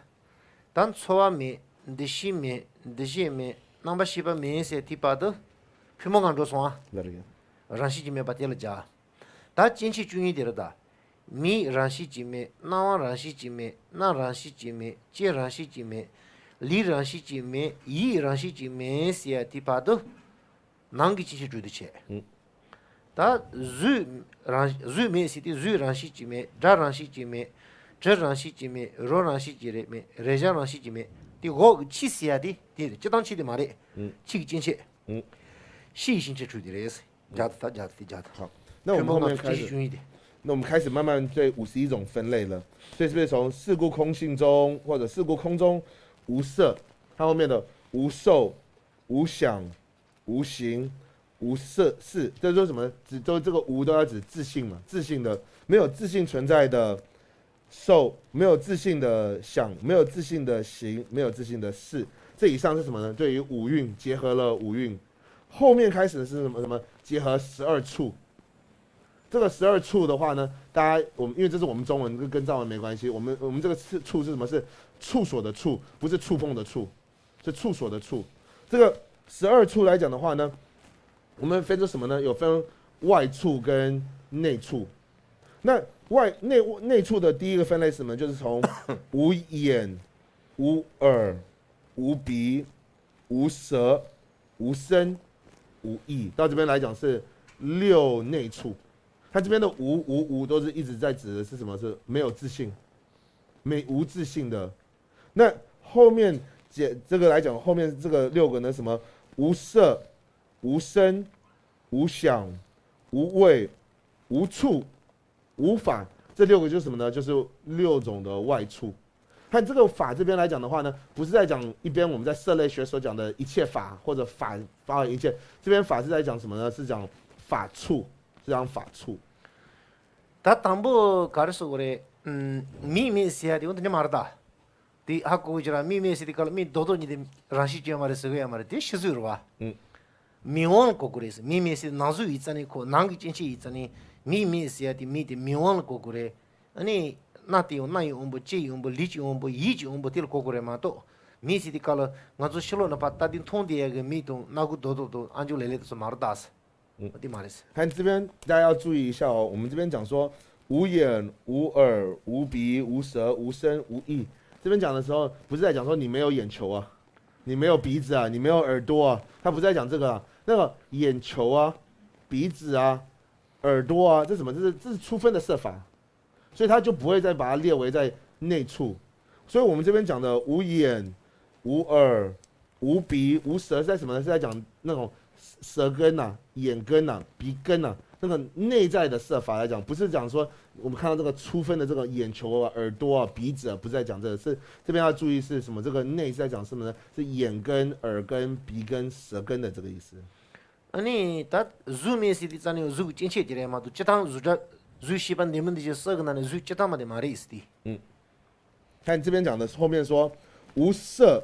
ད་འཚོ་བ་མེད། འདུ་ཤེས་མེད། འདུ་བྱེད་མེད། རྣམ་པར་ཤེས་པ་མེད་ཟེར་དེ་བར་དུ་ཕུང་པོ་གང་འགྲོ་སོང་ཨ། 那个 རང་བཞིན་གྱིས་མེད་པ་དེ་ལ་སྦྱར། ད་སྐྱེ་མཆེད་བཅུ་གཉིས་དེ་ར་ད། མིག་རང་བཞིན་གྱིས་མེད། རྣ་བ་རང་བཞིན་གྱིས་མེད། སྣ་རང་བཞིན་གྱིས་མེད། ལྕེ་རང་བཞིན་གྱིས་མེད། ལུས་རང་བཞིན་གྱིས་མེད། ཡིད་རང་བཞིན་གྱིས་མེད་ཟེར་ཡ་དེ་བར་དུ། ནང་གི་སྐྱེ་མཆེད་དྲུག་དེ་བྱས། ད་གཟུགས་རང་གཟུགས་མེད་ཟེར་དུས་གཟུགས་རང་བཞིན་གྱིས་མེད། སྒྲ་རང་བཞིན་གྱིས་མེད། དྲི་རང་བཞིན་གྱིས་མེད། རོ་རང་བཞིན་གྱིས་རེད་མེད། རེག་བྱ་རང་བཞིན་གྱིས་མེད། དེ་འོག་གི་ཕྱི་ཟེར་ཡ་དེ་དེ་རེད། སྤྱི་དང་ཕྱི་དེ་མ་རེད། ཕྱི་གི་སྐྱེ་མཆེད། ཕྱི་ཡི་སྐྱེ་མཆེད་དྲུག་དེ་རེད། རྒྱ་དེ་ད་རྒྱ་དེ་དེ་རྒྱ་དེ། 好，那我们后面开始，那我们后面开始对五十一种分类了，所以是不是从四顾空性中或者四顾空中无色，它后面的无受、无想、无形、无色四，这都是什么？指都这个无都要指自性嘛，自性的没有自性存在的受，没有自性的想，没有自性的行，没有自性的识。这以上是什么呢？对于五蕴结合了五蕴，后面开始的是什么？什么？结合十二触。这个十二触的话呢，大家我们因为这是我们中文跟跟藏文没关系，我们我们这个触触是什么？是触所的触，不是触碰的触。是触所的触。这个十二触来讲的话呢，我们分成什么呢？有分外触跟内触。那外内内触的第一个分类是什么？就是从无眼、无耳、无鼻、无舌、无身、无意，到这边来讲是六内触。它这边的无无无都是一直在指的是什么？是没有自性，没无自性的。那后面这这个来讲，后面这个六个呢，什么无色、无声、无响、无味、无触、无法，这六个就是什么呢？就是六种的外触。看这个法这边来讲的话呢，不是在讲一边我们在色类学所讲的一切法或者法法而一切，这边法是在讲什么呢？是讲法触，是讲法触。 ད་དང་པོ་ག་རེ་ཟེར་དགོས་རེད། མིག་མེད་ཟེར་ཡ་དེ་འོ་དེ་འདྲ་མ་རེད་ད། དེ་ཧ་གོ་གི་ཅི་ར་མིག་མེད་ཟེར་དེ་ག་ལ་མིག་རྡོག་རྡོག་གཉིས་དེ་རང་བཞིན་ཅན་མ་རེད་ཟེར་གི་ཡ་མ་རེད། དེ་ཤེས་ཚུལ་རེད་བ། མིག་དབང་ལ་གོ་དགོས་རེད་ཟེར། མིག་མེད་ཟེར་ནང་གཟུགས་ཡིན་ཙང་ནི་ཁོ་ནང་གི་སྐྱེ་མཆེད་ཡིན་ཙང་ནི་མིག་མེད་ཟེར་ཡ་དེ་མིག་དེ་མིག་དབང་ལ་གོ་དགོས་རེད། ཨ་ནི་སྣ་དེ་ཡང་སྣ་ཡི་དབང་པོ། ལྕེ་ཡི་དབང་པོ། ལུས་ཀྱི་དབང་པོ། ཡིད་ཀྱི་དབང་པོ་དེ་ལ་གོ་དགོས་རེད་མ་གཏོགས། མིག་ཟེར་དེ་ག་ལ་ང་ཚོ་ཕྱི་ལོགས་ན་ཕར་ལྟ་དུས་མཐོང་བསྡད་ཡ་གི་མིག་དང་སྣ་ཁུག་རྡོག་རྡོག་དང་ཨ་མཆོག་ལེ་ལེ་དེ་ཚོ་མ་རེད་ད་ཟེར། 我的妈嘞！看这边大家要注意一下哦，我们这边讲说无眼、无耳、无鼻、无舌、无身、无意，这边讲的时候不是在讲说你没有眼球啊，你没有鼻子啊，你没有耳朵啊，他不是在讲这个啊，那个眼球啊、鼻子啊、耳朵啊，这什么？这是这是初分的色法。所以他就不会再把它列为在内处。所以我们这边讲的无眼、无耳、无鼻、无舌是在什么呢？是在讲那种舌根呐、眼根呐、鼻根呐，那个内在的色法来讲，不是讲说我们看到这个初分的这个眼球啊、耳朵啊、鼻子啊，不是在讲这个，是这边要注意是什么？这个内是在讲什么呢？是眼根、耳根、鼻根、舌根的这个意思。 ཨ་ནི་ད་གཟུགས་མེད་ཟེར་དུས་ཙམ་ནས་གཟུགས་ཀྱི་སྐྱེ་མཆེད་དེ་རེད་མ་གཏོགས་སྤྱི་བཏང་གཟུགས་སྒྲ་གཟུགས་ཤེས་པ་འདི་མིན་འདི་ཞེས་སོགས་ཀྱི་ནང་ནས་གཟུགས་སྤྱི་བཏང་མ་དེ་མ་རེད་ཟེར་ཏེ། 看这边讲的后面说无色、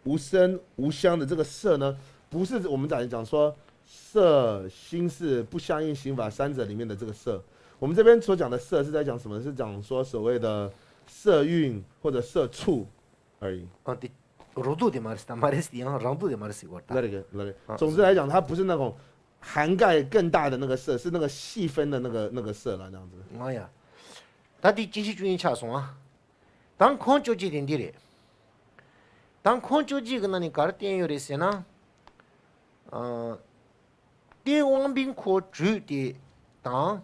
无声、无香的这个色呢，不是我们讲讲说色心是不相应行法三者里面的这个色。我们这边所讲的色是在讲什么？是讲说所谓的色蕴或者色触而已。 ཨ་དེ་རོ་དུ་དེ་མ་རེད་ཟེར་ད་མ་རེད་ཟེར་ཡང་རང་དུ་དེ་མ་རེད་ཟེར་བར་ད། 那个那个，总之来讲，它不是那种涵盖更大的那个色，是那个细分的那个那个色了，这样子。 ང་ཡ། ད་དེ་སྐྱེ་མཆེད་བཅུ་གཉིས་ཆགས་སོང་ཨ། ད་ཁོང་བཅོ་བརྒྱད་དེ་འདི་རེད། ད་ཁོང་བཅོ་བརྒྱད་ཀྱི་ནང་ནས་ག་རེ་བསྟན་ཡོད་རེད་ཟེར་ན། ཨ། ལྟེ་དབང་པོའི་འཁོར་དྲུག་དེ་དང་།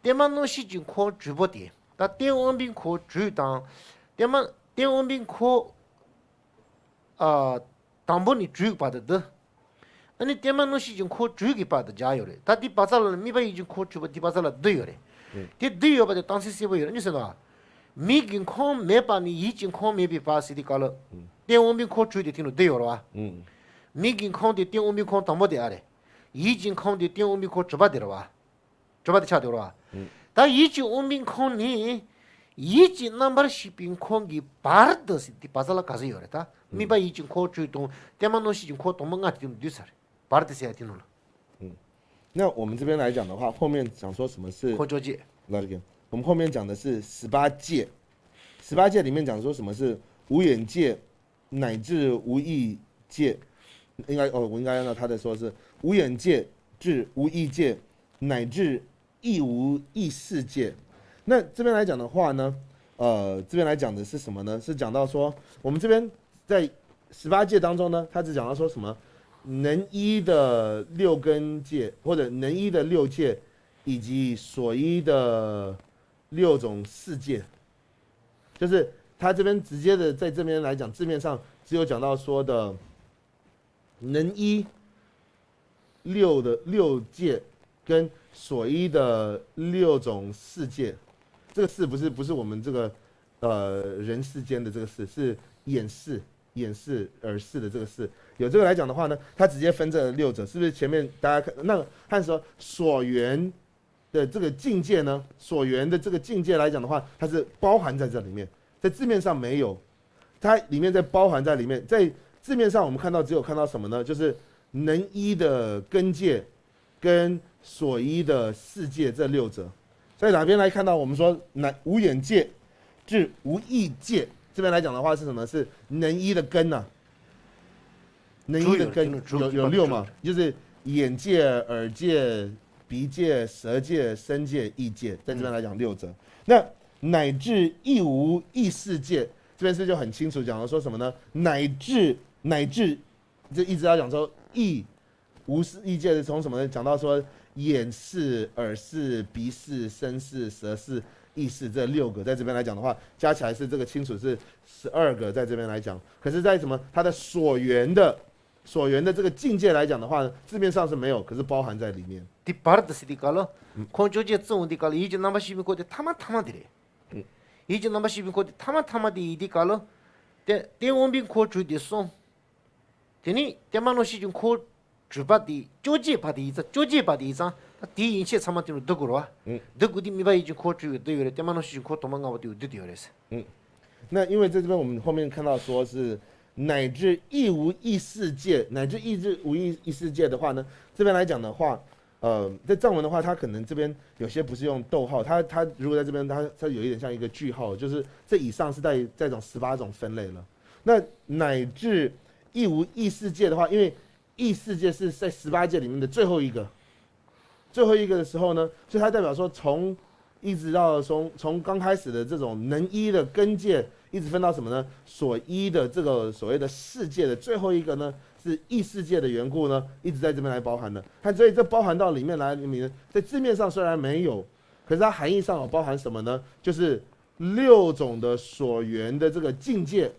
ལྟད་མ་རྣམ་ཤེས་ཀྱི་འཁོར་དྲུག་པོ་དེ། ད་ལྟེ་དབང་པོའི་འཁོར་དྲུག་དང་། ལྟད་མ་ལྟེ་དབང་པོའི་འཁོར། ཨ། དང་པོ་ནས་དྲུག་བར་དུ་འདི། ཨ་ནི་ལྟད་མ་རྣམ་ཤེས་ཀྱི་འཁོར་དྲུག་གི་བར་དུ་སྦྱར་ཡོད་རེད། ད་འདི་བར་ས་ལ་དམིགས་པ་ཡིད་ཀྱི་འཁོར་དྲུག་པོ་འདི་བར་ས་ལ་བསྡུས་ཡོད་རེད། ཨེ། དེ་བསྡུས་ཡོད་པ་དེ་གཏམ་ཚིག་གསལ་པོ་ཡོད་རེད་ནི་ཟེར་ན། མིག་གི་ཁམས་མེད་པ་ནས་ཡིད་ཀྱི་ཁམས་མེད་པའི་བར་ཟེར་དུས་སྐབས་ལ། ཨེ། ལྟེ་དབང་པོའི་འཁོར་དྲུག་དེ་དེ་ནང་བསྡུས་ཡོད་རེད་བ། ཨེ། མིག་གི་ཁམས་དེ་ལྟེ་དབང་པོའི་ཁམས་དང་པོ་དེ་ཨ་རེད། ཡིད་ཀྱི་ཁམས་དེ་ལྟེ་དབང་པོའི་འཁོར་དྲུག་པ་དེ་རེད་བ། གྲུབ་པ་དེ་ཆགས་འདུག་ར། ཨུ། ད་ཡིད་ཀྱི་དབང་པོའི་ཁམས་ནས། ཡིད་ཀྱི་རྣམ་པར་ཤེས་པའི་ཁམས་ཀྱི་བར་དུ་ཟེར་དེ་བར་ས་ལ་ག་ཚོད་ཡོད་རེད་ད། དམིགས་པ་ཡིད་ཀྱི་འཁོར་དྲུག་དང་ལྟད་མ་རྣམ་ཤེས་ཀྱི་འཁོར་དང་པོ་ལྔ་དེ་དུས་ལ་བསྡུས་ཚར་རེད། བར་དུ་ཟེར་ཡ་དེ་ནང་ལ། 嗯，那我们这边来讲的话，后面讲说什么是 འཁོར་བཅོ་བརྒྱད། 那个，我们后面讲的是十八界，十八界里面讲说什么是无眼界，乃至无意界，应该哦，我应该让他的说是无眼界至无意界，乃至亦无意识界。那这边来讲的话呢，呃，这边来讲的是什么呢？是讲到说，我们这边在十八界当中呢，他只讲到说什么能依的六根界，或者能依的六界，以及所依的六种世界。就是他这边直接的在这边来讲，字面上只有讲到说的能依六的六界跟所依的六种世界。这个世不是不是我们这个呃人世间的这个世，是眼识，眼识耳识的这个识。有这个来讲的话呢，它直接分这六者，是不是？前面大家看，那他说所缘的这个境界呢，所缘的这个境界来讲的话，它是包含在这里面，在字面上没有，它里面在包含在里面，在字面上我们看到只有看到什么呢？就是能依的根界跟所依的世界这六者。在哪边来看到我们说乃无眼界至无意界？这边来讲的话是什么？是能依的根呢、能依的根有有六嘛，就是眼界、耳界、鼻界、舌界、身界、意界，在这边来讲六者。那乃至亦无意识界，这边是不是就很清楚讲了说什么呢？乃至乃至，就一直要讲说亦无意识界是从什么呢？讲到说眼识、耳识、鼻识、身识、舌识、意识这六个，在这边来讲的话，加起来是这个清楚是十二个，在这边来讲。可是在什么它的所缘的所缘的这个境界来讲的话呢，字面上是没有，可是包含在里面。དེ་བར་དུ་ཟེར་དུས་སྐབས་ལ། ཁོང་བཅོ་བརྒྱད་བརྩི་འོང་དུས་སྐབས་ལ་ཡིད་ཀྱི་རྣམ་པར་ཤེས་པའི་འཁོར་དེ་ཐ་མ་ཐ་མ་དེ་རེད། ཡིད་ཀྱི་རྣམ་པར་ཤེས་པའི་འཁོར་དེ་ཐ་མ་ཐ་མ་དེ་ཡིན་དུས་སྐབས་ལ། ཏེ་ལྟེ་དབང་པོའི་འཁོར་དྲུག་དེ་གསུམ། དེ་ནས་ལྟད་མ་རྣམ་ཤེས་ཀྱི་འཁོར་དྲུག་པ་དེ་བཅོ་བརྒྱད་པ་དེ་ཡིན་ཙང་བཅོ་བརྒྱད་པ་དེ་ཡིན་ཙང་ད་དེའི་ཡན་ཆད་ཚང་མ་དེ་ནང་བསྡུ་དགོས་རེད་བ། ཨུ། བསྡུ་དགོས་དུས་དམིགས་པ་ཡིད་ཀྱི་འཁོར་དྲུག་ཡོད་བསྡུ་ཡོད་རེད། ལྟད་མ་རྣམ་ཤེས་ཀྱི་འཁོར་དང་པོ་ལྔ་པོ་དེ་ཡོད་བསྡུ་དེ་ཡོད་རེད། 嗯，那因为在这边我们后面看到说是乃至亦无意识界，乃至亦无意识界的话呢，这边来讲的话，呃，在藏文的话，它可能这边有些不是用逗号，它它如果在这边它它有一点像一个句号，就是这以上是在在一种十八种分类了。那乃至亦无意识界的话，因为意识界是在十八界里面的最后一个，最后一个的时候呢，所以它代表说从一直到从从刚开始的这种能依的根界，一直分到什么呢？所依的这个所谓的世界的最后一个呢，是意识界的缘故呢，一直在这边来包含的。它所以这包含到里面来，里面在字面上虽然没有，可是它含义上有包含什么呢？就是六种的所缘的这个境界，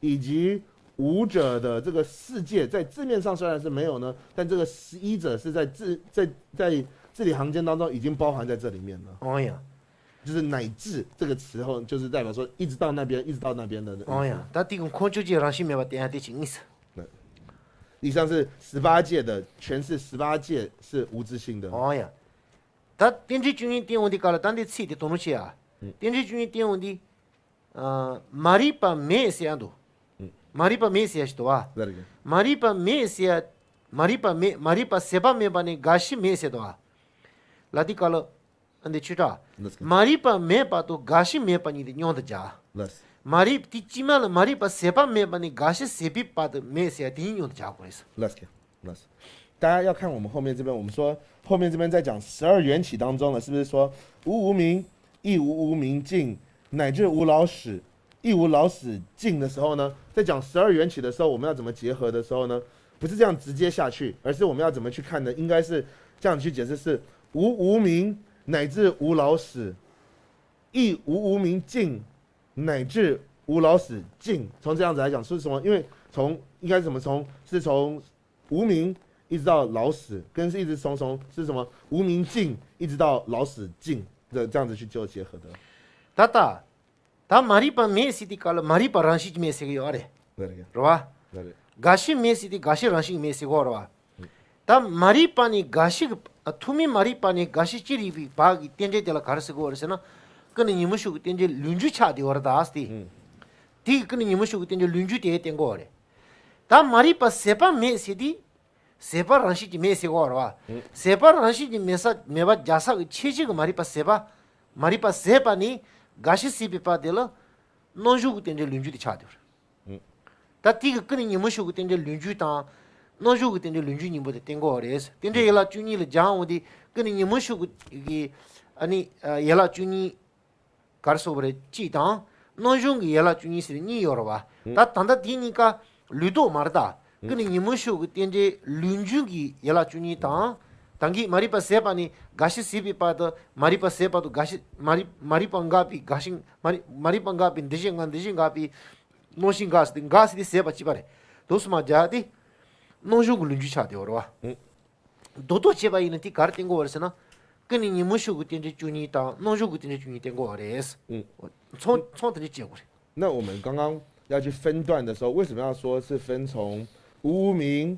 以及五者的这个世界，在字面上虽然是没有呢，但这个十一者是在字在在字里行间当中已经包含在这里面了。 哦呀， 就是乃至这个词后，就是代表说一直到那边，一直到那边的。哦呀，ད་དེ་གི་ཁོང་བཅོ་བརྒྱད་རང་བཞིན་མེད་པ་བསྟན་ཡ་དེ་ཅིག་ཨིན་ས། 以上是十八界的，全是十八界是无自性的。 ཨོ་ཡ། ད་རྟེན་འབྲེལ་བཅུ་གཉིས་བསྟན་འོང་དུས་སྐབས་ལ་ད་འདི་ཚིག་དེ་དོ་སྣང་བྱེད་ཡ། རྟེན་འབྲེལ་བཅུ་གཉིས་བསྟན་འོང་དུས། ཨ། མ་རིག་པ་མེད་ཟེར་ཡ་འདུག་མ་རིག་པ་མེད་ཟེར་ཡ་ཞིག་འདུག་བ། ལར་གི། མ་རིག་པ་མེད་ཟེར་ཡ། མ་རིག་པ་མེད། མ་རིག་པ་ཟད་པ་མེད་པ་ནི་རྒ་ཤི་མེད་ཟེར་འདུག་བ། ལ་དེ་ག་ལ། ཨ་འདི་ཆོས་གྲགས། ལར་གི། མ་རིག་པ་མེད་པ་དང་རྒ་ཤི་མེད་པ་གཉིས་དེ་མཉམ་དུ་སྦྱར། ལར། མ་རིག་དེ་དཀྱིལ་མ་ལ་མ་རིག་པ་ཟད་པ་མེད་པ་ནི་རྒ་ཤི་ཟད་པའི་བར་དུ་མེད་ཟེར་ཡ་དེ་གཉིས་མཉམ་དུ་སྦྱར་དགོས་རེད། ལར་གི། 那大家要看我们后面这边，我们说后面这边在讲十二缘起当中呢，是不是说无无明，亦无无名尽，乃至无老死，亦无老死尽的时候呢，在讲十二缘起的时候，我们要怎么结合的时候呢？不是这样直接下去，而是我们要怎么去看呢？应该是这样去解释：是无无明，乃至无老死，亦无无明尽，乃至无老死尽。从这样子来讲，是什么？因为从应该是什么？从是从无明一直到老死，跟是一直从从是什么？无明尽一直到老死尽的这样子去做结合的。 ད་ལྟ་ད་མ་རིག་པ་མེད་ཟེར་དུས་སྐབས་ལ་མ་རིག་པ་རང་བཞིན་གྱིས་མེད་ཟེར་གྱི་ཡོད་རེད། རེད་རེད། རེད་བ། རེད་རེད། རྒ་ཤི་མེད་ཟེར་དུས་རྒ་ཤི་རང་བཞིན་གྱིས་མེད་ཟེར་གྱི་ཡོད་རེད་བ། ད་མ་རིག་པ་ནས་རྒ་ཤི་གི་ཐོག་མའི་མ་རིག་པ་ནས་རྒ་ཤི་ཅི་རིགས་པའི་བར་གྱི་རྟེན་འབྲེལ་དེ་ལ་ག་རེ་ཟེར་གྱི་ཡོད་རེད་ཟེར་ན། ཀུན་ནས་ཉོན་མོངས་ཤུགས་ཀྱི་རྟེན་འབྲེལ་ལུས་འབྱུང་ཆགས་བསྡད་ཡོད་རེད་ད་ཟེར་ཏེ། དེ་ཡི་ཀུན་ནས་ཉོན་མོངས་ཤུགས་ཀྱི་རྟེན་འབྲེལ་ལུས་འབྱུང་དེ་བསྟན་གྱི་ཡོད་རེད། ད་མ་རིག་པ་ཟད་པ་མེད་ཟེར་དུས། ཟད་པ་རང་བཞིན་གྱིས་མེད་ཟེར་གྱི་ཡོད་རེད་བ། ཟད་པ་རང་བཞིན་གྱིས་མེད་ས་མེད་པ་རྒྱག་ས་གི་ཁྱད་ཆོས་ཀྱི་མ་རིག་པ་ཟད་པ། མ་རིག་པ་ཟད་པ་ནི་རྒ་ཤི་ཟད་པའི་བར་དེ་ལ་རྣམ་གཞག་གི་རྟེན་འབྲེལ་ལུས་འབྱུང་དེ་ཆགས་བསྡད་ཡོད་རེད། ད་དེ་གི་ཀུན་ནས་ཉོན་མོངས་ཤུགས་ཀྱི་རྟེན་འབྲེལ་ལུས་འབྱུང་དང་། རྣམ་གཞག་གི་རྟེན་འབྲེལ་ལུས་འབྱུང་གཉིས་པོ་དེ་བསྟན་གྱི་ཡོད་རེད། རྟེན་འབྲེལ་ཡན་ལག་བཅུ་གཉིས་ལ་སྦྱར་འོང་དུས་ཀུན་ནས་ཉོན་མོངས་ཤུགས་ཀྱི་ཨ་ནི་ཡན་ལག་བཅུ་གཉིས། ག་རེ་ཟེར་དགོས་རེད་གཅིག་དང་། རྣམ་གཞག་གི་ཡན་ལག་བཅུ་གཉིས་ཟེར་གཉིས་ཡོད་རེད་བ། ད་ད་ལྟ་དེ་གཉིས་ཀ་ལུགས་ལྡོག་མ་རེད་ད། ཀུན་ནས་ཉོན་མོངས་ཤུགས་ཀྱི་རྟེན་འབྲེལ་ལུས་འབྱུང་གི་ཡན་ལག་བཅུ་གཉིས་དང་། ད་གིན་མ་རིག་པ་ཟད་པ་ནས་རྒ་ཤི་ཟད་པའི་བར་དུ་མ་རིག་པ་ཟད་པ་དང་རྒ་ཤི་མ་རིག་མ་རིག་པ་འགགས་པའི་རྒ་ཤི་མ་རིག་མ་རིག་པ་འགགས་པའི་འདུ་བྱེད་འགག་འདུ་བྱེད་འགགས་པའི་རྣམ་ཤེས་འགག་ཟེར་ཏེ་འགག་ཟེར་ཏེ་ཟད་པ་གཅིག་པ་རེད། དུས་གསུམ་སྦྱར་ཏེ། རྣམ་གཞག་གི་ལུས་འབྱུང་ཆགས་བསྡད་ཡོད་རེད་བ། རྡོག་རྡོག་བྱས་པ་ཡིན་ན་དེ་ག་རེ་བསྟན་གྱི་ཡོད་རེད་ཟེར་ན། ཀུན་ནས་ཉོན་མོངས་ཤུགས་ཀྱི་རྟེན་འབྲེལ་བཅུ་གཉིས་དང་རྣམ་གཞག་གི་རྟེན་འབྲེལ་བཅུ་གཉིས་བསྟན་གྱི་ཡོད་རེད། མཚུངས་མཚུངས་དེ་འདྲ་བྱེད་དགོས་རེད། 那我们刚刚要去分段的时候，为什么要说是分从无无明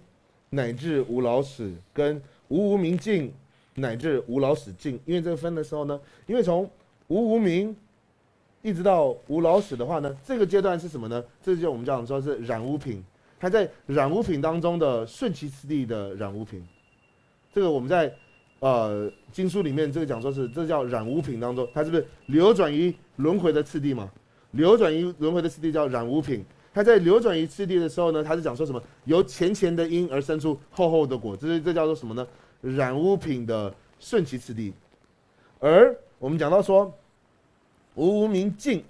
乃至无老死，跟无无明尽乃至无老死尽？因为这个分的时候呢，因为从无无明一直到无老死的话呢，这个阶段是什么呢？这就我们讲说是染污品，它在染污品当中的顺其次第的染污品。这个我们在呃经书里面这个讲说是这叫染污品当中，它是不是流转于轮回的次第嘛？流转于轮回的次第叫染污品。它在流转于次第的时候呢，它是讲说什么？由浅浅的因而生出厚厚的果，这是这叫做什么呢？染污品的顺其次第。而我们讲到说，无无明尽，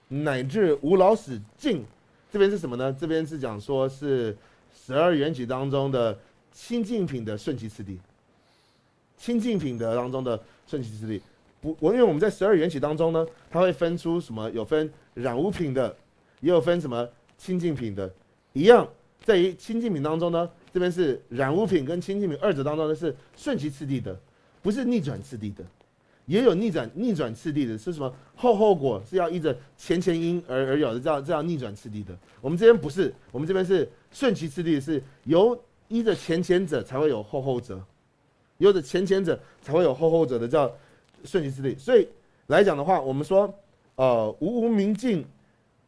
乃至无老死尽，这边是什么呢？这边是讲说是十二缘起当中的清净品的顺其次第，清净品的当中的顺其次第。不，我因为我们在十二缘起当中呢，它会分出什么？有分染污品的，也有分什么清净品的。一样，在于清净品当中呢，这边是染污品跟清净品二者当中呢是顺其次第的，不是逆转次第的。也有逆转逆转次第的，是什么？后后果是要依着前前因而而有的，这样这样逆转次第的。我们这边不是，我们这边是顺其次第，是由依着前前者才会有后后者，由着前前者才会有后后者的叫顺其次第。所以来讲的话，我们说，呃，无无明尽，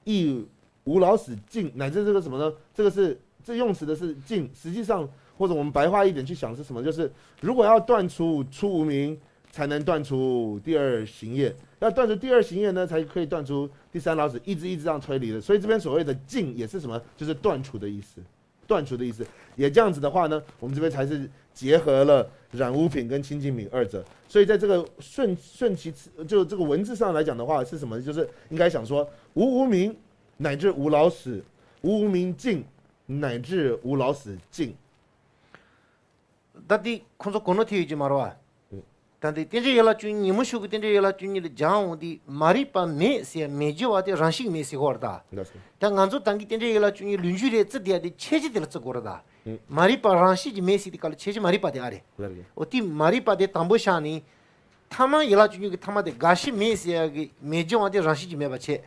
亦无老死尽，乃至这个什么呢？这个是这用词的是尽，实际上或者我们白话一点去想是什么？就是如果要断除初无明，才能断除第二行业，要断除第二行业呢，才可以断除第三老死，一直一直这样推理的。所以这边所谓的尽也是什么？就是断除的意思，断除的意思。也这样子的话呢，我们这边才是结合了染污品跟清净品二者。所以在这个顺顺其次，就这个文字上来讲的话，是什么？就是应该想说，无无明，乃至无老死，无无明尽，乃至无老死尽。 ད་དེ་ཁོང་ཚོ་གོ་ནོར་ཐེབས་ཡོད་ཀྱི་མ་རེད་བ། ད་དེ་རྟེན་འབྲེལ་ཡན་ལག་བཅུ་གཉིས་ཉོན་མོངས་ཤུགས་ཀྱི་རྟེན་འབྲེལ་ཡན་ལག་བཅུ་གཉིས་ལ་སྦྱར་འོང་དུས་མ་རིག་པ་མེད་ཟེར་མེད་སྦྱོར་བ་དེ་རང་བཞིན་མེད་ཟེར་གྱི་ཡོད་རེད་ད། ད་ང་ཚོ་ད་གིན་རྟེན་འབྲེལ་ཡན་ལག་བཅུ་གཉིས་ལུས་འབྱུང་རེད་བརྩི་བསྡད་ཡ་དེ་ཁྱད་ཆོས་དེ་ལ་བརྩི་དགོས་རེད་ད། མ་རིག་པ་རང་བཞིན་གྱིས་མེད་ཟེར་དུས་སྐབས་ལ་ཁྱད་ཆོས་མ་རིག་པ་དེ་ཨ་རེད། འོ་དེ་མ་རིག་པ་དེ་དང་པོ་བཞག་ནས། ཐ་མ་ཡན་ལག་བཅུ་གཉིས་ཀྱི་ཐ་མ་དེ་རྒ་ཤི་མེད་ཟེར་ཡ་གི་མེད་སྦྱོར་བ་དེ་རང་བཞིན་གྱིས་མེད་པ་བྱས།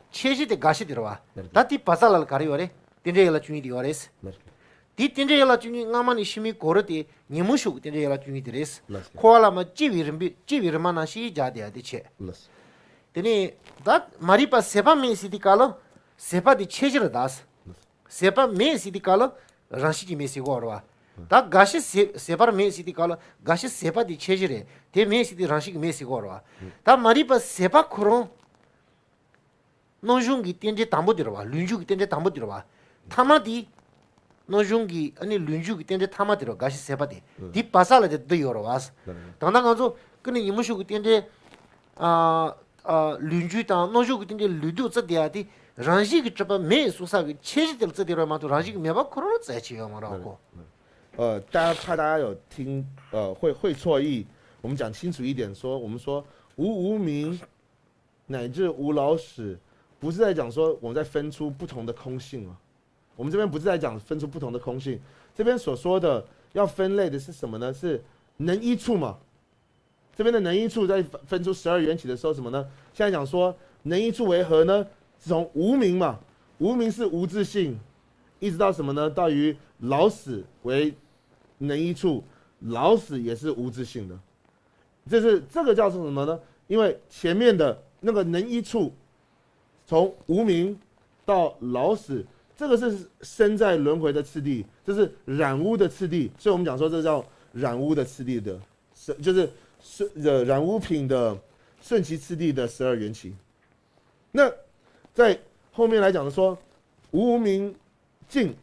ཁྱད་ཆོས་དེ་རྒ་ཤི་དེ་རེད་བ། ད་དེ་བ་ས་ལ་ལ་ག་རེ་ཡོད་རེད། རྟེན་འབྲེལ་ཡན་ལག་བཅུ་གཉིས་དེ་ཡོད་རེད། དེ་རྟེན་འབྲེལ་ཡན་ལག་བཅུ་གཉིས་སྔ་མ་ནས་ཕྱི་མའི་གོ་རིམ་དེ་ཉོན་མོངས་ཤུགས་ཀྱི་རྟེན་འབྲེལ་ཡན་ལག་བཅུ་གཉིས་དེ་རེད། འཁོར་བ་ལ་མ་སྐྱེ་བའི་རིམ་པས་སྐྱེ་བའི་རིམ་པ་ནང་བཞིན་སྦྱར་བསྡད་ཡ་དེ་བྱས། དེ་ནས་ད་མ་རིག་པ་ཟད་པ་མེད་ཟེར་དུས་སྐབས་ལ་ཟད་པ་དེ་ཁྱད་ཆོས་རེད་ད། ཟད་པ་མེད་ཟེར་དུས་སྐབས་ལ་རང་བཞིན་གྱིས་མེད་ཟེར་གྱི་ཡོད་རེད་བ། ད་རྒ་ཤི་ཟད་ཟད་པ་མེད་ཟེར་དུས་སྐབས་ལ་རྒ་ཤི་ཟད་པ་དེ་ཁྱད་ཆོས་རེད། དེ་མེད་ཟེར་དུས་རང་བཞིན་གྱིས་མེད་ཟེར་གྱི་ཡོད་རེད་བ། ད་མ་རིག་པ་ཟད་པ་ཁོ་རང་རྣམ་གཞག་གི་རྟེན་འབྲེལ་དང་པོ་དེ་རེད་བ། ལུས་འབྱུང་གི་རྟེན་འབྲེལ་དང་པོ་དེ་རེད་བ། ཐ་མ་དེ། རྣམ་གཞག་གི་ཨ་ནི་ལུས་འབྱུང་གི་རྟེན་འབྲེལ་ཐ་མ་དེ་རེད་བ། རྒ་ཤི་ཟད་པ་དེ། དེ་བ་ས་ལ་དེ་འདི་ཡོད་རེད་བ། ད་ལྟ་ང་ཚོ་ཀུན་ནས་ཉོན་མོངས་ཤུགས་ཀྱི་རྟེན་འབྲེལ་ ཨ་ཨ་ལུས་འབྱུང་དང་རྣམ་ཤེས་ཀྱི་རྟེན་འབྲེལ་ལུས་ལྡོག་བརྩི་བསྡད་ཡ་དེ་རང་བཞིན་གྱིས་གྲུབ་པ་མེད་གསུངས་ས་གི་ཁྱད་གཞི་དེ་ལ་བརྩི་བསྡད་ར་མ་གཏོགས་རང་བཞིན་གྱིས་མེད་པ་ཁོ་རང་ལ་བརྩི་ཡ་ཡོད་མ་རེད་ཨ་ཁོ། 呃，大家怕大家有听，呃，会会错意，我们讲清楚一点，说我们说无无明乃至无老死，不是在讲说我们在分出不同的空性啊。我们这边不是在讲分出不同的空性，这边所说的要分类的是什么呢？是能依处嘛？这边的能依处再分出十二缘起的时候什么呢？现在讲说能依处为何呢？是从无明嘛，无明是无自性，一直到什么呢？到于老死为能依处，老死也是无自性的。这是这个叫做什么呢？因为前面的那个能依处，从无明到老死，这个是生在轮回的次第，这是染污的次第，所以我们讲说这叫染污的次第的，是就是是呃染污品的顺其次第的十二缘起。那在后面来讲的说，无无明尽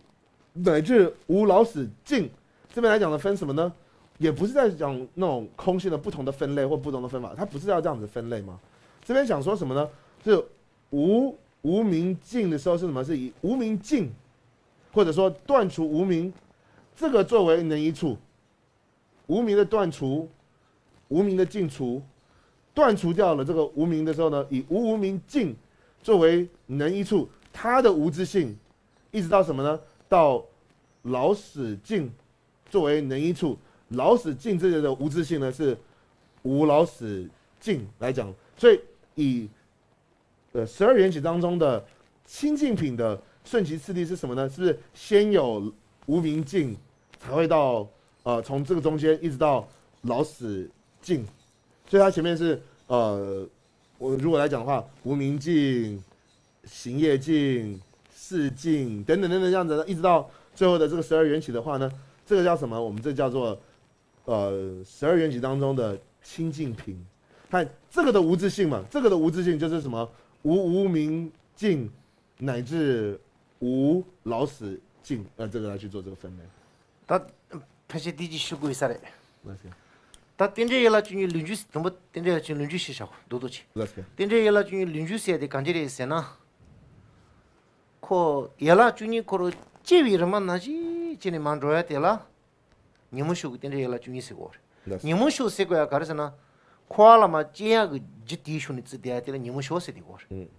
乃至无老死尽，这边来讲的分什么呢？也不是在讲那种空性的不同的分类或不同的分法，它不是要这样子分类吗？这边讲说什么呢？是无无明尽的时候是什么？是以无明尽，或者说断除无明，这个作为能依处，无明的断除，无明的尽除，断除掉了这个无明的时候呢，以无无明尽作为能依处，它的无自性，一直到什么呢？到老死尽作为能依处，老死尽这些的无自性呢是无老死尽来讲，所以以呃十二缘起当中的清净品的顺其次第是什么呢？是不是先有无明尽，才会到呃从这个中间一直到老死尽？所以它前面是呃，我如果来讲的话，无明尽、行业尽、事尽等等等等这样子，一直到最后的这个十二缘起的话呢，这个叫什么？我们这叫做呃十二缘起当中的清净品。看这个的无自性嘛，这个的无自性就是什么？无无明尽乃至无老死尽，呃，这个来去做这个分类。 ད་ཕལ་ཆེར་དེ་ཅིག་ཞུ་དགོས་ས་རེད། ད་རྟེན་འབྲེལ་ཡན་ལག་བཅུ་གཉིས་ལུས་འབྱུང་དང་པོ་རྟེན་འབྲེལ་ཡན་ལག་བཅུ་གཉིས་ལུས་འབྱུང་ཞེས་བྱའོ་རྡོག་རྡོག་ཅིག་རྟེན་འབྲེལ་ཡན་ལག་བཅུ་གཉིས་ལུས་འབྱུང་ཟེར་དེ་གང་ཅི་རེད་ཟེར་ན། ཁོ་ཡན་ལག་བཅུ་གཉིས་ཁོ་རང་སྐྱེ་བའི་རིམ་པ་ནང་བཞིན་བྱས་ནས་མར་འགྲོ་ཡ་དེ་ལ་ཉོན་མོངས་ཤུགས་ཀྱི་རྟེན་འབྲེལ་ཡན་ལག་བཅུ་གཉིས་ཟེར་གོ་རེད། ཉོན་མོངས་ཤུགས་ཟེར་གོ་ཡ་ག་རེ་ཟེར་ན། འཁོར་བ་ལ་མར་སྐྱེ་ཡག་གི་རྒྱུ་དེའི་ཤུགས་ནས་བརྩིས་བསྡད་ཡ་དེ་ལ་ཉོན་མོངས་ཤུགས་ཟེར་དེ་གོ་རེད།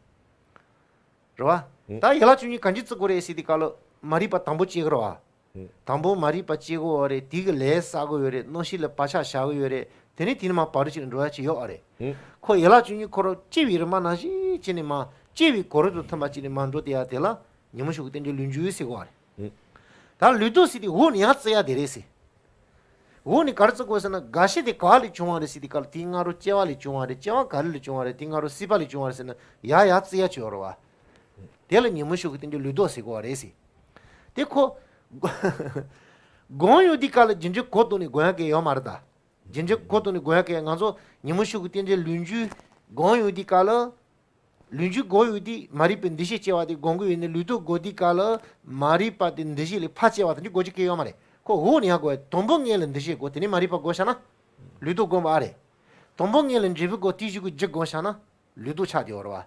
རེད་བ། ད་ཡན་ལག་བཅུ་གཉིས་གང་ཅི་བརྩི་དགོས་རེད་ཟེར་དེ་ག་ལ་མ་རིག་པ་དང་པོ་སྐྱེ་གི་རེད་བ། དང་པོ་མ་རིག་པ་སྐྱེ་གི་ཡོད་རེད། དེ་གི་ལས་བསགས་གི་ཡོད་རེད། རྣམ་ཤེས་ལ་བག་ཆགས་བཞག་གི་ཡོད་རེད། དེ་ནས་དེ་ནས་མར་བར་དུ་ཅིག་འགྲོ་ཡ་ཅིག་ཡོད་རེད། ཁོ་ཡན་ལག་བཅུ་གཉིས་ཁོ་རང་སྐྱེ་བའི་རིམ་པ་ནང་བཞིན་བྱས་ནས་མར་སྐྱེ་བའི་གོ་རིམ་དང་མཐུན་པ་ཅིག་ནས་མར་འགྲོ་བསྡད་ཡ་དེ་ལ་ཉོན་མོངས་ཤུགས་ཀྱི་རྟེན་འབྲེལ་ལུས་འབྱུང་ཟེར་གོ་རེད། ད་ལུས་ལྡོག་ཟེར་དེ་འོག་ནས་ཡར་བརྩི་ཡ་དེ་རེད་ཟེར། འོག་ནས་ག་རེ་བརྩི་དགོས་ཟེར་ན་རྒ་ཤི་དེ་ག་ལས་བྱུང་བ་རེད་ཟེར་དེ་ག་ལ་དེའི་སྔ་རོལ་སྐྱེ་བ་ལས་བྱུང་བ་རེད། སྐྱེ་བ་ག་རེ་ལས་བྱུང་བ་རེད། དེའི་སྔ་རོལ་སྲིད་པ་ལས་བྱུང་བ་རེད་ཟེར་ན་ཡར་ཡར་བརྩི་ཡ་ཅིག་ཡོད་རེད་བ། དེ་ལ་ཉོན་མོངས་ཤུགས་ཀྱི་རྟེན་འབྲེལ་ལུས་ལྡོག་ཟེར་གོ་བ་རེད་ཟེར། དེ་ཁོ་སྒོམ་ཡོང་དུས་སྐབས་ལ་རྒྱུ་འབྲས་གོ་བཏོན་ནས་སྒོམ་ཡག་གི་ཡོད་མ་རེད་ད། རྒྱུ་འབྲས་གོ་བཏོན་ནས་སྒོམ་ཡག་གི་ང་ཚོ་ཉོན་མོངས་ཤུགས་ཀྱི་རྟེན་འབྲེལ་ལུས་འབྱུང་སྒོམ་ཡོང་དུས་སྐབས་ལ། ལུས་འབྱུང་སྒོམ་ཡོང་དུས་མ་རིག་པའི་འདུ་ཤེས་སྐྱེ་བ་དེ་སྒོམ་གྱི་ཡོད་ནས་ལུས་ལྡོག་སྒོམ་དུས་སྐབས་ལ་མ་རིག་པ་དེ་འདུ་ཤེས་ལས་ཕར་སྐྱེ་བ་དང་ཅི་སྒོམ་རྒྱུ་གི་ཡོད་མ་རེད། ཁོ་འོག་ནས་ཡར་སྒོམ་ཡ་དང་པོ་སྔོན་ལ་འདུ་ཤེས་སྒོམ་དེ་ནས་མ་རིག་པ་སྒོམ་བཞག་ན། ལུས་ལྡོག་སྒོམ་པ་ཨ་རེད། དང་པོ་སྔོན་ལ་འབྲས་བུ་སྒོམ་དེའི་གཞུག་གུ་རྒྱུ་སྒོམ་བཞག་ན། ལུས་ལྡོག་ཆགས་བསྡད་ཡོད་རེད་བ།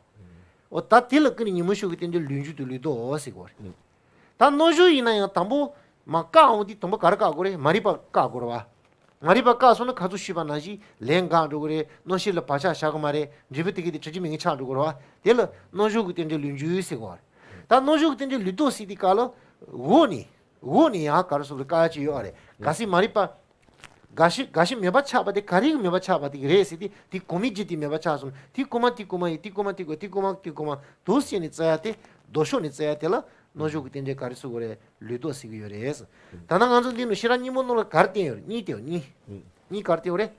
འོ་ད་དེ་ལ་ཀུན་ནས་ཉོན་མོངས་ཤུགས་ཀྱི་རྟེན་འབྲེལ་ལུས་འབྱུང་དང་ལུས་ལྡོག་ཟེར་གོ་རེད། ད་རྣམ་ཤེས་ཡིན་ན་ཡང་དང་པོ་མར་བཀག་འོང་དུས་དང་པོ་ག་རེ་བཀག་དགོས་རེད། མ་རིག་པ་བཀག་དགོས་རེད་བ། མ་རིག་པ་བཀག་སོང་ན་ཁ་ཚུར་ཞུས་པ་ནང་བཞིན་ལས་འགག་འགྲོ་གི་རེད། རྣམ་ཤེས་ལ་བག་ཆགས་བཞག་གི་མ་རེད། འབྲས་བུ་དེ་གའི་དེ་གྲུབ་རྒྱུ་མེད་མཁན་ཆགས་འགྲོ་གི་རེད་བ། དེ་ལ་རྣམ་ཤེས་ཀྱི་རྟེན་འབྲེལ་ལུས་འབྱུང་ཟེར་གོ་རེད། ད་རྣམ་ཤེས་ཀྱི་རྟེན་འབྲེལ་ལུས་ལྡོག་ཟེར་དུས་སྐབས་ལ་འོག་ནས། འོག་ནས་ཡང་ག་རེ་ཟེར་ལ་བཀག་ཡ་ཅིག་ཡོད་རེད། གལ་སྲིད་མ་རིག་པ། རྒ་ཤི་རྒ་ཤི་མེད་པ་ཆགས་པ་དེ་ག་རེ་གིས་མེད་པ་ཆགས་པ་དེ་རེད་ཟེར་ཏེ་དེ་གོམས་མེད་རྒྱུ་དེ་མེད་པ་ཆགས་སོང་། དེ་གོམས་མ་དེ་གོམས་མ་ཡིན་དེ་གོམས་མ་དེ་གོམས་དེ་གོམས་མ་དེ་གོམས་མ་འདུག་ཟེར་ནས་བརྩི་ཡ་དེ་ལྡོག་ཕྱོགས་ནས་བརྩི་ཡ་དེ་ལ་རྣམ་ཤེས་ཀྱི་རྟེན་འབྲེལ་ག་རེ་ཟེར་དགོས་རེད། ལུས་ལྡོག་ཟེར་གྱི་ཡོད་རེད། ད་ནང་ང་ཚོ་འདི་ནང་ཤེས་རབ་སྙིང་པོ་ནང་ལ་ག་རེ་བསྟན་ཡོད་རེད། གཉིས་བསྟན་ཡོད་གཉིས། གཉིས་ག་རེ་བསྟན་ཡོད་རེད།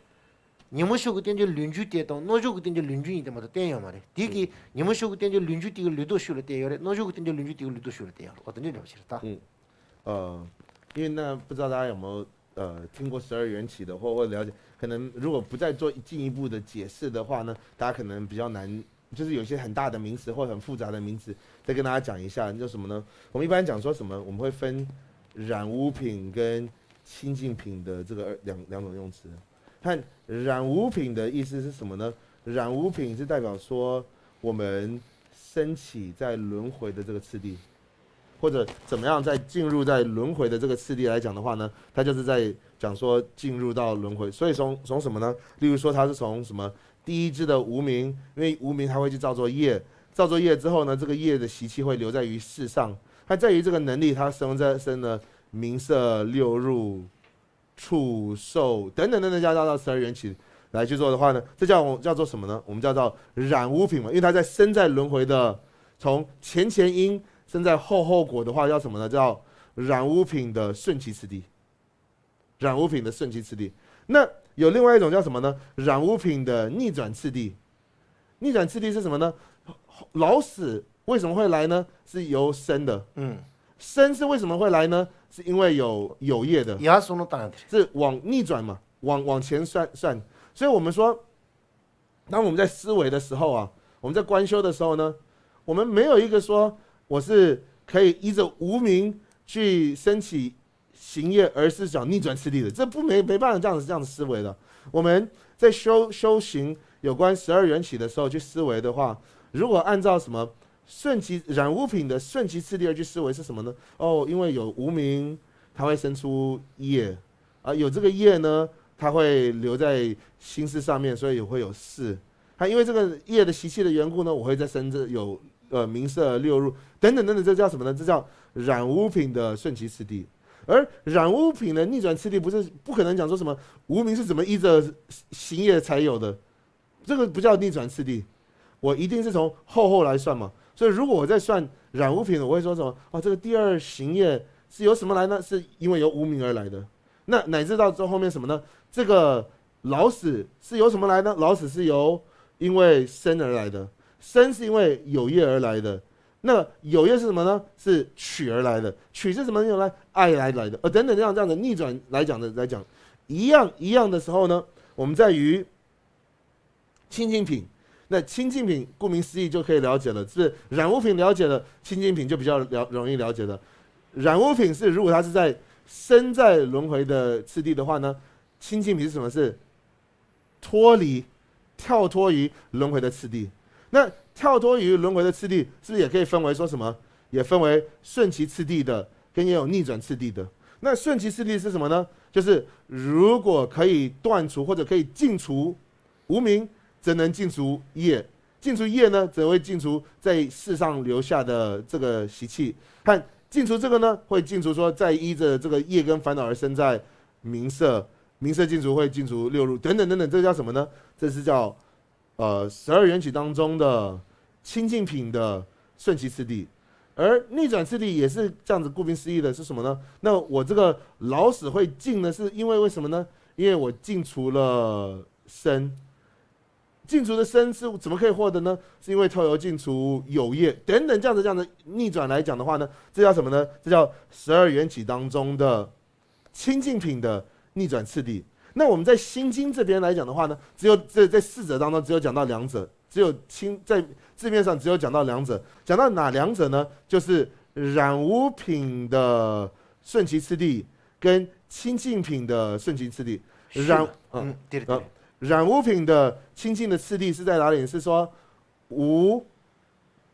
ཉོན་མོངས་ཤུགས་ཀྱི་རྟེན་འབྲེལ་ལུས་འབྱུང་དེ་དང་རྣམ་ཤེས་ཀྱི་རྟེན་འབྲེལ་ལུས་འབྱུང་ཡིན་དེ་མ་གཏོགས་བསྟན་ཡོད་མ་རེད། དེ་གིས་ཉོན་མོངས་ཤུགས་ཀྱི་རྟེན་འབྲེལ་ལུས་འབྱུང་དེ་གི་ལུས་ལྡོག་ཕྱོགས་ལ་བསྟན་ཡོད་རེད། རྣམ་ཤེས་ཀྱི་རྟེན་འབྲེལ་ལུས་འབྱུང་དེ་གི་ལུས་ལྡོག་ཕྱོགས་ལ་བསྟན་ཡོད་རེད། འོ་དེ་འདྲའི་འདྲ་པོ་ཞིག་རེད་ད། 嗯，呃，因为那不知道大家有没有呃听过十二缘起的，或或了解，可能如果不再做进一步的解释的话呢，大家可能比较难，就是有一些很大的名词或很复杂的名词，再跟大家讲一下，叫什么呢？我们一般讲说什么？我们会分染污品跟清净品的这个二两两种用词。看染污品的意思是什么呢？染污品是代表说我们升起在轮回的这个次第，或者怎么样在进入在轮回的这个次第来讲的话呢，它就是在讲说进入到轮回。所以从从什么呢？例如说它是从什么第一支的无明，因为无明它会去造作业，造作业之后呢，这个业的习气会留在于世上，它在于这个能力，它生在生了名色六入触受等等等等加到十二缘起来去做的话呢，这叫叫做什么呢？我们叫做染污品嘛，因为它在生在轮回的，从前前因生在后后果的话，叫什么呢？叫染污品的顺其次第，染污品的顺其次第。那有另外一种叫什么呢？染污品的逆转次第。逆转次第是什么呢？老死为什么会来呢？是由生的。嗯，生是为什么会来呢？是因为有有业的，也是那当然的。是往逆转嘛，往往前算算。所以我们说，当我们在思维的时候啊，我们在观修的时候呢，我们没有一个说我是可以依着无明去升起行业，而是讲逆转次第的，这不没没办法这样子这样子思维的。我们在修修行有关十二缘起的时候去思维的话，如果按照什么顺其染污品的顺其次第而去思维是什么呢？哦，因为有无明，它会生出业，啊，有这个业呢，它会留在心识上面，所以会有识。它因为这个业的习气的缘故呢，我会再生这有呃名色六入等等等等，这叫什么呢？这叫染污品的顺其次第。而染污品的逆转次第，不是不可能讲说什么无明是怎么依着行业才有的，这个不叫逆转次第，我一定是从后后来算嘛。所以如果我在算染污品的，我会说什么？哦，这个第二行业是由什么来呢？是因为由无明而来的。那乃至到最后面什么呢？这个老死是由什么来呢？老死是由因为生而来的，生是因为有业而来的。那有业是什么呢？是取而来的。取是什么由来？爱来来的。呃，等等，这样这样的逆转来讲的来讲，一样一样的时候呢，我们在于清净品。那清净品顾名思义就可以了解了，是染污品了解了，清净品就比较了容易了解了。染污品是如果它是在生在轮回的次第的话呢，清净品是什么？是脱离、跳脱于轮回的次第。那跳脱于轮回的次第，是不是也可以分为说什么？也分为顺其次第的，跟也有逆转次第的。那顺其次第是什么呢？就是如果可以断除或者可以尽除无明，则能尽除业。尽除业呢，则会尽除在世上留下的这个习气。看，尽除这个呢，会尽除说在依着这个业跟烦恼而生在名色，名色尽除会尽除六入等等等等，这叫什么呢？这是叫呃十二缘起当中的清净品的顺其次第。而逆转次第也是这样子，顾名思义的是什么呢？那我这个老死会尽呢，是因为为什么呢？因为我尽除了生，尽除的生是怎么可以获得呢？是因为透由尽除有业等等这样子这样的逆转来讲的话呢，这叫什么呢？这叫十二缘起当中的清净品的逆转次第。那我们在心经这边来讲的话呢，只有这在四则当中只有讲到两者，只有清在字面上只有讲到两者，讲到哪两者呢？就是染污品的顺其次第跟清净品的顺其次第。染嗯，对对对，染污品的清净的次第是在哪里？是说无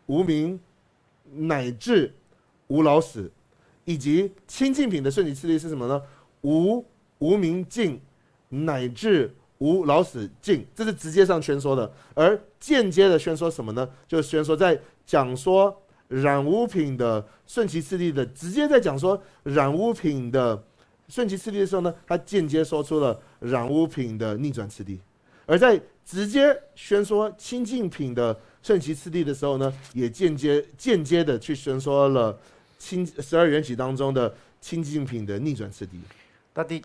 无明乃至无老死，以及清净品的顺其次第是什么呢？无无明尽乃至无老死尽，这是直接上宣说的。而间接的宣说什么呢？就是宣说在讲说染污品的顺其次第的，直接在讲说染污品的顺其次第的时候呢，他间接说出了染污品的逆转次第。而在直接宣说清净品的顺其次第的时候呢，也间接间接的去宣说了清十二缘起当中的清净品的逆转次第。ད་དེ་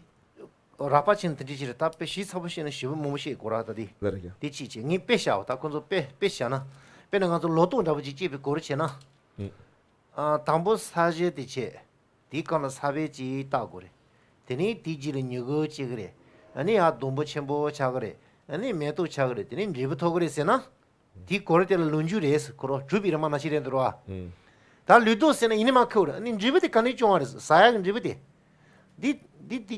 རགས་པ་ཆེན་དེ་འདྲ་ཅིག་རེད། ད་དཔེ་ཞིབ་ཚགས་པོ་བཤད་ན་ཞིབ་པོ་མང་པོ་བཤད་དགོས་ར། ད་དེ་ལ་རེད་ཀྱང་དེ་ཅིག་བྱས་ངས་དཔེ་བྱའོ། ད་ཁོ་ཚོ་དཔེ་དཔེ་བྱ་ན། དཔེར་ན་ང་ཚོ་ལོ་ཏོག་འདྲ་པོ་ཅིག་སྐྱེས་པའི་སྐོར་བྱས་ན། ཨ། དང་པོ་ས་གཞི་དེ་བྱས། དེའི་སྒང་ལ་ས་བོན་ཅིག་བཏགས་དགོས་རེད། དེ་ནས་དེའི་རྗེས་ལ་མྱུ་གུ་སྐྱེ་གི་རེད། ཨ་ནི་ཡང་སྡོང་པོ་ཆེན་པོ་ཆགས་གི་རེད། ཨ་ནི་མེ་ཏོག་ཆགས་གི་རེད། དེ་ནས་འབྲས་བུ་ཐོབ་གི་རེད་ཟེར་ན། དེའི་སྐོར་དེ་ལ་ལོ་རྒྱུས་རེད་ཟེར། ཁོ་རང་གྲུབ་པའི་རིམ་པ་ནང་བཞིན་རེད་འདུག་ར། ཨུ། ད་ལུས་སྟོབས་ཟེར་ན་ཡིན་ནི་མ་ཁེའུ་རེད། ཨ་ནི་འབྲས་བུ་དེ་ག་ནས་བྱུང་བ་རེད་ཟེར། ཟ་ཡག་གི་འབྲས་བུ་དེ། འདི་འདི་འདི།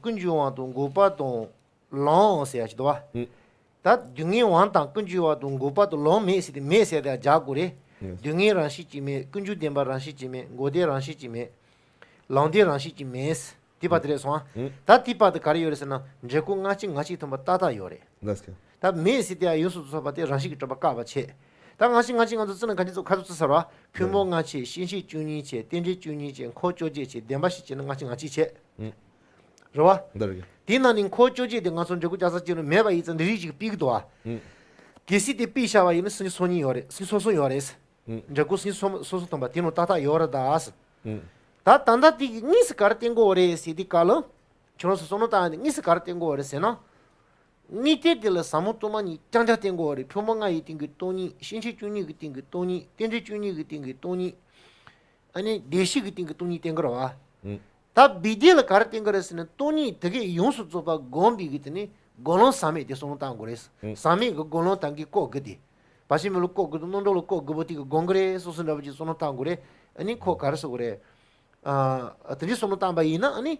ཀུན་འབྱུང་དབང་དང་འགོག་པ་དང་ལམ་ཟེར་ཡ་ཞིག་འདུག་བ། ཨུ། ད་སྡུག་བསྔལ་དབང་དང་ཀུན་འབྱུང་དབང་དང་འགོག་པ་དང་ལམ་མེད་ཟེར་ཏེ་མེད་ཟེར་ཏེ་སྦྱར་དགོས་རེད། ཡེས། སྡུག་བསྔལ་རང་བཞིན་གྱིས་མེད། ཀུན་འབྱུང་བདེན་པ་རང་བཞིན་གྱིས་མེད། འགོག་བདེན་རང་བཞིན་གྱིས་མེད། ལམ་བདེན་རང་བཞིན་གྱིས་མེད། དེ་པ་དེ་རེད་སོང་ཨ། ཨུ། ད་དེ་པ་དེ་ག་རེ་ཡོད་རེད་ཟེར་ན། འབྲས་བུ་སྔ་ཕྱི་ང་གཅིག་མཐུན་པ་ཏག་ཏག་ཡོད་རེད། ལགས་སོ། ད་མེད་ཟེར་ཏེ་ཡོངས་སུ་རྫོགས་པ་དེ་རང་བཞིན་གྱིས་གྲུབ་པ་བཀག་པ་བྱས། ད་སྔ་ཕྱི་ང་གཅིག་ང་ཚོ་རྩི་ན་ག་འདྲ་ཚོ་ཁ་ཚོ་རྩི་ཚར་བ། ཕུང་པོ་ལྔ་བྱས། སྐྱེ་མཆེད་བཅུ་གཉིས་བྱས། རྟེན་འབྲེལ་བཅུ་གཉིས་བྱས། འཁོར་བཅོ་བརྒྱད་བྱས། བདེན་པ་བཞི་བྱས་ན་སྔ་ཕྱི་ང་གཅིག་བྱས། ཨུ། རེད་བ། འདི་རེད། དེའི་ནང་ནས་འཁོར་བཅོ་བརྒྱད་དེ་ང་ཚོ་འབྲས་བུ་ལྕགས་ཚ་གཅིག་ནི་མེད་པ་ཡིན་ཙང་འདི་རིགས་ཅིག་ཕུད་ཀྱི་འདུག་བ། ཨུ། གལ་སྲིད་དེ་ཕུད་བཞག་པ་ཡིན་ན་སུམ་ཅུ་སོ་གཉིས་ཡོད་རེད། སུམ་ཅུ་སོ་གསུམ་ཡོད་རེད། ཨུ། འབྲས་བུ་སུམ་ཅུ་སོ་སོ་མཐུན་པ་དེ་ནང་ཏག་ཏག་ཡོད་རེད་ད། ཨུ། ད་ད་ལྟ་དེ་གི་དངོས་སུ་ག་རེ་བསྟན་དགོས་རེད་ཟེར་དུས་སྐབས་ལ། ཁྱོད་རང་ཚོ་བསམ་བློ་བཏང་ཡ་དེ་དངོས་སུ་ག་རེ་བསྟན་དགོས་རེད་ཟེར་ན། དངོས་བསྟན་དེ་ལ་ཟབ་མོ་སྟོང་པ་ཉིད་རྐྱང་རྐྱང་བསྟན་དགོས་རེད། ཕུང་པོ་ལྔ་ཡི་སྟེང་གི་སྟོང་ཉིད། སྐྱེ་མཆེད་བཅུ་གཉིས་ཀྱི་སྟེང་གི་སྟོང་ཉིད། རྟེན་འབྲེལ་བཅུ་གཉིས་ཀྱི་སྟེང་གི་སྟོང་ཉིད། ཨ་ནི་བདེན་བཞི་གི་སྟེང་གི་སྟོང་ཉིད་བསྟན་གྱི་རེད་བ། ཨུ། ད་བི་དེ་ལ་ག་རེ་བསྟན་གྱི་རེད་ཟེར་ན། སྟོང་ཉིད་དེ་གས་ཡོངས་སུ་རྫོགས་པ་སྒོམ་པའི་གི་དེ་ནི་སྒོམ་ལམ་ཟག་མེད་དེ་བསམ་བློ་བཏང་དགོས་རེད། ཨུ། ཟག་མེད་ཀྱི་སྒོམ་ལམ་ད་གིན་བཀོད་དགོས་དེ། བར་ཆད་མེད་ལ་བཀོད་དགོས་དང་རྣམ་གྲོལ་ལ་བཀོད་དགོས་པ་དེ་གི་སྒོམ་གྱི་རེད་སོ་སོ་འདྲ་པོ་ཅིག་བསམ་བློ་བཏང་དགོས་རེད། ཨ་ནི་ཁོ་ག་རེ་ཟེར་དགོས་རེད། ཨ། དེ་འདྲའི་བསམ་བློ་བཏང་པ་ཡིན་ན་ཨ་ནི།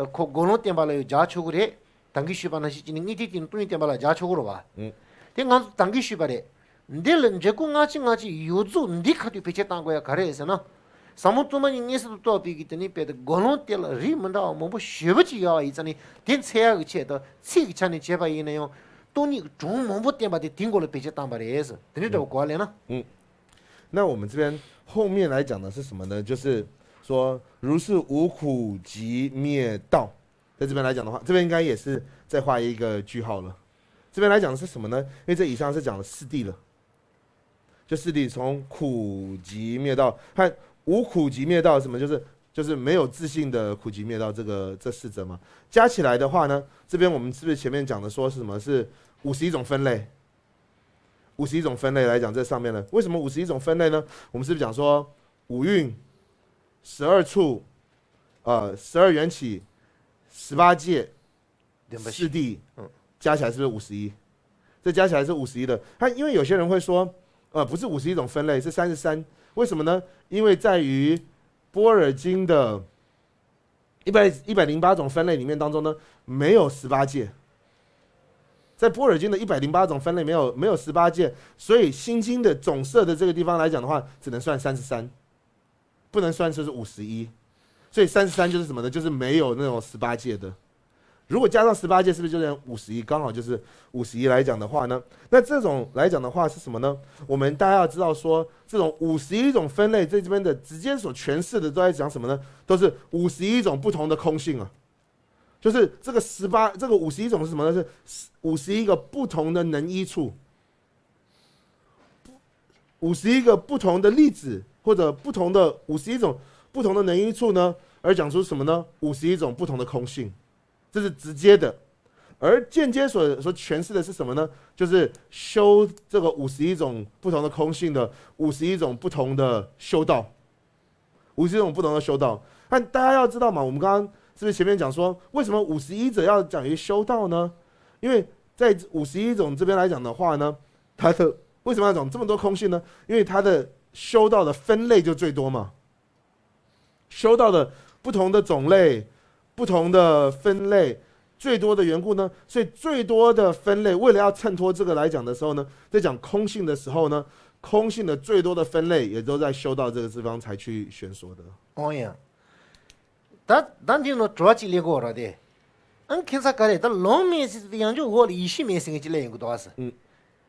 ཁོ་སྒོམ་ལམ་བསྟན་པ་ལ་ཡང་སྦྱར་ཆོག་གི་རེད། ད་གིན་ཞུས་པ་ནང་བཞིན་བྱས་ནས་དངོས་བསྟན་དེ་ནི་སྟོང་ཉིད་བསྟན་པ་ལ་སྦྱར་ཆོག་གི་རེད་བ། ཨུ། དེ་ང་ཚོ་ད་གིན་ཞུས་པ་རེད། འདི་ལ་འབྲས་བུ་སྔ་ཕྱི་ང་གཅིག་ཡོད་རྫོགས་འདི་ཁ་ཐུག་བེད་སྤྱོད་བཏང་དགོས་ཡ་ག་རེ་རེད་ཟེར་ན། ཟབ་མོ་སྟོང་པ་ཉིད་མངོན་སུམ་དུ་རྟོགས་པའི་གི་དེ་ནི་དཔེ་དེ་སྒོམ་ལམ་དེ་ལ་རིགས་མི་འདྲ་བ་མང་པོ་ཞེ་པོ་ཅིག་ཡོད་པ་ཡིན་ཙང་ནི་དེ་འཚོལ་ཡག་གི་ཆེད་དུ་ཚིག་གི་ཆ་ནས་བྱས་པ་ཡིན་ན་ཡང་སྟོང་ཉིད་ཀྱི་གྲངས་མང་པོ་བསྟན་པ་དེ་དེའི་མགོ་ལ་བེད་སྤྱོད་བཏང་པ་རེད་ཟེར། དེ་འདྲའི་འདྲ་བོ་གོ་བ་ལེན་ན། ཨུ། 那我们这边后面来讲的是什么呢？就是说，如是无苦集灭道。在这边来讲的话，这边应该也是再画一个句号了。这边来讲的是什么呢？因为这以上是讲了四谛了，就四谛从苦集灭道，看无苦集灭道是什么？就是就是没有自性的苦集灭道这个这四者嘛，加起来的话呢，这边我们是不是前面讲的说是什么？是五十一种分类？五十一种分类来讲，这上面呢，为什么五十一种分类呢？我们是不是讲说五蕴、十二处、呃十二缘起、十八界、四谛，嗯，加起来是不是五十一？这加起来是五十一的。他因为有些人会说，呃，不是五十一种分类，是三十三。为什么呢？因为在于般若经的一百一百零八种分类里面当中呢，没有十八界。在般若经的一百零八种分类没有没有十八界，所以心经的总摄的这个地方来讲的话，只能算三十三，不能算就是五十一。所以三十三就是什么呢？就是没有那种十八界的。如果加上十八界，是不是就变五十一？刚好就是五十一来讲的话呢，那这种来讲的话是什么呢？我们大家要知道说，这种五十一种分类在这边的直接所诠释的都在讲什么呢？都是五十一种不同的空性啊。就是这个十八，这个五十一种是什么呢？是五十一个不同的能依处，五十一个不同的粒子，或者不同的五十一种不同的能依处呢，而讲出什么呢？五十一种不同的空性，这是直接的。而间接所所诠释的是什么呢？就是修这个五十一种不同的空性的五十一种不同的修道。五十一种不同的修道。那大家要知道嘛，我们刚刚是不是前面讲说，为什么五十一者要讲于修道呢？因为在五十一种这边来讲的话呢，它的为什么要讲这么多空性呢？因为它的修道的分类就最多嘛。修道的不同的种类、不同的分类，最多的缘故呢，所以最多的分类，为了要衬托这个来讲的时候呢，在讲空性的时候呢，空性的最多的分类也都在修道这个地方才去选说的。 ཨོ་ཡ། ད་ད་འདི་ནང་དྲི་བ་གཅིག་སླེབས་ཀྱི་ཡོད་རེད་དེ། ཨང་ཁྱད་མཚར་ག་རེ་ད་ལོང་མེད་ཟེར་དེ་ཡང་འཇུག་འོག་ལ་ཡེ་ཤེས་མེད་ཟེར་མཁན་གཅིག་སླེབས་ཡོང་གི་འདུག་ཨ་ཟེར། ཨུ།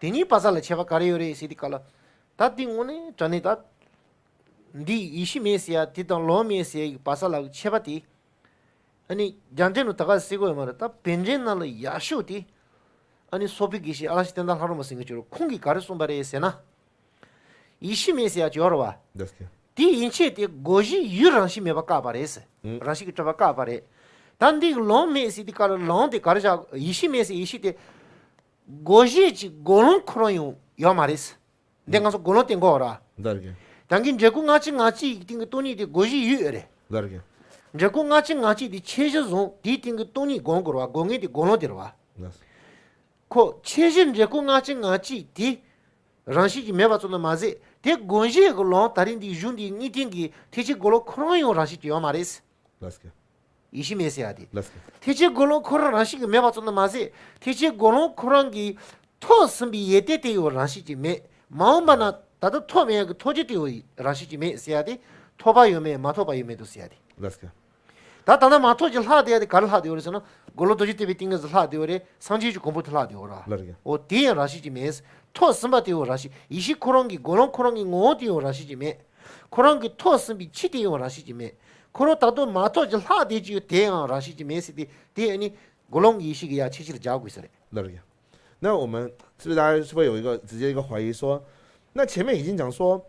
དེ་གཉིས་བར་ལ་ཁྱད་པར་ག་རེ་ཡོད་རེད་ཟེར་དེ་ག་ལ། ད་འདི་དངོས་གནས་དྲང་གནས་ད། འདི་ཡེ་ཤེས་མེད་ཟེར་ཡ་དེ་དང་ལོང་མེད་ཟེར་ཡ་གི་བར་ལ་ཁྱད་པར་དེ། ཨ་ནི་རྒྱ་འགྲེལ་ནང་ད་ག་ཟེར་གྱི་ཡོད་མ་རེད། ད་བན་ཌེ་ནང་ལ་ཡག་ཤོས་དེ། ཨ་ནི་སོག་པོའི་དགེ་བཤེས་ཨ་ལ་ཤི་ཏན་ད་ལྷ་རམས་པ་ཟེར་མཁན་གཅིག་ཡོད་རེད། ཁོང་གིས་ག་རེ་གསུངས་པ་རེད་ཟེར་ན། ཡེ་ཤེས་མེད་ཟེར་ཡ་ཅིག་ཡོད་རེད་བ། དེ་ཡན་ཆད་དེ་བགོ་བཤའི་ཡུལ་རང་བཞིན་མེད་པ་བཀག་པ་རེད་ཟེར། རང་བཞིན་གྱིས་གྲུབ་པ་བཀག་པ་རེད། ད་འདི་གི་ལོང་མེད་ཟེར་དེ་ག་རེ་ལོང་དེ་ག་རེ་བཞག་ཡེ་ཤེས་མེད་ཟེར་ཡེ་ཤེས་དེ། བགོ་བཤའི་གི་བགོ་ལོང་ཁོ་རང་ཡང་ཡོད་མ་རེད་ཟེར། འདི་ང་ཚོ་བགོ་ལོང་བསྟན་གྱི་ཡོད་རེད། ལར་གི། ད་གིན་འབྲས་བུ་སྔ་ཕྱི་ང་ཕྱིའི་སྟེང་གི་སྟོང་ཉིད་དེ་བགོ་བཤའི་ཡུལ་ཡོད་རེད། ལར་གི། འབྲས་བུ་སྔ་ཕྱི་ང་ཕྱིའི་དེ་ཁྱད་གཞི་བཟུང་དེའི་སྟེང་གི་སྟོང་ཉིད་སྒོམ་དགོས་རེད་བ། སྒོམ་མཁན་དེ་བགོ་ལོང་དེ་རེད་བ། ལར། ཁོ་ཁྱད་གཞི་འབྲས་བུ་སྔ་ཕྱི་ང་ཕྱིའི་དེ་རང་བཞིན་གྱིས་མེད་པ་ཙམ་དུ་མ་ཟད། དེ་བགོ་བཤའི་གི་ལོང་ད་རིང་འདི་གཞུང་འདིའི་དངོས་བསྟན་གྱི་ཐེག་ཆེན་བགོ་ལོང་ཁོ་རང་ཡང་རང་བཞིན་གྱིས་ཡོད་མ་རེད། ལར་གི། ཡེ་ཤེས་མེད་ཟེར་ཡ་དེ། ལར་གི། ཐེག་ཆེན་བགོ་ལོང་ཁོ་རང་རང་བཞིན་གྱིས་མེད་པ་ཙམ་དུ་མ་ཟད། ཐེག་ཆེན་བགོ་ལོང་ཁོ་རང་གི་ཐོབ་ཟིན་པའི་ཡོན་ཏན་དེ་ཡང་རང་བཞིན་གྱིས་མེད། མ་འོངས་པ་ན་ད་ལྟ་ཐོབ་མེད་ཡ་གི་ཐོབ་བྱ་དེ་ཡང་རང་བཞིན་གྱིས་མེད་ཟེར་ཡ་དེ། ཐོབ་པ་ཡོད་མེད་མ་ཐོབ་པ་ཡོད་མེད་དུ་ཟེར་ཡ་དེ། ལར་གི། ད་ད་ལྟ་མ་ཐོབ་ཅིང་ལྷག་བསྡད་ཡ་དེ་ག་རེ་ལྷག་བསྡད་ཡོད་རེད་ཟེར་ན། དགུང་ལོ་རྡོ་རྗེ་ཐེག་པའི་ཏིང་ངེ་འཛིན་ལྷག་བསྡད་ཡོད་རེད། སངས་རྒྱས་ཀྱི་གོ་འཕང་དེ་ལྷག་བསྡད་ཡོད་རེད། ལར་གི། འོ་དེ་ཡང་རང་བཞིན་གྱིས་མེད། ཐོབ་ཟིན་པ་དེ་ཡང་རང་བཞིན། ཡེ་ཤེས་ཁོ་རང་གི་བགོ་ལོང་ཁོ་རང་གི་ངོ་བོ་དེ་ཡང་རང་བཞིན་གྱིས་མེད། ཁོ་རང་གི་ཐོབ་ཟིན་པའི་ཕྱིར་དེ་ཡང་རང་བཞིན་གྱིས་མེད། ཁོ་རང་ད་དུང་མ་ཐོབ་ཅིང་ལྷག་བསྡད་ཀྱི་ཡོད་དེ་ཡང་རང་བཞིན་གྱིས་མེད་ཟེར་ཏེ། དེ་ཨ་ནི་དགུང་ལོང་གི་ཡེ་ཤེས་ཀྱི་ཡ་ཆེ་ཆེར་སྦྱར་དགོས་ས་རེད། 那我们是不是大家是不是有一个直接一个怀疑说，那前面已经讲说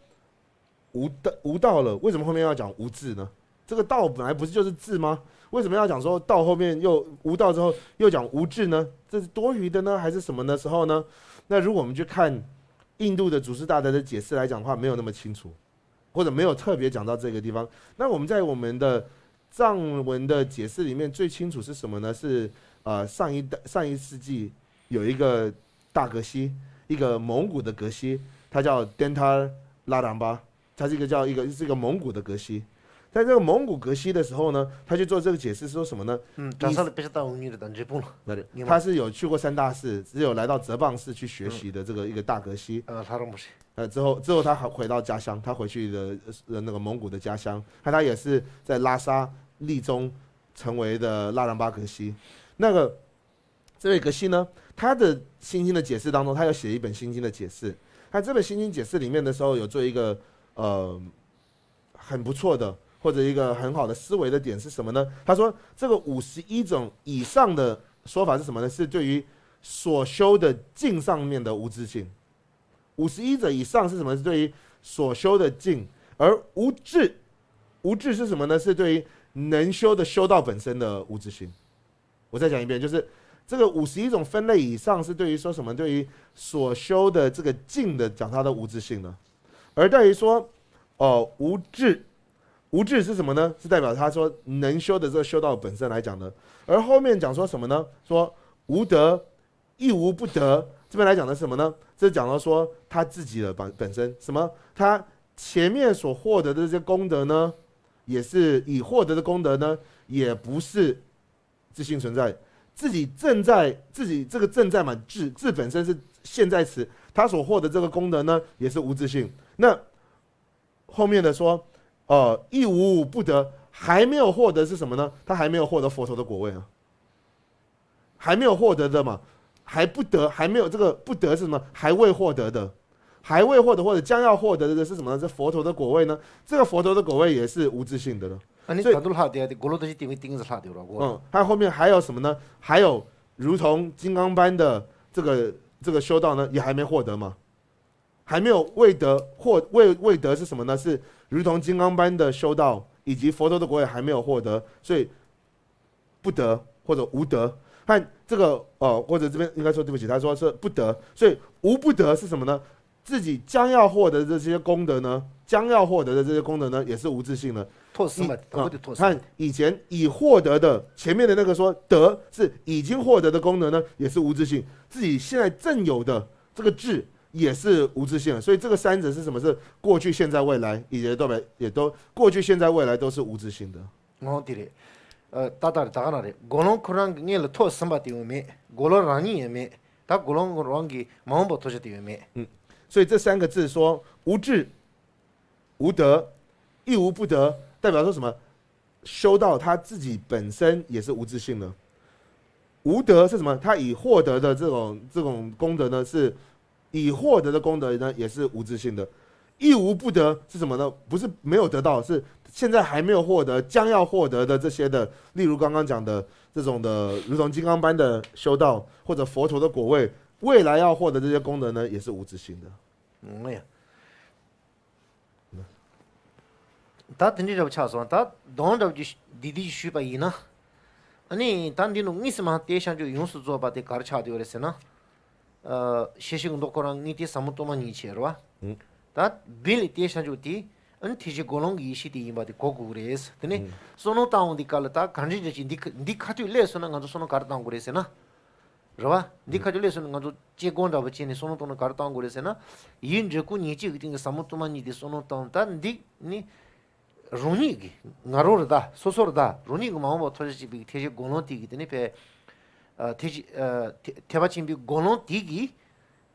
无道无道了，为什么后面要讲无智呢？这个道本来不是就是智吗？为什么要讲说道后面又无道之后又讲无智呢？这是多余的呢，还是什么的时候呢？那如果我们去看印度的祖师大德的解释来讲的话，没有那么清楚，或者没有特别讲到这个地方。那我们在我们的藏文的解释里面最清楚是什么呢？是呃上一代上一世纪有一个大格西，一个蒙古的格西，他叫 Dentar Laramba，他是一个叫一个是一个蒙古的格西。在这个蒙古格西的时候呢，他就做这个解释，说什么呢？嗯，咱上次别是大红女的，咱这不了。那里他是有去过三大寺，只有来到哲蚌寺去学习的这个一个大格西。呃，他都不是。呃，之后之后他还回到家乡，他回去的呃那个蒙古的家乡，他他也是在拉萨立宗成为的拉然巴格西。那个这位格西呢，他的心经的解释当中，他有写一本心经的解释。他这本心经解释里面的时候，有做一个呃很不错的或者一个很好的思维的点是什么呢？他说这个五十一种以上的说法是什么呢？是对于所修的境上面的无自性。五十一者以上是什么？是对于所修的境，而无智，无智是什么呢？是对于能修的修道本身的无自性。我再讲一遍，就是这个五十一种分类以上是对于说什么？对于所修的这个境的讲它的无自性呢？而对于说，哦，无智，无智是什么呢？是代表他说能修的这个修道本身来讲呢。而后面讲说什么呢？说无德亦无不得，这边来讲的是什么呢？这讲到说他自己的本本身，什么他前面所获得的这些功德呢，也是已获得的功德呢，也不是自性存在，自己正在自己这个正在嘛，智智本身是现在时，他所获得这个功德呢，也是无自性。那后面的说，呃，亦无不得，还没有获得是什么呢？他还没有获得佛陀的果位啊。还没有获得的嘛，还不得，还没有这个不得是什么？还未获得的，还未获得或者将要获得的是什么呢？这佛陀的果位呢？这个佛陀的果位也是无自性的了。啊，你所以感度好的，鼓楼都是定位定是好的了，我。嗯，他后面还有什么呢？还有如同金刚般的这个这个修道呢，也还没获得嘛。还没有未得或未未得是什么呢？是如同金刚般的修道，以及佛陀的果也还没有获得，所以不得或者无德。和这个呃，或者这边应该说对不起，他说是不得，所以无不得是什么呢？自己将要获得的这些功德呢，将要获得的这些功德呢，也是无自性的。托斯嘛，他不得托斯。看以前已获得的，前面的那个说得是已经获得的功德呢，也是无自性。自己现在正有的这个智也是无自性的。所以这个三者是什么？是过去、现在、未来，也都没也都过去、现在、未来都是无自性的。哦，对嘞。ཨ། ཏག་ཏག་རེད། ད་ག་ན་རེད། དགེ་སློང་ཁོ་རང་གི་སྔོན་ལ་ཐོས་ཟིན་པ་དེ་ཡང་མེད། དགེ་སློང་རང་ཉིད་ཡང་མེད། ད་དགེ་སློང་རང་གི་མ་འོངས་པ་ཐོས་བྱ་དེ་ཡང་མེད། 嗯，所以这三个字说无智、无得、亦无不得，代表说什么？修道他自己本身也是无自性的。无得是什么？他已获得的这种这种功德呢，是已获得的功德呢，也是无自性的。亦无不得是什么呢？不是没有得到，是现在还没有获得，将要获得的这些的，例如刚刚讲的这种的，如同金刚般的修道或者佛陀的果位，未来要获得这些功德呢，也是无自性的。 ཨང་ཡ། ད་དེ་འདྲ་འདྲ་པོ་ཆགས་སོང་། ད་དོན་འདྲ་པོ་ཅིག་འདི་འདི་ཞུས་པ་ཡིན་ན། ཨ་ནི་ད་འདི་ནང་དངོས་སུ་མ་དེ་བྱང་ཆུབ་ཡོངས་སུ་རྫོགས་པ་དེ་ག་རེ་ཆགས་བསྡད་ཡོད་རེད་ཟེར་ན། ཨ། ཤེས་བཞིན་མདོ་ཁོ་རང་དངོས་དེ་ཟབ་མོ་སྟོང་པ་ཉིད་ཆེ་རེད་བ། ད་བིལ་ལི་དེ་བྱང་ཆུབ་དེ་ཨ་ནི་ཐེག་ཆེན་དགེ་སློང་གི་ཡེ་ཤེས་དེ་ཡིན་པ་དེ་གོ་དགོས་ཀྱི་རེད། དེ་ནས་བསམ་མནོ་བཏང་འོང་དེ་ག་ལ་ད་ག་འདྲ་འདྲ་ཅིག་འདི་ཁ་འདི་ཁ་ཐུག་སླེབས་སོང་ན་ང་ཚོ་བསམ་མནོ་ག་རེ་བཏང་དགོས་རེད་ཟེར་ན། རེད་བ། འདི་ཁ་ཆུ་ལས་སོང་ནས་ང་ཚོ་སྐྱེ་སྒོ་འདྲ་པོ་བྱས་ནས་བསམ་བློ་གཏོང་ན་ག་རེ་གཏོང་དགོས་རེད་ཟེར་ན། ཡིད་འབྲེལ་སྐུ་ཉིད་གཅིག་གི་སྟེང་གི་ཟབ་མོ་སྟོང་པ་ཉིད་དེ་བསམ་བློ་གཏོང་། ད་འདི་ནི་རང་ཉིད་ཀྱི་ང་རང་རེད་ད། སོ་སོ་རེད་ད། རང་ཉིད་ཀྱི་མ་འོངས་པ་ཐོབ་བྱ་བྱེད་པའི་ཐེག་ཆེན་དགེ་སློང་དེ་གི་དེ་ནི་ཕལ་ཐེག་ཆེན་ཐེག་པ་ཆེན་པོའི་དགེ་སློང་དེ་གི་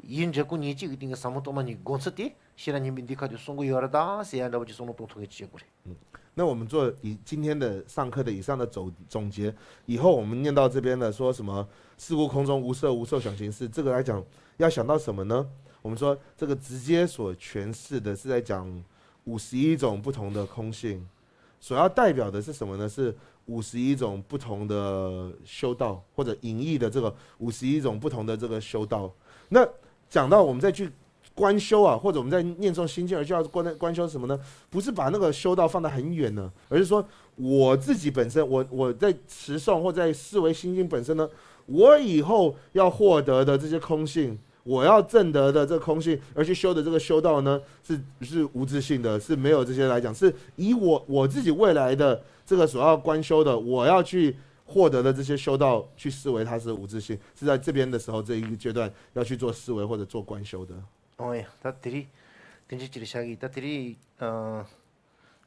ཡིད་འབྲེལ་སྐུ་ཉིད་གཅིག་གི་སྟེང་གི་ཟབ་མོ་སྟོང་པ་ཉིད་དགོངས་ཚུལ་དེ་ཤེས་རབ་སྙིང་པོས་འདི་ཁ་ཆུ་གསུང་གི་ཡོད་རེད་ད་ཟེར་ཡ་འདྲ་པོ་ཅིག་བསམ་བློ་གཏོང་ཐུབ་མཁན་ཅིག་བྱེད་དགོས་རེད། 那我们做以今天的上课的以上的总总结，以后我们念到这边的说什么“四顾空中无色无受想行识”，这个来讲要想到什么呢？我们说这个直接所诠释的是在讲五十一种不同的空性，所要代表的是什么呢？是五十一种不同的修道，或者隐喻的这个五十一种不同的这个修道。那讲到我们再去观修啊，或者我们在念诵心经而就要观观修什么呢？不是把那个修道放得很远呢，而是说我自己本身，我我在持诵或在思维心经本身呢，我以后要获得的这些空性，我要证得的这个空性，而去修的这个修道呢，是是无自性的，是没有这些来讲，是以我我自己未来的这个所要观修的，我要去获得的这些修道去思维它是无自性，是在这边的时候这一个阶段要去做思维或者做观修的。 ཨོ་ཡ། ད་དེ་རིང་དེ་འདྲ་ཅིག་རེད་ཤག་གི། ད་དེ་རིང་ཨ།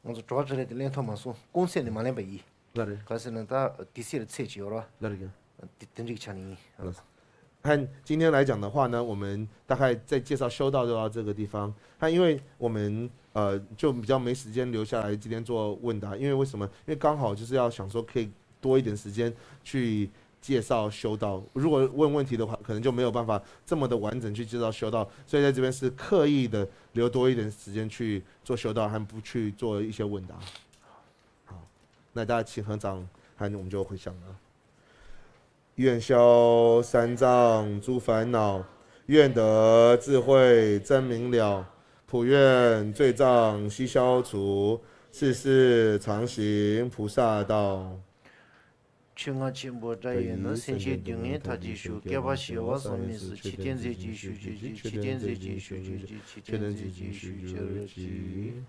ང་ཚོ་གྲོགས་ཅིག་རེད་དེ་ལེན་ཐུབ་མ་སོང་། གུང་སེང་ནས་མ་ལེན་པ་ཡིན། ལ་རེད། ག་ཟེར་ན་ད་དུས་ཚོད་ལ་ཚད་ཅིག་ཡོད་རེད་བ། ལ་རེད། དེ་དེ་འདྲ་གི་ཆ་ནས་ཡིན། ལ་རེད། 和今天来讲的话呢，我们大概在介绍修道就到这个地方。那因为我们呃就比较没时间留下来今天做问答，因为为什么？因为刚好就是要想说可以多一点时间去介绍修道。如果问问题的话，可能就没有办法这么的完整去介绍修道，所以在这边是刻意的留多一点时间去做修道，和不去做一些问答。好，那大家请合掌，和我们就回向了。愿消三障诸烦恼，愿得智慧真明了。普愿罪障悉消除，世世常行菩萨道。 ཆོས་རྔ་ཆེན་པོ་འདྲ་ཡིན་ན། སེམས་ཅན་སྡུག་བསྔལ་མཐའ་ཡས་ཤོག་བསྐལ་པ་བྱེ་བ་གསུམ་གཉིས་སུ་ཆོས་སྟོན་མཛད་ཅིང་བཞུགས་གྱུར་ཅིག་ཆོས་སྟོན་མཛད་ཅིང་བཞུགས་གྱུར་ཅིག་ཆོས་སྟོན་མཛད་ཅིང་བཞུགས་གྱུར་ཅིག